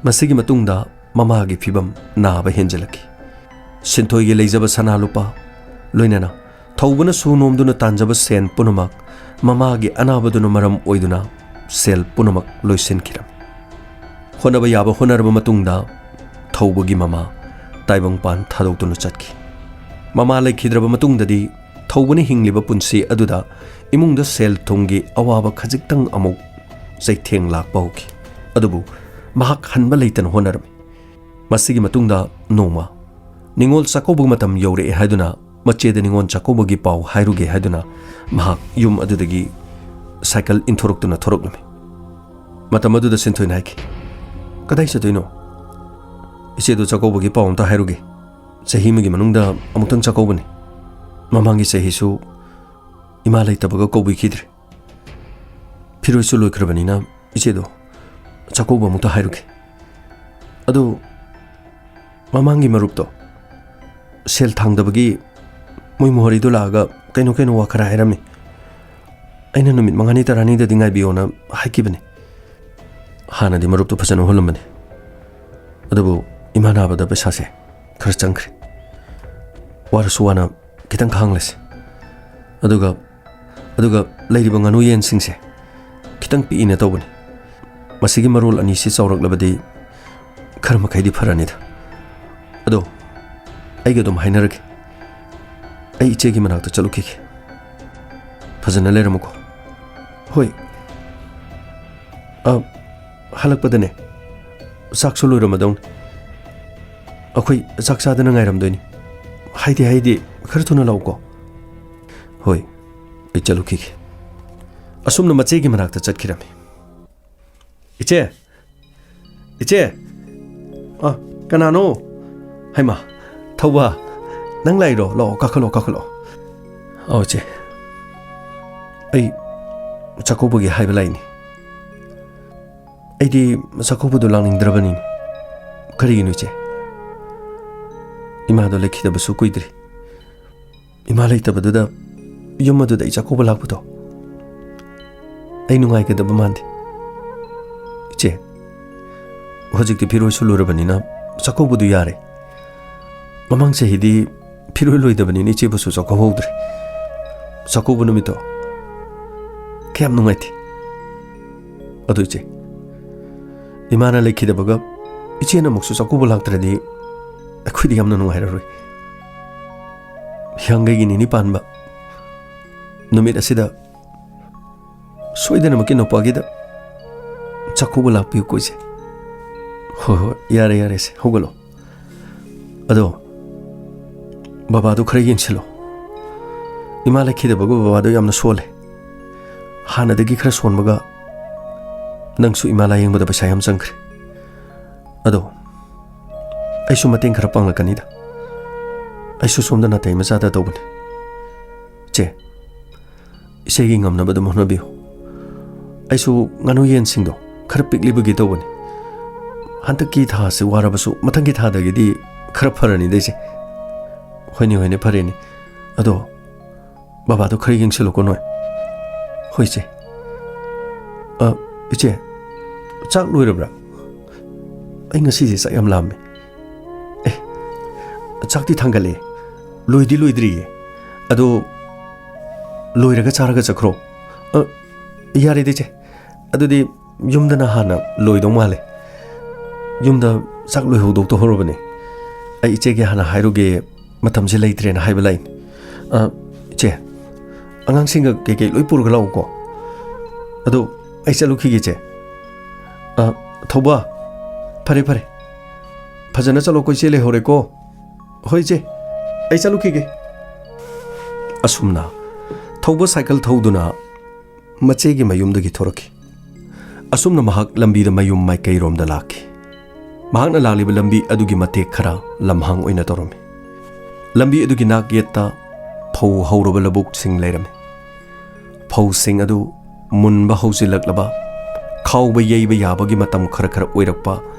ꯃꯁꯤꯒꯤ ꯃꯇꯨꯡꯗ ꯃꯃꯥꯒꯤ ꯐꯤꯕꯝ ꯅꯥꯕ ꯍꯦꯟꯖꯤꯜꯂꯛꯈꯤ꯫ ꯁꯤꯟꯊꯣꯏꯒꯤ ꯂꯩꯖꯕ ꯁꯅꯥ ꯂꯨꯄꯥ, ꯂꯣꯏꯅꯅ ꯊꯧꯕꯅ ꯁꯨ ꯅꯣꯝꯗꯨꯅ ꯇꯥꯟꯖꯕ ꯁꯦꯟ ꯄꯨꯝꯅꯃꯛ ꯃꯃꯥꯒꯤ ꯑꯅꯥꯕꯗꯨꯅ ꯃꯔꯝ ꯑꯣꯏꯗꯨꯅ ꯁꯦꯜ ꯄꯨꯝꯅꯃꯛ ꯂꯣꯏꯁꯤꯟꯈꯤꯔꯝꯃꯤ꯫ ꯍꯣꯠꯅꯕ ꯌꯥꯕ ꯍꯣꯠꯅꯔꯕ ꯃꯇꯨꯡꯗ ꯊꯧꯕꯒꯤ ꯃꯃꯥ ꯇꯥꯏꯕꯪꯄꯥꯟ ꯊꯥꯗꯣꯛꯇꯨꯅ ꯆꯠꯈꯤ꯫ ꯃꯃꯥ ꯂꯩꯈꯤꯗ꯭ꯔꯕ ꯃꯇꯨꯡꯗꯗꯤ ꯊꯧꯕꯅ ꯍꯤꯡꯂꯤꯕ ꯄꯨꯟꯁꯤ ꯑꯗꯨꯗ ꯏꯃꯨꯡꯗ ꯁꯦꯜ ꯊꯨꯝꯒꯤ ꯑꯋꯥꯕ ꯈꯖꯤꯛꯇꯪ ꯑꯃꯨꯛ ꯆꯩꯊꯦꯡ ꯂꯥꯛꯄ ꯍꯧꯈꯤ꯫ ꯑꯗꯨꯕꯨ ꯃꯍꯥꯛ ꯍꯟꯕ ꯂꯩꯇꯅ ꯍꯣꯠꯅꯔꯝꯃꯤ꯫ ꯃꯁꯤꯒꯤ ꯃꯇꯨꯡꯗ ꯅꯣꯡꯃ ꯅꯤꯉꯣꯜ ꯆꯥꯛꯀꯧꯕ ꯃꯇꯝ ꯌꯧꯔꯛꯑꯦ ꯍꯥꯏꯗꯨꯅ ꯃꯆꯦꯗ ꯅꯤꯉꯣꯜ ꯆꯥꯛꯀꯧꯕꯒꯤ ꯄꯥꯎ ꯍꯥꯏꯔꯨꯒꯦ ꯍꯥꯏꯗꯨꯅ ꯃꯍꯥꯛ ꯌꯨꯝ ꯑꯗꯨꯗꯒꯤ ꯁꯥꯏꯀꯜ ꯏꯟꯊꯣꯔꯛꯇꯨꯅ ꯊꯣꯔꯛꯂꯝꯃꯤ꯫ ꯃꯇꯝ ꯑꯗꯨꯗ ꯁꯤꯟꯊꯣꯏꯅ ꯍꯥꯏꯈꯤ, "ꯀꯗꯥꯏ ꯆꯠꯇꯣꯏꯅꯣ? ꯏꯆꯦꯗꯣ ꯆꯥꯛꯀꯧꯕꯒꯤ ꯄꯥꯎ ꯑꯝꯇ ꯍꯥꯏꯔꯨꯒꯦ꯫ ꯆꯍꯤ ꯑꯃꯒꯤ ꯃꯅꯨꯡꯗ ꯑꯃꯨꯛꯇꯪ ꯆꯥꯛꯀꯧꯕꯅꯤ꯫ ꯃꯃꯥꯡꯒꯤ ꯆꯍꯤꯁꯨ ꯏꯃꯥ ꯂꯩꯇꯕꯒ ꯀꯧꯕꯤꯈꯤꯗ꯭ꯔꯦ꯫ ꯐꯤꯔꯣꯏꯁꯨ ꯂꯣꯏꯈ꯭ꯔꯕꯅꯤꯅ ꯏꯆꯦꯗꯣ ꯆꯥꯛꯀꯧꯕ ꯑꯃꯨꯛꯇ ꯍꯥꯏꯔꯨꯒꯦ꯫ ꯑꯗꯨ ꯃꯃꯥꯡꯒꯤ ꯃꯔꯨꯞꯇꯣ ꯁꯦꯜ ꯊꯥꯡꯗꯕꯒꯤ ꯃꯣꯏ ꯃꯣꯍꯣꯔꯤꯗꯣ ꯂꯥꯛꯑꯒ ꯀꯩꯅꯣ ꯀꯩꯅꯣ ꯋꯥ ꯈꯔ ꯍꯥꯏꯔꯝꯃꯤ꯫ ꯑꯩꯅ ꯅꯨꯃꯤꯠ ꯃꯉꯥꯅꯤ ꯇꯔꯥꯅꯤꯗꯗꯤ ꯉꯥꯏꯕꯤꯌꯣꯅ ꯍꯥꯏꯈꯤꯕꯅꯤ꯫ ꯍꯥꯟꯅꯗꯤ ꯃꯔꯨꯞꯇꯣ ꯐꯖꯅ ꯍꯨꯜꯂꯝꯕꯅꯤ꯫ ꯑꯗꯨꯕꯨ ꯏꯃꯥ ꯅꯥꯕꯗ ꯄꯩꯁꯥꯁꯦ ꯈꯔ ꯆꯪꯈ꯭ꯔꯦ꯫ ꯋꯥꯔꯁꯨ ꯋꯥꯅ ꯈꯤꯇꯪ ꯈꯥꯡꯂꯁꯤ꯫ ꯑꯗꯨꯒ ꯑꯗꯨꯒ ꯂꯩꯔꯤꯕ ꯉꯥꯅꯨ ꯌꯦꯟꯁꯤꯡꯁꯦ ꯈꯤꯇꯪ ꯄꯤꯛꯏꯅ ꯇꯧꯕꯅꯤ꯫ ꯃꯁꯤꯒꯤ ꯃꯔꯣꯜ ꯑꯅꯤꯁꯤ ꯆꯥꯎꯔꯛꯂꯕꯗꯤ ꯈꯔ ꯃꯈꯩꯗꯤ ꯐꯔꯅꯤꯗ꯫ ꯑꯗꯣ ꯑꯩꯒ ꯑꯗꯨꯝ ꯍꯥꯏꯅꯔꯒꯦ꯫ ꯑꯩ ꯏꯆꯦꯒꯤ ꯃꯅꯥꯛꯇ ꯆꯠꯂꯨꯈꯤꯒꯦ꯫ ꯐꯖꯅ ꯂꯩꯔꯝꯃꯨꯀꯣ꯫" "ꯍꯣꯏ꯫ ꯑ, ꯍꯜꯂꯛꯄꯗꯅꯦ ꯆꯥꯛꯁꯨ ꯂꯣꯏꯔꯝꯃꯗꯧꯅꯤ꯫ ꯑꯩꯈꯣꯏ ꯆꯥꯛ ꯆꯥꯗꯅ ꯉꯥꯏꯔꯝꯗꯣꯏꯅꯤ꯫ ꯍꯥꯏꯗꯤ ꯍꯥꯏꯗꯤ ꯈꯔ ꯊꯨꯅ ꯂꯥꯛꯎꯀꯣ꯫" "ꯍꯣꯏ, ꯑꯩ ꯆꯠꯂꯨꯈꯤꯒꯦ꯫" ꯑꯁꯨꯝꯅ ꯃꯆꯦꯒꯤ ꯃꯅꯥꯛꯇ ꯆꯠꯈꯤꯔꯝꯃꯤ꯫ "ꯏꯆꯦ, ꯏꯆꯦ! ꯑ, ꯀꯅꯥꯅꯣ? ꯍꯩꯃꯥ, ꯊꯧꯕ, ꯅꯪ ꯂꯥꯛꯏꯔꯣ? ꯂꯥꯛꯑꯣ, ꯀꯥꯈꯠꯂꯣ, ꯀꯥꯈꯠꯂꯣ꯫ ꯑꯧ, ꯏꯆꯦ꯫ ꯑꯩ ꯆꯥꯛꯀꯧꯕꯒꯤ ꯍꯥꯏꯕ ꯂꯥꯛꯏꯅꯤ꯫ ꯑꯩꯗꯤ ꯆꯥꯛꯀꯧꯕꯗꯣ ꯂꯥꯛꯅꯤꯡꯗ꯭ꯔꯕꯅꯤꯅꯦ꯫ ꯀꯔꯤꯒꯤꯅꯣ, ꯏꯆꯦ? ꯏꯃꯥꯗꯣ ꯂꯩꯈꯤꯗꯕꯁꯨ ꯀꯨꯏꯗ꯭ꯔꯤ꯫ ꯏꯃꯥ ꯂꯩꯇꯕꯗꯨꯗ ꯌꯨꯝ ꯑꯗꯨꯗ ꯑꯩ ꯆꯥꯛꯀꯧꯕ ꯂꯥꯛꯄꯗꯣ ꯑꯩ ꯅꯨꯡꯉꯥꯏꯒꯗꯕ ꯃꯥꯟꯗꯦ꯫ ꯏꯆꯦ, ꯍꯧꯖꯤꯛꯇꯤ ꯐꯤꯔꯣꯏꯁꯨ ꯂꯨꯔꯕꯅꯤꯅ ꯆꯥꯛꯀꯧꯕꯗꯨ ꯌꯥꯔꯦ꯫ ꯃꯃꯥꯡ ꯆꯍꯤꯗꯤ ꯐꯤꯔꯣꯏ ꯂꯣꯏꯗꯕꯅꯤꯅ ꯏꯆꯦꯕꯨꯁꯨ ꯆꯥꯛꯀꯧꯍꯧꯗ꯭ꯔꯦ꯫ ꯆꯥꯛꯀꯧꯕ ꯅꯨꯃꯤꯠꯇꯣ ꯀꯌꯥꯝ ꯅꯨꯡꯉꯥꯏꯇꯦ꯫ ꯑꯗꯨ ꯏꯆꯦ, ꯏꯃꯥꯅ ꯂꯩꯈꯤꯗꯕꯒ ꯏꯆꯦꯅ ꯑꯃꯨꯛꯁꯨ ꯆꯥꯛꯀꯧꯕ ꯂꯥꯛꯇ꯭ꯔꯗꯤ ꯑꯩꯈꯣꯏꯗꯤ ꯌꯥꯝꯅ ꯅꯨꯡꯉꯥꯏꯔꯔꯣꯏ꯫ ꯍꯤꯌꯥꯡꯒꯩꯒꯤ ꯅꯤꯅꯤ ꯄꯥꯟꯕ ꯅꯨꯃꯤꯠ ꯑꯁꯤꯗ ꯁꯣꯏꯗꯅꯃꯛꯀꯤ ꯅꯨꯄꯥꯒꯤꯗ ꯆꯥꯛꯀꯧꯕ ꯂꯥꯛꯄꯤꯌꯨꯀꯣ, ꯏꯆꯦ꯫ ꯍꯣꯏ, ꯍꯣꯏ, ꯌꯥꯔꯦ, ꯌꯥꯔꯦ, ꯏꯆꯦ, ꯍꯧꯒꯠꯂꯣ꯫ ꯑꯗꯣ ꯕꯕꯥꯗꯣ ꯈꯔ ꯌꯦꯡꯁꯤꯜꯂꯣ꯫ ꯏꯃꯥ ꯂꯩꯈꯤꯗꯕꯒ ꯕꯕꯥꯗꯣ ꯌꯥꯝꯅ ꯁꯣꯜꯂꯦ꯫ ꯍꯥꯟꯅꯗꯒꯤ ꯈꯔ ꯁꯣꯟꯕꯒ ꯅꯪꯁꯨ ꯏꯃꯥ ꯂꯥꯌꯦꯡꯕꯗ ꯄꯩꯁꯥ ꯌꯥꯝ ꯆꯪꯈ꯭ꯔꯦ꯫ ꯑꯗꯣ ꯑꯩꯁꯨ ꯃꯇꯦꯡ ꯈꯔ ꯄꯥꯡꯂꯛꯀꯅꯤꯗ꯫ ꯑꯩꯁꯨ ꯁꯣꯝꯗ ꯅꯥꯇꯩ ꯃꯆꯥꯗ ꯇꯧꯕꯅꯤ꯫ ꯆꯦ, ꯏꯆꯦꯒꯤ ꯉꯝꯅꯕ ꯑꯗꯨꯝ ꯍꯣꯠꯅꯕꯤꯌꯨ꯫ ꯑꯩꯁꯨ ꯉꯥꯅꯨ ꯌꯦꯟꯁꯤꯡꯗꯣ ꯈꯔ ꯄꯤꯛꯂꯤꯕꯒꯤ ꯇꯧꯕꯅꯤ꯫ ꯍꯟꯗꯛꯀꯤ ꯊꯥꯁꯤ ꯋꯥꯔꯕꯁꯨ ꯃꯊꯪꯒꯤ ꯊꯥꯗꯒꯤꯗꯤ ꯈꯔ ꯐꯔꯅꯤꯗ, ꯏꯆꯦ꯫ ꯍꯣꯏꯅꯦ, ꯍꯣꯏꯅꯦ, ꯐꯔꯦꯅꯦ꯫ ꯑꯗꯣ ꯕꯕꯥꯗꯣ ꯈꯔ ꯌꯦꯡꯁꯤꯜꯂꯨꯀꯣ ꯅꯣꯏ꯫ ꯍꯣꯏ, ꯏꯆꯦ꯫ ꯑ, ꯏꯆꯦ, ꯆꯥꯛ ꯂꯣꯏꯔꯕ꯭ꯔꯥ? ꯑꯩ ꯉꯁꯤꯁꯦ ꯆꯥꯛ ꯌꯥꯝ ꯂꯥꯝꯃꯦ꯫ ꯑꯦ, ꯆꯥꯛꯇꯤ ꯊꯥꯡꯒꯠꯂꯦ꯫ ꯂꯣꯏꯗꯤ ꯂꯣꯏꯗ꯭ꯔꯤꯌꯦ꯫ ꯑꯗꯣ ꯂꯣꯏꯔꯒ ꯆꯥꯔꯒ ꯆꯠꯈ꯭ꯔꯣ꯫ ꯑ, ꯌꯥꯔꯦꯗ, ꯏꯆꯦ꯫ ꯑꯗꯨꯗꯤ ꯌꯨꯝꯗꯅ ꯍꯥꯟꯅ ꯂꯣꯏꯗꯧ ꯃꯥꯜꯂꯦ꯫ ꯌꯨꯝꯗ ꯆꯥꯛ ꯂꯣꯏꯍꯧꯗꯧ ꯇꯧꯍꯧꯔꯕꯅꯦ꯫ ꯑꯩ ꯏꯆꯦꯒꯤ ꯍꯥꯟꯅ ꯍꯥꯏꯔꯨꯒꯦ, ꯃꯇꯝꯁꯦ ꯂꯩꯇ꯭ꯔꯦꯅ ꯍꯥꯏꯕ ꯂꯥꯛꯏꯅꯦ꯫ ꯑ, ꯏꯆꯦ, ꯑꯉꯥꯡꯁꯤꯡꯒ ꯀꯩꯀꯩ ꯂꯣꯏ ꯄꯨꯔꯒ ꯂꯥꯛꯎꯀꯣ꯫ ꯑꯗꯣ ꯑꯩ ꯆꯠꯂꯨꯈꯤꯒꯦ, ꯏꯆꯦ꯫ ꯑ, ꯊꯧꯕ, ꯐꯔꯦ, ꯐꯔꯦ꯫ ꯐꯖꯅ ꯆꯠꯂꯣꯀꯣ, ꯏꯆꯦ ꯂꯩꯍꯧꯔꯦꯀꯣ꯫ ꯍꯣꯏ, ꯏꯆꯦ, ꯑꯩ ꯆꯠꯂꯨꯈꯤꯒꯦ꯫ ꯑꯁꯨꯝꯅ ꯊꯧꯕ ꯁꯥꯏꯀꯜ ꯊꯧꯗꯨꯅ ꯃꯆꯦꯒꯤ ꯃꯌꯨꯝꯗꯒꯤ ꯊꯣꯔꯛꯈꯤ꯫ ꯑꯁꯨꯝꯅ ꯃꯍꯥꯛ ꯂꯝꯕꯤꯗ ꯃꯌꯨꯝ ꯃꯥꯏꯀꯩꯔꯣꯝꯗ ꯂꯥꯛꯈꯤ꯫ ꯃꯍꯥꯛꯅ ꯂꯥꯛꯂꯤꯕ ꯂꯝꯕꯤ ꯑꯗꯨꯒꯤ ꯃꯇꯦꯛ ꯈꯔ ꯂꯝꯍꯥꯡ ꯑꯣꯏꯅ ꯇꯧꯔꯝꯃꯤ꯫ ꯂꯝꯕꯤ ꯑꯗꯨꯒꯤ ꯅꯥꯛ ꯌꯦꯠꯇ ꯐꯧ ꯍꯧꯔꯕ ꯂꯧꯕꯨꯛꯁꯤꯡ ꯂꯩꯔꯝꯃꯤ꯫ ꯐꯧꯁꯤꯡ ꯑꯗꯨ ꯃꯨꯟꯕ ꯍꯧꯖꯤꯜꯂꯛꯂꯕ, ꯈꯥꯎꯕ ꯌꯩꯕ ꯌꯥꯕꯒꯤ ꯃꯇꯝ ꯈꯔ ꯈꯔ ꯑꯣꯏꯔꯛꯄ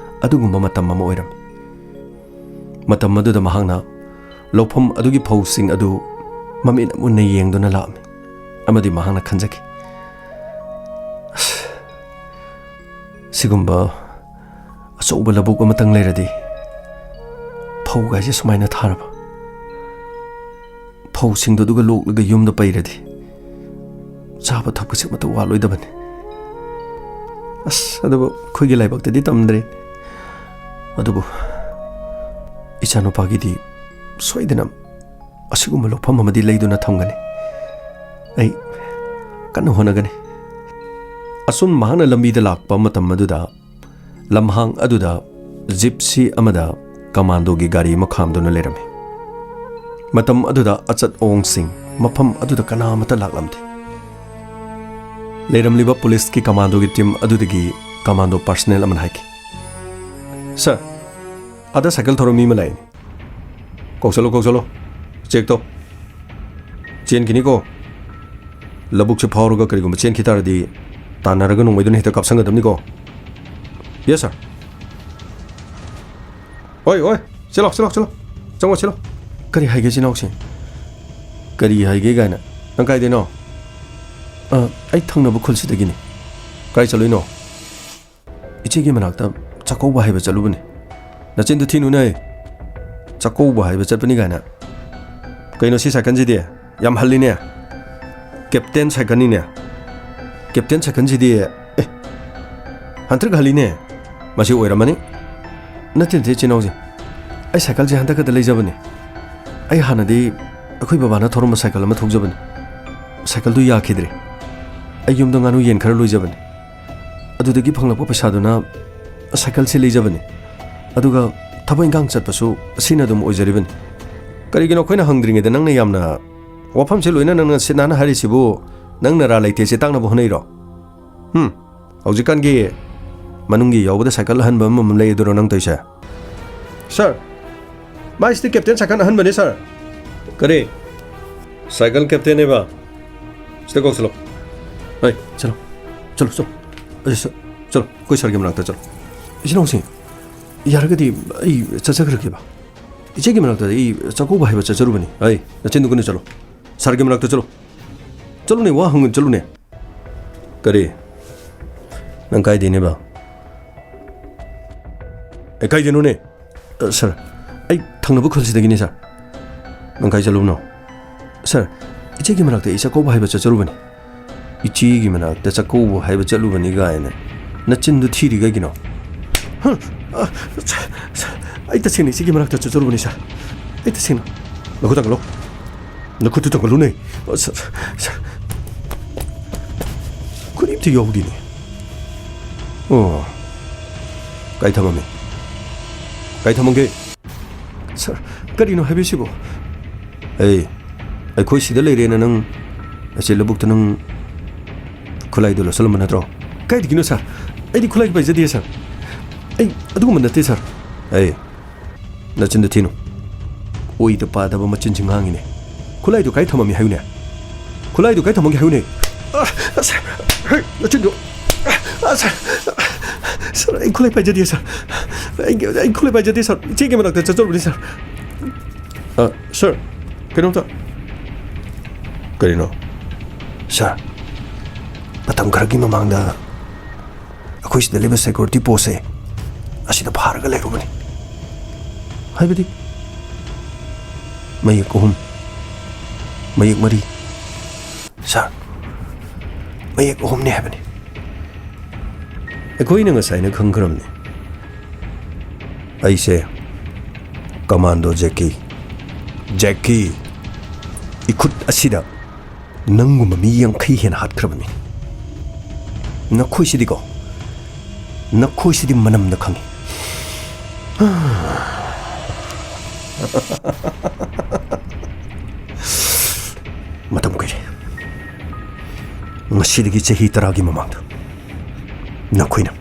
ꯑꯗꯨꯒꯨꯝꯕ ꯃꯇꯝ ꯑꯃ ꯑꯣꯏꯔꯝꯃꯤ꯫ ꯃꯇꯝ ꯑꯗꯨꯗ ꯃꯍꯥꯛꯅ ꯂꯧꯐꯝ ꯑꯗꯨꯒꯤ ꯐꯧꯁꯤꯡ ꯑꯗꯨ ꯃꯃꯤꯠ ꯃꯨꯟꯅ ꯌꯦꯡꯗꯨꯅ ꯂꯥꯛꯑꯝꯃꯤ, ꯑꯃꯗꯤ ꯃꯍꯥꯛꯅ ꯈꯟꯖꯈꯤ, "ꯑꯁ, ꯁꯤꯒꯨꯝꯕ ꯑꯆꯧꯕ ꯂꯧꯕꯨꯛ ꯑꯃꯇꯪ ꯂꯩꯔꯗꯤ, ꯐꯧꯒꯥꯏꯁꯦ ꯁꯨꯃꯥꯏꯅ ꯊꯥꯔꯕ, ꯐꯧꯁꯤꯡꯗꯣ ꯑꯗꯨꯒ ꯂꯣꯛꯂꯒ ꯌꯨꯝꯗ ꯄꯩꯔꯗꯤ, ꯆꯥꯕ ꯊꯛꯄꯁꯦ ꯑꯃꯠꯇ ꯋꯥꯠꯂꯣꯏꯗꯕꯅꯤ꯫ ꯑꯁ, ꯑꯗꯨꯕꯨ ꯑꯩꯈꯣꯏꯒꯤ ꯂꯥꯏꯕꯛꯇꯗꯤ ꯇꯝꯗ꯭ꯔꯦ꯫ ꯑꯗꯨꯕꯨ ꯏꯆꯥꯅꯨꯄꯥꯒꯤꯗꯤ ꯁꯣꯏꯗꯅ ꯑꯁꯤꯒꯨꯝꯕ ꯂꯧꯐꯝ ꯑꯃꯗꯤ ꯂꯩꯗꯨꯅ ꯊꯝꯒꯅꯤ꯫ ꯑꯩ ꯀꯟꯅ ꯍꯣꯠꯅꯒꯅꯤ"꯫ ꯑꯁꯨꯝ ꯃꯍꯥꯛꯅ ꯂꯝꯕꯤꯗ ꯂꯥꯛꯄ ꯃꯇꯝ ꯑꯗꯨꯗ, ꯂꯝꯍꯥꯡ ꯑꯗꯨꯗ ꯖꯤꯞꯁꯤ ꯑꯃꯗ ꯀꯃꯥꯟꯗꯣꯒꯤ ꯒꯥꯔꯤ ꯑꯃ ꯈꯥꯝꯗꯨꯅ ꯂꯩꯔꯝꯃꯤ꯫ ꯃꯇꯝ ꯑꯗꯨꯗ ꯑꯆꯠ ꯑꯋꯣꯡꯁꯤꯡ ꯃꯐꯝ ꯑꯗꯨꯗ ꯀꯅꯥ ꯑꯃꯠꯇ ꯂꯥꯛꯂꯝꯗꯦ꯫ ꯂꯩꯔꯝꯂꯤꯕ ꯄꯨꯂꯤꯁꯀꯤ ꯀꯃꯥꯟꯗꯣꯒꯤ ꯇꯤꯝ ꯑꯗꯨꯗꯒꯤ ꯀꯃꯥꯟꯗꯣ ꯄꯔꯁꯅꯦꯜ ꯑꯃꯅ ꯍꯥꯏꯈꯤ, "ꯁꯥꯔ, ꯑꯥꯗ ꯁꯥꯏꯀꯜ ꯊꯧꯔ ꯃꯤ ꯑꯃ ꯂꯥꯛꯏꯅꯦ꯫ ꯀꯧꯁꯜꯂꯣ, ꯀꯧꯁꯜꯂꯣ꯫ ꯆꯦꯛ ꯇꯧ꯫ ꯆꯦꯟꯈꯤꯅꯤꯀꯣ꯫ ꯂꯧꯕꯨꯛꯁꯦ ꯐꯥꯎꯔꯒ ꯀꯔꯤꯒꯨꯝꯕ ꯆꯦꯟꯈꯤ ꯇꯥꯔꯗꯤ, ꯇꯥꯟꯅꯔꯒ ꯅꯣꯡꯃꯩꯗꯨꯅ ꯍꯦꯛꯇ ꯀꯥꯞꯁꯟꯒꯗꯕꯅꯤꯀꯣ꯫ ꯌꯦꯁ, ꯁꯥꯔ꯫ ꯍꯣꯏ, ꯍꯣꯏ꯫ ꯆꯦꯜꯂꯣ, ꯆꯦꯜꯂꯣ, ꯆꯦꯜꯂꯣ꯫ ꯆꯪꯉꯣ, ꯆꯦꯜꯂꯣ꯫ ꯀꯔꯤ ꯍꯥꯏꯒꯦ, ꯏꯆꯤꯟ ꯏꯅꯥꯎꯁꯦ? ꯀꯔꯤ ꯍꯥꯏꯒꯦ ꯀꯥꯏꯅ? ꯅꯪ ꯀꯥꯏꯗꯩꯅꯣ? ꯑ, ꯑꯩ ꯊꯪꯅꯕ ꯈꯨꯜꯁꯤꯗꯒꯤꯅꯤ꯫ ꯀꯥꯏ ꯆꯠꯂꯨꯏꯅꯣ? ꯏꯆꯦꯒꯤ ꯃꯅꯥꯛꯇ ꯆꯥꯛꯀꯧꯕ ꯍꯥꯏꯕ ꯆꯠꯂꯨꯕꯅꯤ꯫ ꯅꯆꯤꯟꯗꯨ ꯊꯤꯅꯨꯅꯦ꯫ ꯆꯥꯛꯀꯧꯕ ꯍꯥꯏꯕ ꯆꯠꯄꯅꯤ ꯀꯥꯏꯅ꯫ ꯀꯩꯅꯣ ꯁꯤ ꯁꯥꯏꯀꯜꯁꯤꯗꯤ? ꯌꯥꯝ ꯍꯜꯂꯤꯅꯦ꯫ ꯀꯦꯞꯇꯦꯟ ꯁꯥꯏꯀꯜꯅꯤꯅꯦ꯫ ꯀꯦꯞꯇꯦꯟ ꯁꯥꯏꯀꯜꯁꯤꯗꯤ, ꯑꯦ, ꯍꯟꯇ꯭ꯔꯤꯛ ꯍꯜꯂꯤꯅꯦ꯫ ꯃꯁꯤ ꯑꯣꯏꯔꯝꯃꯅꯤ꯫ ꯅꯠꯇꯦ, ꯅꯠꯇꯦ, ꯏꯆꯤꯟ ꯏꯅꯥꯎꯁꯦ꯫ ꯑꯩ ꯁꯥꯏꯀꯜꯁꯦ ꯍꯟꯗꯛ ꯈꯛꯇ ꯂꯩꯖꯕꯅꯤ꯫ ꯑꯩ ꯍꯥꯟꯅꯗꯤ ꯑꯩꯈꯣꯏ ꯕꯕꯥꯅ ꯊꯧꯔꯝꯕ ꯁꯥꯏꯀꯜ ꯑꯃ ꯊꯧꯖꯕꯅꯤ꯫ ꯁꯥꯏꯀꯜꯗꯨ ꯌꯥꯈꯤꯗ꯭ꯔꯦ꯫ ꯑꯩ ꯌꯨꯝꯗ ꯉꯥꯅꯨ ꯌꯦꯟ ꯈꯔ ꯂꯣꯏꯖꯕꯅꯤ꯫ ꯑꯗꯨꯗꯒꯤ ꯐꯪꯂꯛꯄ ꯄꯩꯁꯥꯗꯨꯅ ꯁꯥꯏꯀꯜꯁꯦ ꯂꯩꯖꯕꯅꯤ꯫ ꯑꯗꯨꯒ ꯊꯕꯛ ꯏꯟꯈꯥꯡ ꯆꯠꯄꯁꯨ ꯑꯁꯤꯅ ꯑꯗꯨꯝ ꯑꯣꯏꯖꯔꯤꯕꯅꯤ꯫ ꯀꯔꯤꯒꯤꯅꯣ ꯑꯩꯈꯣꯏꯅ ꯍꯪꯗ꯭ꯔꯤꯉꯩꯗ ꯅꯪꯅ ꯌꯥꯝꯅ ꯋꯥꯐꯝꯁꯦ ꯂꯣꯏꯅ ꯅꯪꯅ ꯁꯤꯠ ꯅꯥꯟꯅ ꯍꯥꯏꯔꯤꯁꯤꯕꯨ? ꯅꯪ ꯅꯔꯥ ꯂꯩꯇꯦ ꯆꯦ ꯇꯥꯛꯅꯕ ꯍꯣꯠꯅꯩꯔꯣ? ꯍꯨꯝ꯫ ꯍꯧꯖꯤꯛꯀꯥꯟꯒꯤ ꯃꯅꯨꯡꯒꯤ ꯌꯥꯎꯕꯗ ꯁꯥꯏꯀꯜ ꯑꯍꯟꯕ ꯑꯃꯃꯝ ꯂꯩ ꯑꯗꯨꯔꯣ ꯅꯪ ꯇꯧꯔꯤꯁꯦ? ꯁꯥꯔ, ꯃꯥꯏꯁꯤꯗꯤ ꯀꯦꯞꯇꯦꯟ ꯁꯥꯏꯀꯜ ꯑꯍꯟꯕꯅꯤ, ꯁꯥꯔ꯫ ꯀꯔꯤ? ꯁꯥꯏꯀꯜ ꯀꯦꯞꯇꯦꯟꯅꯦꯕ? ꯁꯤꯗ ꯀꯧꯁꯜꯂꯣ꯫ ꯍꯩ, ꯆꯠꯂꯣ꯫ ꯆꯠꯂꯣ, ꯆꯠꯂꯣ꯫ ꯑꯩ ꯁ-, ꯆꯠꯂꯣ, ꯑꯩꯈꯣꯏ ꯁꯥꯔꯒꯤ ꯃꯅꯥꯛꯇ ꯆꯠꯂꯣ꯫ ꯏꯆꯤꯟ ꯏꯅꯥꯎꯁꯤꯡ, ꯌꯥꯔꯒꯗꯤ ꯑꯩ ꯆꯠꯆꯈ꯭ꯔꯒꯦꯕ꯫ ꯏꯆꯦꯒꯤ ꯃꯅꯥꯛꯇ ꯑꯩ ꯆꯥꯛꯀꯧꯕ ꯍꯥꯏꯕ ꯆꯠꯆꯔꯨꯕꯅꯤ꯫ ꯑꯩ, ꯅꯆꯤꯟꯗꯨ ꯀꯟꯅ ꯆꯠꯂꯣ꯫ ꯁꯥꯔꯒꯤ ꯃꯅꯥꯛꯇ ꯆꯠꯂꯣ꯫ ꯆꯠꯂꯨꯅꯦ, ꯋꯥ ꯍꯪꯉꯨ ꯆꯠꯂꯨꯅꯦ꯫ ꯀꯔꯤ? ꯅꯪ ꯀꯥꯏꯗꯩꯅꯦꯕ? ꯑꯦ, ꯀꯥꯏꯗꯩꯅꯣꯅꯦ? ꯑ, ꯁꯥꯔ, ꯑꯩ ꯊꯪꯅꯕ ꯈꯨꯜꯁꯤꯗꯒꯤꯅꯦ, ꯁꯥꯔ꯫ ꯅꯪ ꯀꯥꯏ ꯆꯠꯂꯨꯕꯅꯣ? ꯁꯥꯔ, ꯏꯆꯦꯒꯤ ꯃꯅꯥꯛꯇ ꯑꯩ ꯆꯥꯛꯀꯧꯕ ꯍꯥꯏꯕ ꯆꯠꯆꯔꯨꯕꯅꯤ꯫ ꯏꯆꯦꯒꯤ ꯃꯅꯥꯛꯇ ꯆꯥꯛꯀꯧꯕ ꯍꯥꯏꯕ ꯆꯠꯂꯨꯕꯅꯤ ꯀꯥꯏꯅ꯫ ꯅꯆꯤꯟꯗꯨ ꯊꯤꯔꯤ ꯀꯩꯒꯤꯅꯣ? ꯍ! ꯑ, ꯁꯥꯔ, ꯁꯥꯔ, ꯑꯩ ꯇꯁꯦꯡꯅ ꯏꯆꯦꯒꯤ ꯃꯅꯥꯛꯇ ꯆꯠꯆꯔꯨꯕꯅꯤ, ꯁꯥꯔ꯫ ꯑꯩ ꯇꯁꯦꯡꯅ꯫ ꯅꯈꯨꯠ ꯊꯥꯡꯒꯠꯂꯣ꯫ ꯅꯈꯨꯠꯇꯨ ꯊꯥꯡꯒꯠꯂꯨꯅꯦ꯫ ꯑ, ꯁꯥꯔ, ꯁꯥꯔ, ꯁꯥꯔ꯫ ꯈꯨꯠ ꯑꯝꯇ ꯌꯥꯎꯗꯦꯅꯦ꯫ ꯑꯣ꯫ ꯀꯥꯏ ꯊꯝꯃꯝꯃꯤ? ꯀꯥꯏ ꯊꯝꯃꯝꯒꯦ? ꯁꯥꯔ, ꯀꯔꯤꯅꯣ ꯍꯥꯏꯕꯤꯁꯤꯕꯣ? ꯑꯩ, ꯑꯩꯈꯣꯏ ꯁꯤꯗ ꯂꯩꯔꯦꯅ ꯅꯪ ꯑꯁꯤ ꯂꯧꯕꯨꯛꯇ ꯅꯪ ꯈꯨꯠꯂꯥꯏꯗꯣ ꯂꯧꯁꯜꯂꯝꯕ ꯅꯠꯇ꯭ꯔꯣ? ꯀꯥꯏꯗꯒꯤꯅꯣ ꯁꯥꯔ? ꯑꯩꯗꯤ ꯈꯨꯠꯂꯥꯏ ꯄꯥꯏꯖꯗꯦ ꯁꯥꯔ꯫ ꯑꯩ ꯑꯗꯨꯒꯨꯝꯕ ꯅꯠꯇꯦ ꯁꯥꯔ꯫ ꯑꯩ, ꯅꯆꯤꯟꯗ ꯊꯤꯅꯨ꯫ ꯑꯣꯏꯗ ꯄꯥꯗꯕ ꯃꯆꯤꯟꯁꯤ ꯉꯥꯡꯉꯤꯅꯦ꯫ ꯈꯨꯠꯂꯥꯏꯗꯣ ꯀꯥꯏ ꯊꯝꯃꯝꯃꯤ ꯍꯥꯏꯌꯨꯅꯦ? ꯈꯨꯠꯂꯥꯏꯗꯣ ꯀꯥꯏ ꯊꯝꯃꯝꯒꯦ ꯍꯥꯏꯌꯨꯅꯦ? ꯑ, ꯑꯁ, ꯍꯩ, ꯅꯆꯤꯟꯗꯣ꯫ ꯑ, ꯁꯥꯔ, ꯁꯥꯔ, ꯑꯩ ꯈꯨꯠꯂꯥꯏ ꯄꯥꯏꯖꯗꯦ ꯁꯥꯔ꯫ ꯑꯩ, ꯑꯩ ꯈꯨꯠꯂꯥꯏ ꯄꯥꯏꯖꯗꯦ ꯁꯥꯔ꯫ ꯏꯆꯦꯒꯤ ꯃꯅꯥꯛꯇ ꯆꯠꯆꯔꯨꯕꯅꯤ ꯁꯥꯔ꯫ ꯑ, ꯁꯥꯔ, ꯀꯩꯅꯣꯝꯇ꯫ ꯀꯔꯤꯅꯣ? ꯁꯥꯔ, ꯃꯇꯝ ꯈꯔꯒꯤ ꯃꯃꯥꯡꯗ ꯑꯩꯈꯣꯏ ꯁꯤꯗ ꯂꯩꯕ ꯁꯦꯀ꯭ꯌꯨꯔꯤꯇꯤ ꯄꯣꯁꯁꯦ ꯑꯁꯤꯗ ꯐꯥꯔꯒ ꯂꯩꯔꯨꯕꯅꯤ꯫ ꯍꯥꯏꯕꯗꯤ? ꯃꯌꯦꯛ ꯑꯍꯨꯝ, ꯃꯌꯦꯛ ꯃꯔꯤ꯫ ꯁꯥꯔ, ꯃꯌꯦꯛ ꯑꯍꯨꯝꯅꯤ ꯍꯥꯏꯕꯅꯤ꯫ ꯑꯩꯈꯣꯏꯅ ꯉꯁꯥꯏꯅ ꯈꯪꯈ꯭ꯔꯕꯅꯤ꯫ ꯑꯩꯁꯦ ꯀꯃꯥꯟꯗꯣ ꯖꯦꯀꯤ꯫ ꯖꯦꯀꯤ, ꯏꯈꯨꯠ ꯑꯁꯤꯗ ꯅꯪꯒꯨꯝꯕ ꯃꯤ ꯌꯥꯡꯈꯩ ꯍꯦꯟꯅ ꯍꯥꯠꯈ꯭ꯔꯕꯅꯤ꯫ ꯅꯈꯣꯏꯁꯤꯗꯤꯀꯣ, ꯅꯈꯣꯏꯁꯤꯗꯤ ꯃꯅꯝꯅ ꯈꯪꯉꯤ꯫ ꯃꯇꯝ ꯀꯨꯏꯔꯦ꯫ ꯉꯁꯤꯗꯒꯤ ꯆꯍꯤ ꯇꯔꯥꯒꯤ ꯃꯃꯥꯡꯗ ꯅꯈꯣꯏꯅ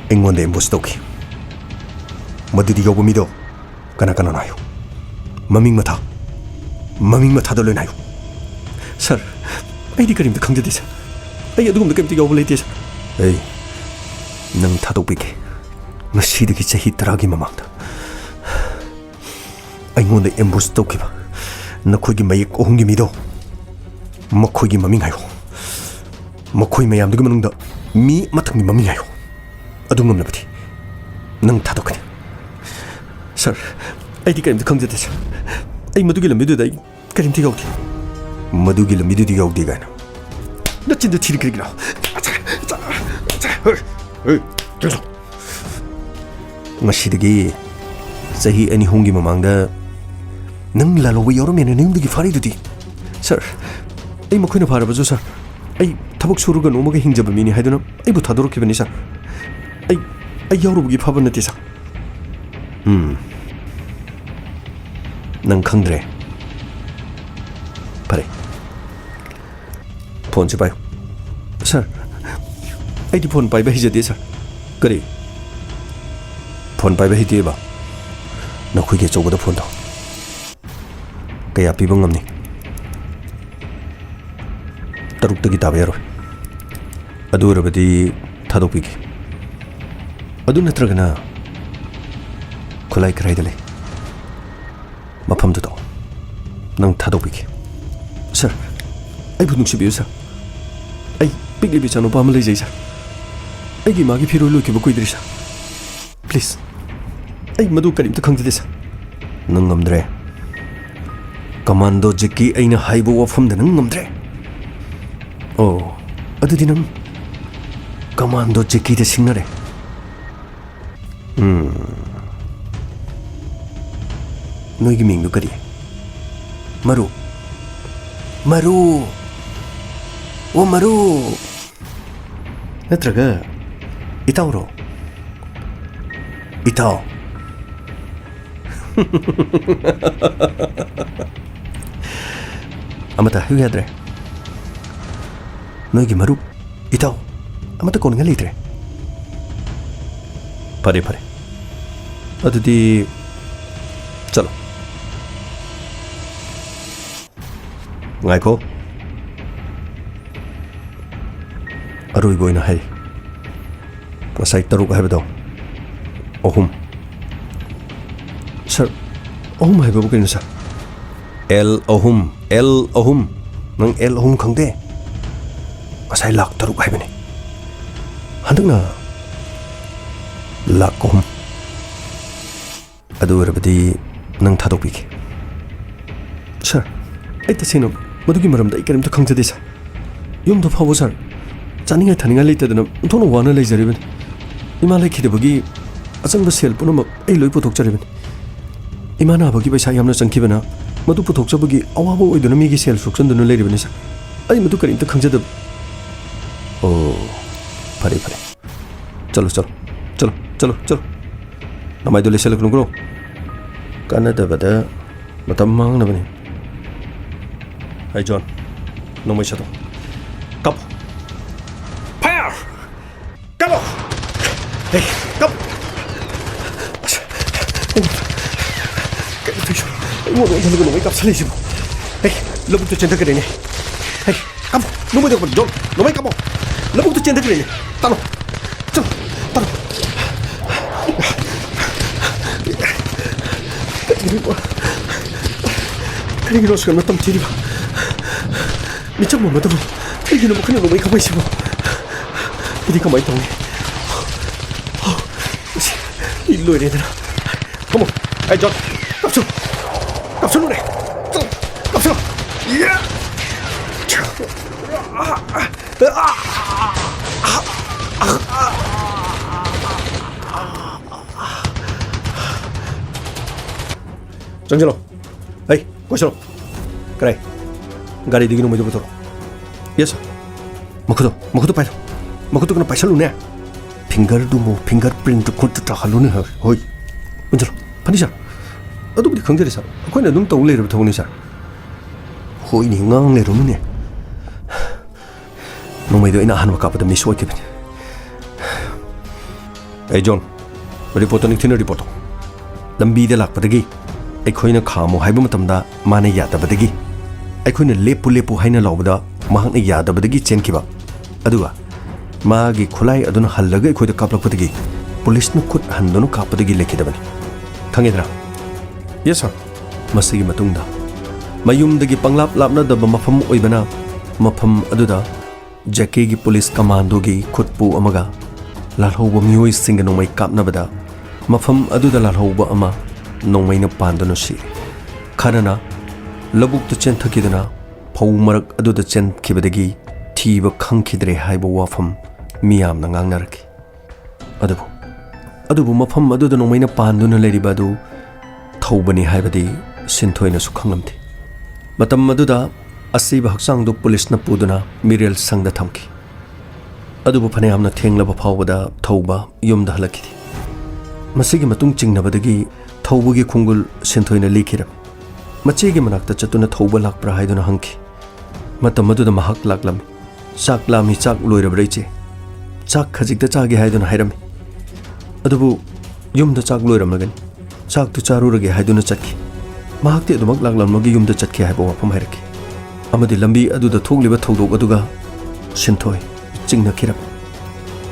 ꯑꯩꯉꯣꯟꯗ ꯑꯦꯝꯕꯨꯁ ꯇꯧꯈꯤ꯫ ꯃꯗꯨꯗꯤ ꯌꯧꯕ ꯃꯤꯗꯣ ꯀꯅꯥ ꯀꯅꯥꯅꯣ ꯍꯥꯏꯌꯨ꯫ ꯃꯃꯤꯡ ꯃꯊꯥ, ꯃꯃꯤꯡ ꯃꯊꯥꯗꯣ ꯂꯣꯏꯅ ꯍꯥꯏꯌꯨ꯫ ꯁꯥꯔ, ꯑꯩꯗꯤ ꯀꯔꯤꯝꯇ ꯈꯪꯖꯗꯦ, ꯁꯥꯔ꯫ ꯑꯩ ꯑꯗꯨꯒꯨꯝꯕ ꯀꯔꯤꯝꯇ ꯌꯥꯎꯕ ꯂꯩꯇꯦ, ꯁꯥꯔ꯫ ꯑꯩ ꯅꯪ ꯊꯥꯗꯣꯛꯄꯤꯒꯦ꯫ ꯉꯁꯤꯗꯒꯤ ꯆꯍꯤ ꯇꯔꯥꯒꯤ ꯃꯃꯥꯡꯗ ꯑꯩꯉꯣꯟꯗ ꯑꯦꯝꯕꯨꯁ ꯇꯧꯈꯤꯕ ꯅꯈꯣꯏꯒꯤ ꯃꯌꯦꯛ ꯑꯍꯨꯝꯒꯤ ꯃꯤꯗꯣ, ꯃꯈꯣꯏꯒꯤ ꯃꯃꯤꯡ ꯍꯥꯏꯌꯨ꯫ ꯃꯈꯣꯏ ꯃꯌꯥꯝꯗꯨꯒꯤ ꯃꯅꯨꯡꯗ ꯃꯤ ꯑꯃꯇꯪꯒꯤ ꯃꯃꯤꯡ ꯍꯥꯏꯌꯨ꯫ ꯑꯗꯨ ꯉꯝꯂꯕꯗꯤ ꯅꯪ ꯊꯥꯗꯣꯛꯀꯅꯤ꯫ ꯁꯥꯔ, ꯑꯩꯗꯤ ꯀꯔꯤꯝꯇ ꯈꯪꯖꯗꯦ, ꯁꯥꯔ꯫ ꯑꯩ ꯃꯗꯨꯒꯤ ꯂꯝꯕꯤꯗꯨꯗ ꯑꯩ ꯀꯔꯤꯝꯇ ꯌꯥꯎꯗꯦ꯫ ꯃꯗꯨꯒꯤ ꯂꯝꯕꯤꯗꯨꯗ ꯌꯥꯎꯗꯦ ꯀꯥꯏꯅ? ꯅꯆꯤꯟꯗꯣ ꯊꯤꯔꯤ ꯀꯔꯤꯒꯤꯅꯣ? ꯉꯁꯤꯗꯒꯤ ꯆꯍꯤ ꯑꯅꯤ ꯑꯍꯨꯝꯒꯤ ꯃꯃꯥꯡꯗ ꯅꯪ ꯂꯥꯜꯍꯧꯕ ꯌꯥꯎꯔꯝꯃꯦꯅ ꯅꯌꯨꯝꯗꯒꯤ ꯐꯥꯔꯤꯗꯨꯗꯤ? ꯁꯥꯔ, ꯑꯩ ꯃꯈꯣꯏꯅ ꯐꯥꯔꯕꯁꯨ, ꯁꯥꯔ, ꯑꯩ ꯊꯕꯛ ꯁꯨꯔꯒ ꯅꯣꯝꯃꯒ ꯍꯤꯡꯖꯕ ꯃꯤꯅꯤ ꯍꯥꯏꯗꯨꯅ ꯑꯩꯕꯨ ꯊꯥꯗꯣꯔꯛꯈꯤꯕꯅꯤ, ꯁꯥꯔ꯫ ꯑꯩ, ꯑꯩ ꯌꯥꯎꯔꯨꯕꯒꯤ ꯐꯥꯕ ꯅꯠꯇꯦ, ꯁꯥꯔ꯫ ꯎꯝ꯫ ꯅꯪ ꯈꯪꯗ꯭ꯔꯦ? ꯐꯔꯦ꯫ ꯐꯣꯟꯁꯤ ꯄꯥꯏꯌꯨ꯫ ꯁꯥꯔ, ꯑꯩꯗꯤ ꯐꯣꯟ ꯄꯥꯏꯕ ꯍꯩꯖꯗꯦ, ꯁꯥꯔ꯫ ꯀꯔꯤ? ꯐꯣꯟ ꯄꯥꯏꯕ ꯍꯩꯇꯦꯕ? ꯅꯈꯣꯏꯒꯤ ꯑꯆꯧꯕꯗ ꯐꯣꯟ ꯇꯧ꯫ ꯀꯌꯥ ꯄꯤꯕ ꯉꯝꯅꯤ? ꯇꯔꯨꯛꯇꯒꯤ ꯇꯥꯕ ꯌꯥꯔꯣꯏ꯫ ꯑꯗꯨ ꯑꯣꯏꯔꯕꯗꯤ ꯊꯥꯗꯣꯛꯄꯤꯒꯦ꯫ ꯑꯗꯨ ꯅꯠꯇ꯭ꯔꯒꯅ ꯈꯨꯠꯂꯥꯏ ꯀꯔꯥꯏꯗ ꯂꯩ? ꯃꯐꯝꯗꯨ ꯇꯥꯛꯑꯣ꯫ ꯅꯪ ꯊꯥꯗꯣꯛꯄꯤꯒꯦ꯫ ꯁꯥꯔ, ꯑꯩꯕꯨ ꯅꯨꯡꯁꯤꯕꯤꯌꯨ, ꯁꯥꯔ꯫ ꯑꯩ ꯄꯤꯛꯂꯤꯕ ꯏꯆꯥꯅꯨꯄꯥ ꯑꯃ ꯂꯩꯖꯩ, ꯁꯥꯔ꯫ ꯑꯩꯒꯤ ꯏꯃꯥꯒꯤ ꯐꯤꯔꯣꯜ ꯂꯣꯏꯈꯤꯕ ꯀꯨꯏꯗ꯭ꯔꯤ, ꯁꯥꯔ꯫ ꯄ꯭ꯂꯤꯖ, ꯑꯩ ꯃꯗꯨ ꯀꯔꯤꯝꯇ ꯈꯪꯖꯗꯦ, ꯁꯥꯔ꯫ ꯅꯪ ꯉꯝꯗ꯭ꯔꯦ? ꯀꯃꯥꯟꯗꯣ ꯖꯦꯛꯀꯤ ꯑꯩꯅ ꯍꯥꯏꯕ ꯋꯥꯐꯝꯗ ꯅꯪ ꯉꯝꯗ꯭ꯔꯦ? ꯑꯣ, ꯑꯗꯨꯗꯤ ꯅꯪ ꯀꯃꯥꯟꯗꯣ ꯖꯦꯛꯀꯤꯗ ꯁꯤꯡꯅꯔꯦ꯫ ꯎꯝ꯫ ꯅꯣꯏꯒꯤ ꯃꯤꯡꯗꯨ ꯀꯔꯤ? ꯃꯔꯨ꯫ ꯃꯔꯨ꯫ ꯑꯣ, ꯃꯔꯨ꯫ ꯅꯠꯇ꯭ꯔꯒ ꯏꯇꯥꯎꯔꯣ? ꯏꯇꯥꯎ꯫ ꯑꯃꯇ ꯍꯥꯏꯌꯨ ꯌꯥꯗ꯭ꯔꯦ? ꯅꯣꯏꯒꯤ ꯃꯔꯨꯞ, ꯏꯇꯥꯎ, ꯑꯃꯠꯇ ꯀꯣꯟꯅꯤꯡꯉꯥꯏ ꯂꯩꯇ꯭ꯔꯦ꯫ ꯐꯔꯦ, ꯐꯔꯦ꯫ ꯑꯗꯨꯗꯤ ꯆꯠꯂꯣ꯫ ꯉꯥꯏꯈꯣ꯫ ꯑꯔꯣꯏꯕ ꯑꯣꯏꯅ ꯍꯥꯏ꯫ ꯉꯁꯥꯏ ꯇꯔꯨꯛ ꯍꯥꯏꯕꯗꯣ ꯑꯍꯨꯝ꯫ ꯁꯥꯔ, ꯑꯍꯨꯝ ꯍꯥꯏꯕꯕꯨ ꯀꯩꯅꯣ, ꯁꯥꯔ? ꯑꯦꯜ ꯑꯍꯨꯝ, ꯑꯦꯜ ꯑꯍꯨꯝ꯫ ꯅꯪ ꯑꯦꯜ ꯑꯍꯨꯝ ꯈꯪꯗꯦ? ꯉꯁꯥꯏ ꯂꯥꯛ ꯇꯔꯨꯛ ꯍꯥꯏꯕꯅꯤ꯫ ꯍꯟꯗꯛꯅ ꯂꯥꯛ ꯑꯍꯨꯝ꯫ ꯑꯗꯨ ꯑꯣꯏꯔꯕꯗꯤ ꯅꯪ ꯊꯥꯗꯣꯛꯄꯤꯒꯦ꯫ ꯁꯥꯔ, ꯑꯩ ꯇꯁꯦꯡꯅ ꯃꯗꯨꯒꯤ ꯃꯔꯝꯗ ꯑꯩ ꯀꯔꯤꯝꯇ ꯈꯪꯖꯗꯦ, ꯁꯥꯔ꯫ ꯌꯨꯝꯗ ꯐꯥꯎꯕ, ꯁꯥꯔ, ꯆꯥꯅꯤꯡꯉꯥꯏ ꯊꯛꯅꯤꯡꯉꯥꯏ ꯂꯩꯇꯗꯅ ꯑꯣꯟꯊꯣꯛꯅ ꯋꯥꯅ ꯂꯩꯖꯔꯤꯕꯅꯤ꯫ ꯏꯃꯥ ꯂꯩꯈꯤꯗꯕꯒꯤ ꯑꯆꯪꯕ ꯁꯦꯜ ꯄꯨꯝꯅꯃꯛ ꯑꯩ ꯂꯣꯏ ꯄꯨꯊꯣꯛꯆꯔꯤꯕꯅꯤ꯫ ꯏꯃꯥ ꯅꯥꯕꯒꯤ ꯄꯩꯁꯥ ꯌꯥꯝꯅ ꯆꯪꯈꯤꯕꯅ ꯃꯗꯨ ꯄꯨꯊꯣꯛꯆꯕꯒꯤ ꯑꯋꯥꯕ ꯑꯣꯏꯗꯨꯅ ꯃꯤꯒꯤ ꯁꯦꯜ ꯁꯣꯛꯆꯟꯗꯨꯅ ꯂꯩꯔꯤꯕꯅꯤ, ꯁꯥꯔ꯫ ꯑꯩ ꯃꯗꯨ ꯀꯔꯤꯝꯇ ꯈꯪꯖꯗꯕ꯫ ꯑꯣ, ꯐꯔꯦ, ꯐꯔꯦ꯫ ꯆꯠꯂꯣ, ꯆꯠꯂꯣ, ꯆꯠꯂꯣ, ꯆꯠꯂꯣ, ꯆꯠꯂꯣ꯫ ꯅꯃꯥꯏꯗꯣ ꯂꯦꯁꯜꯂꯛꯀꯅꯨꯀꯣ꯫ ꯀꯥꯟꯅꯗꯕꯗ ꯃꯇꯝ ꯃꯥꯡꯅꯕꯅꯤ꯫ ꯍꯩ, ꯖꯣꯟ, ꯅꯣꯡꯃꯩ ꯁꯠꯇꯣ꯫ ꯀꯥꯞꯄꯣ꯫ ꯐꯥꯌꯔ! ꯀꯥꯞꯄꯣ! ꯍꯦ, ꯀꯥꯞꯄꯣ! ꯑꯁ, ꯀꯩꯅꯣ ꯇꯧꯏꯁꯤꯕꯣ? ꯑꯩꯉꯣꯟꯗ ꯑꯣꯟꯊꯣꯛꯂꯒ ꯅꯣꯡꯃꯩ ꯀꯥꯞꯁꯜꯂꯛꯏꯁꯤꯕꯣ? ꯍꯦ, ꯂꯧꯕꯨꯛꯇ ꯆꯦꯟꯊꯈ꯭ꯔꯦꯅꯦ꯫ ꯍꯦ, ꯀꯥꯞꯄꯣ! ꯅꯣꯡꯃꯩꯗꯣ ꯀꯥꯞꯄꯣ! ꯖꯣꯟ, ꯅꯣꯡꯃꯩ ꯀꯥꯞꯄꯣ! ꯂꯧꯕꯨꯛꯇ ꯆꯦꯟꯊꯈ꯭ꯔꯦꯅꯦ! ꯇꯥꯅꯣ! ꯆꯠꯂꯣ! ꯇꯥꯅꯣ! ꯀꯔꯤꯒꯤꯅꯣ? ꯀꯔꯤꯒꯤꯅꯣ ꯑꯁꯨꯛ ꯌꯥꯝꯅ ꯇꯝꯊꯤꯔꯤꯕ? ꯃꯤꯆꯪ ꯑꯃꯗꯕꯨ ꯀꯔꯤꯒꯤꯅꯣ ꯃꯈꯣꯏꯅ ꯅꯣꯡꯃꯩ ꯀꯥꯞꯄꯛꯏꯁꯤꯕꯣ? ꯑꯩꯗꯤ ꯀꯃꯥꯏꯅ ꯇꯧꯅꯤ? ꯑꯩ ꯂꯣꯏꯔꯦꯗꯅ꯫ ꯀꯃꯣꯟ! ꯑꯩ ꯖꯣꯟ! ꯀꯥꯞꯁꯤꯜꯂꯨ! ꯀꯥꯞꯁꯤꯜꯂꯨꯅꯦ! ꯀꯥꯞꯁꯤꯜꯂꯨ! ꯌꯥ! ꯆꯪꯁꯤꯜꯂꯣ꯫ ꯍꯩ, ꯀꯣꯏꯁꯤꯜꯂꯣ꯫ ꯀꯔꯥꯏ? ꯒꯥꯔꯤꯗꯒꯤ ꯅꯣꯡꯃꯩꯗꯣ ꯄꯨꯊꯣꯔꯛꯑꯣ꯫ ꯌꯦꯁ, ꯁꯥꯔ꯫ ꯃꯈꯨꯠꯇꯣ, ꯃꯈꯨꯠꯇꯣ ꯄꯥꯏꯔꯣ꯫ ꯃꯈꯨꯠꯇꯣ ꯀꯩꯅꯣ ꯄꯥꯏꯁꯜꯂꯨꯅꯦ꯫ ꯐꯤꯡꯒꯔꯗꯨꯕꯨ, ꯐꯤꯡꯒꯔ ꯄ꯭ꯔꯤꯟꯠꯇꯨ ꯈꯨꯠꯇ ꯇꯥꯍꯜꯂꯨꯅꯦ꯫ ꯍꯣꯏ꯫ ꯄꯨꯟꯁꯤꯜꯂꯣ꯫ ꯐꯅꯤ, ꯁꯥꯔ꯫ ꯑꯗꯨꯕꯨꯗꯤ ꯈꯪꯖꯔꯦ, ꯁꯥꯔ꯫ ꯑꯩꯈꯣꯏꯅ ꯑꯗꯨꯝ ꯇꯧ ꯂꯩꯔꯕ ꯊꯕꯛꯅꯤ, ꯁꯥꯔ꯫ ꯍꯣꯏꯅꯦ, ꯉꯥꯡ ꯂꯩꯔꯝꯃꯤꯅꯦ꯫ ꯅꯣꯡꯃꯩꯗꯣ ꯑꯩꯅ ꯑꯍꯥꯟꯕ ꯀꯥꯞꯄꯗ ꯃꯤꯁ ꯑꯣꯏꯈꯤꯕꯅꯤ꯫ ꯑꯩ ꯖꯣꯟ, ꯔꯤꯄꯣꯔꯠꯇꯣ ꯅꯤꯡꯊꯤꯅ ꯔꯤꯄꯣꯔꯠ ꯇꯧ꯫ ꯂꯝꯕꯤꯗ ꯂꯥꯛꯄꯗꯒꯤ ꯑꯩꯈꯣꯏꯅ ꯈꯥꯝꯃꯨ ꯍꯥꯏꯕ ꯃꯇꯝꯗ ꯃꯥꯅ ꯌꯥꯗꯕꯗꯒꯤ, ꯑꯩꯈꯣꯏꯅ "ꯂꯦꯞꯄꯨ, ꯂꯦꯞꯄꯨ" ꯍꯥꯏꯅ ꯂꯥꯎꯕꯗ ꯃꯍꯥꯛꯅ ꯌꯥꯗꯕꯗꯒꯤ ꯆꯦꯟꯈꯤꯕ, ꯑꯗꯨꯒ ꯃꯥꯒꯤ ꯈꯨꯠꯂꯥꯏ ꯑꯗꯨꯅ ꯍꯜꯂꯒ ꯑꯩꯈꯣꯏꯗ ꯀꯥꯞꯂꯛꯄꯗꯒꯤ ꯄꯨꯂꯤꯁꯅ ꯈꯨꯠ ꯍꯟꯗꯨꯅ ꯀꯥꯞꯄꯗꯒꯤ ꯂꯩꯈꯤꯗꯕꯅꯤ꯫ ꯈꯪꯉꯦꯗ꯭ꯔꯥ? ꯌꯦꯁ, ꯁꯥꯔ꯫ ꯃꯁꯤꯒꯤ ꯃꯇꯨꯡꯗ ꯃꯌꯨꯝꯗꯒꯤ ꯄꯪꯂꯥꯞ ꯂꯥꯞꯅꯗꯕ ꯃꯐꯝ ꯑꯣꯏꯕꯅ, ꯃꯐꯝ ꯑꯗꯨꯗ ꯖꯦꯀꯦꯒꯤ ꯄꯨꯂꯤꯁ ꯀꯃꯥꯟꯗꯣꯒꯤ ꯈꯨꯠꯄꯨ ꯑꯃꯒ ꯂꯥꯜꯍꯧꯕ ꯃꯤꯑꯣꯏꯁꯤꯡꯒ ꯅꯣꯡꯃꯩ ꯀꯥꯞꯅꯕꯗ, ꯃꯐꯝ ꯑꯗꯨꯗ ꯂꯥꯜꯍꯧꯕ ꯑꯃ ꯅꯣꯡꯃꯩꯅ ꯄꯥꯟꯗꯨꯅ ꯁꯤꯔꯦ꯫ ꯈꯔꯅ ꯂꯧꯕꯨꯛꯇ ꯆꯦꯟꯊꯈꯤꯗꯨꯅ ꯐꯧ ꯃꯔꯛ ꯑꯗꯨꯗ ꯆꯦꯟꯈꯤꯕꯗꯒꯤ ꯊꯤꯕ ꯈꯪꯈꯤꯗ꯭ꯔꯦ ꯍꯥꯏꯕ ꯋꯥꯐꯝ ꯃꯤꯌꯥꯝꯅ ꯉꯥꯡꯅꯔꯛꯈꯤ꯫ ꯑꯗꯨꯕꯨ, ꯑꯗꯨꯕꯨ ꯃꯐꯝ ꯑꯗꯨꯗ ꯅꯣꯡꯃꯩꯅ ꯄꯥꯟꯗꯨꯅ ꯂꯩꯔꯤꯕ ꯑꯗꯨ ꯊꯧꯕꯅꯤ ꯍꯥꯏꯕꯗꯤ ꯁꯤꯟꯊꯣꯏꯅꯁꯨ ꯈꯪꯂꯝꯗꯦ꯫ ꯃꯇꯝ ꯑꯗꯨꯗ ꯑꯁꯤꯕ ꯍꯛꯆꯥꯡꯗꯨ ꯄꯨꯂꯤꯁꯅ ꯄꯨꯗꯨꯅ ꯃꯤꯔꯦꯜ ꯁꯪꯗ ꯊꯝꯈꯤ꯫ ꯑꯗꯨꯕꯨ ꯐꯅꯌꯥꯝꯅ ꯊꯦꯡꯂꯕ ꯐꯥꯎꯕꯗ ꯊꯧꯕ ꯌꯨꯝꯗ ꯍꯜꯂꯛꯈꯤꯗꯦ꯫ ꯃꯁꯤꯒꯤ ꯃꯇꯨꯡ ꯆꯤꯡꯅꯕꯗꯒꯤ ꯊꯧꯕꯒꯤ ꯈꯣꯡꯒꯨꯜ ꯁꯤꯟꯊꯣꯏꯅ ꯂꯤꯈꯤꯔꯝꯃꯤ꯫ ꯃꯆꯦꯒꯤ ꯃꯅꯥꯛꯇ ꯆꯠꯇꯨꯅ ꯊꯧꯕ ꯂꯥꯛꯄ꯭ꯔꯥ ꯍꯥꯏꯗꯨꯅ ꯍꯪꯈꯤ꯫ ꯃꯇꯝ ꯑꯗꯨꯗ ꯃꯍꯥꯛ ꯂꯥꯛꯂꯝꯃꯤ꯫ "ꯆꯥꯛ ꯂꯥꯝꯃꯤ, ꯆꯥꯛ ꯂꯣꯏꯔꯕ꯭ꯔꯥ ꯏꯆꯦ? ꯆꯥꯛ ꯈꯖꯤꯛꯇ ꯆꯥꯒꯦ" ꯍꯥꯏꯗꯨꯅ ꯍꯥꯏꯔꯝꯃꯤ꯫ ꯑꯗꯨꯕꯨ ꯌꯨꯝꯗ ꯆꯥꯛ ꯂꯣꯏꯔꯝꯂꯒꯅꯤ, ꯆꯥꯛꯇꯨ ꯆꯥꯔꯨꯔꯒꯦ ꯍꯥꯏꯗꯨꯅ ꯆꯠꯈꯤ꯫ ꯃꯍꯥꯛꯇꯤ ꯑꯗꯨꯃꯛ ꯂꯥꯛꯂꯝꯂꯒ ꯌꯨꯝꯗ ꯆꯠꯈꯤ ꯍꯥꯏꯕ ꯋꯥꯐꯝ ꯍꯥꯏꯔꯛꯈꯤ꯫ ꯑꯃꯗꯤ ꯂꯝꯕꯤ ꯑꯗꯨꯗ ꯊꯣꯛꯂꯤꯕ ꯊꯧꯗꯣꯛ ꯑꯗꯨꯒ ꯁꯤꯟꯊꯣꯏ ꯆꯤꯡꯅꯈꯤꯔꯝꯃꯤ꯫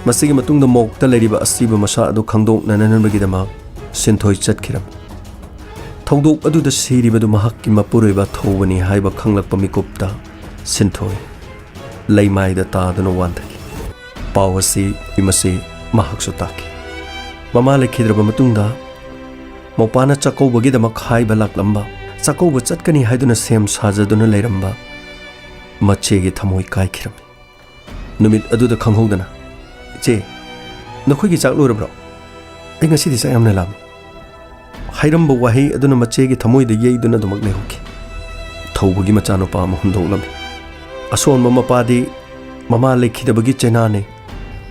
ꯃꯁꯤꯒꯤ ꯃꯇꯨꯡꯗ ꯃꯣꯛꯇ ꯂꯩꯔꯤꯕ ꯑꯁꯤꯕ ꯃꯁꯥ ꯑꯗꯨ ꯈꯪꯗꯣꯛꯅꯅꯕꯒꯤꯗꯃꯛ ꯁꯤꯟꯊꯣꯏ ꯆꯠꯈꯤꯔꯝꯃꯤ꯫ ꯊꯧꯗꯣꯛ ꯑꯗꯨꯗ ꯁꯤꯔꯤꯕꯗꯨ ꯃꯍꯥꯛꯀꯤ ꯃꯄꯨꯔꯣꯏꯕ ꯊꯧꯕꯅꯤ ꯍꯥꯏꯕ ꯈꯪꯂꯛꯄ ꯃꯤꯀꯨꯞꯇ ꯁꯤꯟꯊꯣꯏ ꯂꯩꯃꯥꯏꯗ ꯇꯥꯗꯨꯅ ꯋꯥꯟꯊꯈꯤ꯫ ꯄꯥꯎ ꯑꯁꯤ ꯃꯁꯤ ꯃꯍꯥꯛꯁꯨ ꯇꯥꯈꯤ꯫ ꯃꯃꯥ ꯂꯩꯈꯤꯗ꯭ꯔꯕ ꯃꯇꯨꯡꯗ ꯃꯧꯄꯥꯅ ꯆꯥꯛꯀꯧꯕꯒꯤꯗꯃꯛ ꯍꯥꯏꯕ ꯂꯥꯛꯂꯝꯕ, ꯆꯥꯛꯀꯧꯕ ꯆꯠꯀꯅꯤ ꯍꯥꯏꯗꯨꯅ ꯁꯦꯝ ꯁꯥꯖꯗꯨꯅ ꯂꯩꯔꯝꯕ ꯃꯆꯦꯒꯤ ꯊꯃꯣꯏ ꯀꯥꯏꯈꯤꯔꯝꯃꯤ꯫ ꯅꯨꯃꯤꯠ ꯑꯗꯨꯗ ꯈꯪꯍꯧꯗꯅ, "ꯏꯆꯦ, ꯅꯈꯣꯏꯒꯤ ꯆꯥꯛ ꯂꯣꯏꯔꯕ꯭ꯔꯣ? ꯑꯩ ꯉꯁꯤꯗꯤ ꯆꯥꯛ ꯌꯥꯝꯅ ꯂꯥꯝꯃꯤ" ꯍꯥꯏꯔꯝꯕ ꯋꯥꯍꯩ ꯑꯗꯨꯅ ꯃꯆꯦꯒꯤ ꯊꯃꯣꯏꯗ ꯌꯩꯗꯨꯅ ꯑꯗꯨꯃꯛ ꯂꯩꯍꯧꯈꯤ꯫ ꯊꯧꯕꯒꯤ ꯃꯆꯥꯅꯨꯄꯥ ꯑꯃ ꯍꯨꯟꯗꯣꯛꯂꯝꯃꯤ꯫ ꯑꯁꯣꯟꯕ ꯃꯄꯥꯗꯤ ꯃꯃꯥ ꯂꯩꯈꯤꯗꯕꯒꯤ ꯆꯩꯅꯥꯅꯤ,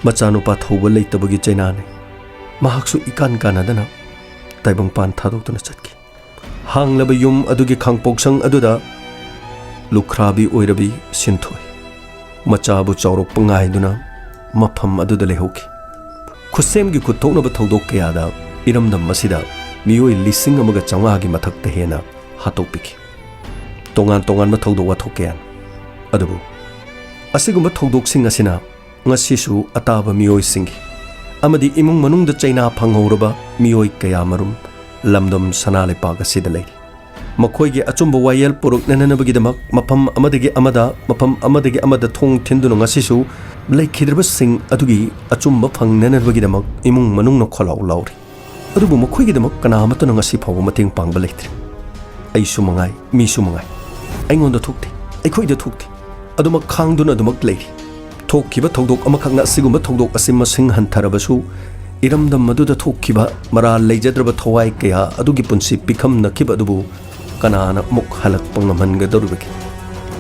ꯃꯆꯥꯅꯨꯄꯥ ꯊꯧꯕ ꯂꯩꯇꯕꯒꯤ ꯆꯩꯅꯥꯅꯤ꯫ ꯃꯍꯥꯛꯁꯨ ꯏꯀꯥꯟ ꯀꯥꯟꯅꯗꯅ ꯇꯥꯏꯕꯪꯄꯥꯟ ꯊꯥꯗꯣꯛꯇꯨꯅ ꯆꯠꯈꯤ꯫ ꯍꯥꯡꯂꯕ ꯌꯨꯝ ꯑꯗꯨꯒꯤ ꯈꯥꯡꯄꯣꯛꯁꯪ ꯑꯗꯨꯗ ꯂꯨꯈ꯭ꯔꯥꯕꯤ ꯑꯣꯏꯔꯕꯤ ꯁꯤꯟꯊꯣꯏ꯫ ꯃꯆꯥꯕꯨ ꯆꯥꯎꯔꯛꯄ ꯉꯥꯏꯗꯨꯅ ꯃꯐꯝ ꯑꯗꯨꯗ ꯂꯩꯍꯧꯈꯤ꯫ ꯈꯨꯠꯁꯦꯝꯒꯤ ꯈꯨꯠ ꯊꯣꯛꯅꯕ ꯊꯧꯗꯣꯛ ꯀꯌꯥꯗ ꯏꯔꯝꯗꯝ ꯑꯁꯤꯗ ꯃꯤꯑꯣꯏ ꯂꯤꯁꯤꯡ ꯑꯃꯒ ꯆꯥꯝꯃꯉꯥꯒꯤ ꯃꯊꯛꯇ ꯍꯦꯟꯅ ꯍꯥꯠꯇꯣꯛꯄꯤꯈꯤ꯫ ꯇꯣꯉꯥꯟ ꯇꯣꯉꯥꯟꯕ ꯊꯧꯗꯣꯛ ꯋꯥꯊꯣꯛ ꯀꯌꯥꯅꯤ꯫ ꯑꯗꯨꯕꯨ ꯑꯁꯤꯒꯨꯝꯕ ꯊꯧꯗꯣꯛꯁꯤꯡ ꯑꯁꯤꯅ ꯉꯁꯤꯁꯨ ꯑꯇꯥꯕ ꯃꯤꯑꯣꯏꯁꯤꯡꯒꯤ ꯑꯃꯗꯤ ꯏꯃꯨꯡ ꯃꯅꯨꯡꯗ ꯆꯩꯅꯥ ꯐꯪꯍꯧꯔꯕ ꯃꯤꯑꯣꯏ ꯀꯌꯥꯃꯔꯨꯝ ꯂꯝꯗꯝ ꯁꯅꯥ ꯂꯩꯄꯥꯛ ꯑꯁꯤꯗ ꯂꯩꯔꯤ꯫ ꯃꯈꯣꯏꯒꯤ ꯑꯆꯨꯝꯕ ꯋꯥꯌꯦꯜ ꯄꯨꯔꯛꯅꯅꯕꯒꯤꯗꯃꯛ ꯃꯐꯝ ꯑꯃꯗꯒꯤ ꯑꯃꯗ, ꯃꯐꯝ ꯑꯃꯗꯒꯤ ꯑꯃꯗ ꯊꯣꯡ ꯊꯤꯟꯗꯨꯅ ꯉꯁꯤꯁꯨ ꯂꯩꯈꯤꯗ꯭ꯔꯕꯁꯤꯡ ꯑꯗꯨꯒꯤ ꯑꯆꯨꯝꯕ ꯐꯪꯅꯅꯕꯒꯤꯗꯃꯛ ꯏꯃꯨꯡ ꯃꯅꯨꯡꯅ ꯈꯣꯜꯂꯥꯎ ꯂꯥꯎꯔꯤ꯫ ꯑꯗꯨꯕꯨ ꯃꯈꯣꯏꯒꯤꯗꯃꯛ ꯀꯅꯥ ꯑꯃꯠꯇꯅ ꯉꯁꯤ ꯐꯥꯎꯕ ꯃꯇꯦꯡ ꯄꯥꯡꯕ ꯂꯩꯇ꯭ꯔꯤ꯫ ꯑꯩꯁꯨ ꯃꯉꯥꯏ, ꯃꯤꯁꯨ ꯃꯉꯥꯏ꯫ ꯑꯩꯉꯣꯟꯗ ꯊꯣꯛꯇꯦ, ꯑꯩꯈꯣꯏꯗ ꯊꯣꯛꯇꯦ꯫ ꯑꯗꯨꯃꯛ ꯈꯥꯡꯗꯨꯅ ꯑꯗꯨꯃꯛ ꯂꯩꯔꯤ꯫ ꯊꯣꯛꯈꯤꯕ ꯊꯧꯗꯣꯛ ꯑꯃꯈꯛꯅ ꯑꯁꯤꯒꯨꯝꯕ ꯊꯧꯗꯣꯛ ꯑꯁꯤ ꯃꯁꯤꯡ ꯍꯟꯊꯔꯕꯁꯨ, ꯏꯔꯝꯗꯝ ꯑꯗꯨꯗ ꯊꯣꯛꯈꯤꯕ ꯃꯔꯥꯜ ꯂꯩꯖꯗ꯭ꯔꯕ ꯊꯋꯥꯏ ꯀꯌꯥ ꯑꯗꯨꯒꯤ ꯄꯨꯟꯁꯤ ꯄꯤꯈꯝꯅꯈꯤꯕ ꯑꯗꯨꯕꯨ ꯀꯅꯥꯅ ꯑꯃꯨꯛ ꯍꯜꯂꯛꯄ ꯉꯝꯍꯟꯒꯗꯧꯔꯤꯕꯒꯦ?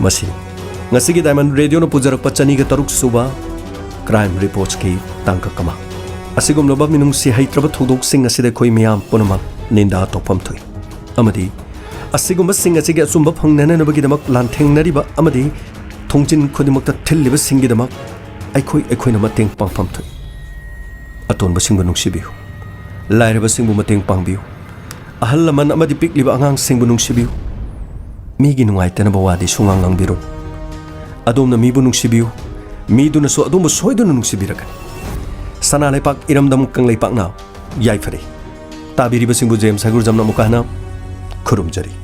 ꯃꯁꯤꯅꯤ ꯉꯁꯤꯒꯤ ꯗꯥꯏꯃꯟ ꯔꯦꯗꯤꯑꯣꯅ ꯄꯨꯖꯔꯛꯄ ꯆꯅꯤꯒ ꯇꯔꯨꯛ ꯁꯨꯕ ꯀ꯭ꯔꯥꯏꯝ ꯔꯤꯄꯣꯔꯠꯁꯀꯤ ꯇꯥꯡꯀꯛ ꯑꯃ꯫ ꯑꯁꯤꯒꯨꯝꯂꯕ ꯃꯤꯅꯨꯡꯁꯤ ꯍꯩꯇ꯭ꯔꯕ ꯊꯧꯗꯣꯛꯁꯤꯡ ꯑꯁꯤꯗ ꯑꯩꯈꯣꯏ ꯃꯤꯌꯥꯝ ꯄꯨꯝꯅꯃꯛ ꯅꯤꯟꯗꯥ ꯇꯧꯐꯝ ꯊꯣꯛꯏ꯫ ꯑꯃꯗꯤ ꯑꯁꯤꯒꯨꯝꯕꯁꯤꯡ ꯑꯁꯤꯒꯤ ꯑꯆꯨꯝꯕ ꯐꯪꯅꯅꯕꯒꯤꯗꯃꯛ ꯂꯥꯟꯊꯦꯡꯅꯔꯤꯕ ꯑꯃꯗꯤ ꯊꯣꯡꯖꯤꯟ ꯈꯨꯗꯤꯡꯃꯛꯇ ꯊꯤꯜꯂꯤꯕꯁꯤꯡꯒꯤꯗꯃꯛ ꯑꯩꯈꯣꯏ ꯑꯩꯈꯣꯏꯅ ꯃꯇꯦꯡ ꯄꯥꯡꯐꯝ ꯊꯣꯛꯏ꯫ ꯑꯇꯣꯟꯕꯁꯤꯡꯕꯨ ꯅꯨꯡꯁꯤꯕꯤꯌꯨ꯫ ꯂꯥꯏꯔꯕꯁꯤꯡꯕꯨ ꯃꯇꯦꯡ ꯄꯥꯡꯕꯤꯌꯨ꯫ ꯑꯍꯜ ꯂꯃꯟ ꯑꯃꯗꯤ ꯄꯤꯛꯂꯤꯕ ꯑꯉꯥꯡꯁꯤꯡꯕꯨ ꯅꯨꯡꯁꯤꯕꯤꯌꯨ꯫ ꯃꯤꯒꯤ ꯅꯨꯡꯉꯥꯏꯇꯅꯕ ꯋꯥꯗꯤ ꯁꯨꯡꯉꯥꯡ ꯉꯥꯡꯕꯤꯔꯨ꯫ ꯑꯗꯣꯝꯅ ꯃꯤꯕꯨ ꯅꯨꯡꯁꯤꯕꯤꯌꯨ, ꯃꯤꯗꯨꯅꯁꯨ ꯑꯗꯣꯝꯕꯨ ꯁꯣꯏꯗꯅ ꯅꯨꯡꯁꯤꯕꯤꯔꯛꯀꯅꯤ꯫ ꯁꯅꯥ ꯂꯩꯄꯥꯛ ꯏꯔꯝꯗꯝ ꯀꯪꯂꯩꯄꯥꯛꯅ ꯌꯥꯏꯐꯔꯦ꯫ ꯇꯥꯕꯤꯔꯤꯕꯁꯤꯡꯕꯨ ꯖꯦꯝꯁ ꯍꯩꯒ꯭ꯔꯨꯖꯝꯅ ꯑꯃꯨꯛꯀ ꯍꯟꯅ ꯈꯨꯔꯨꯝꯖꯔꯤ꯫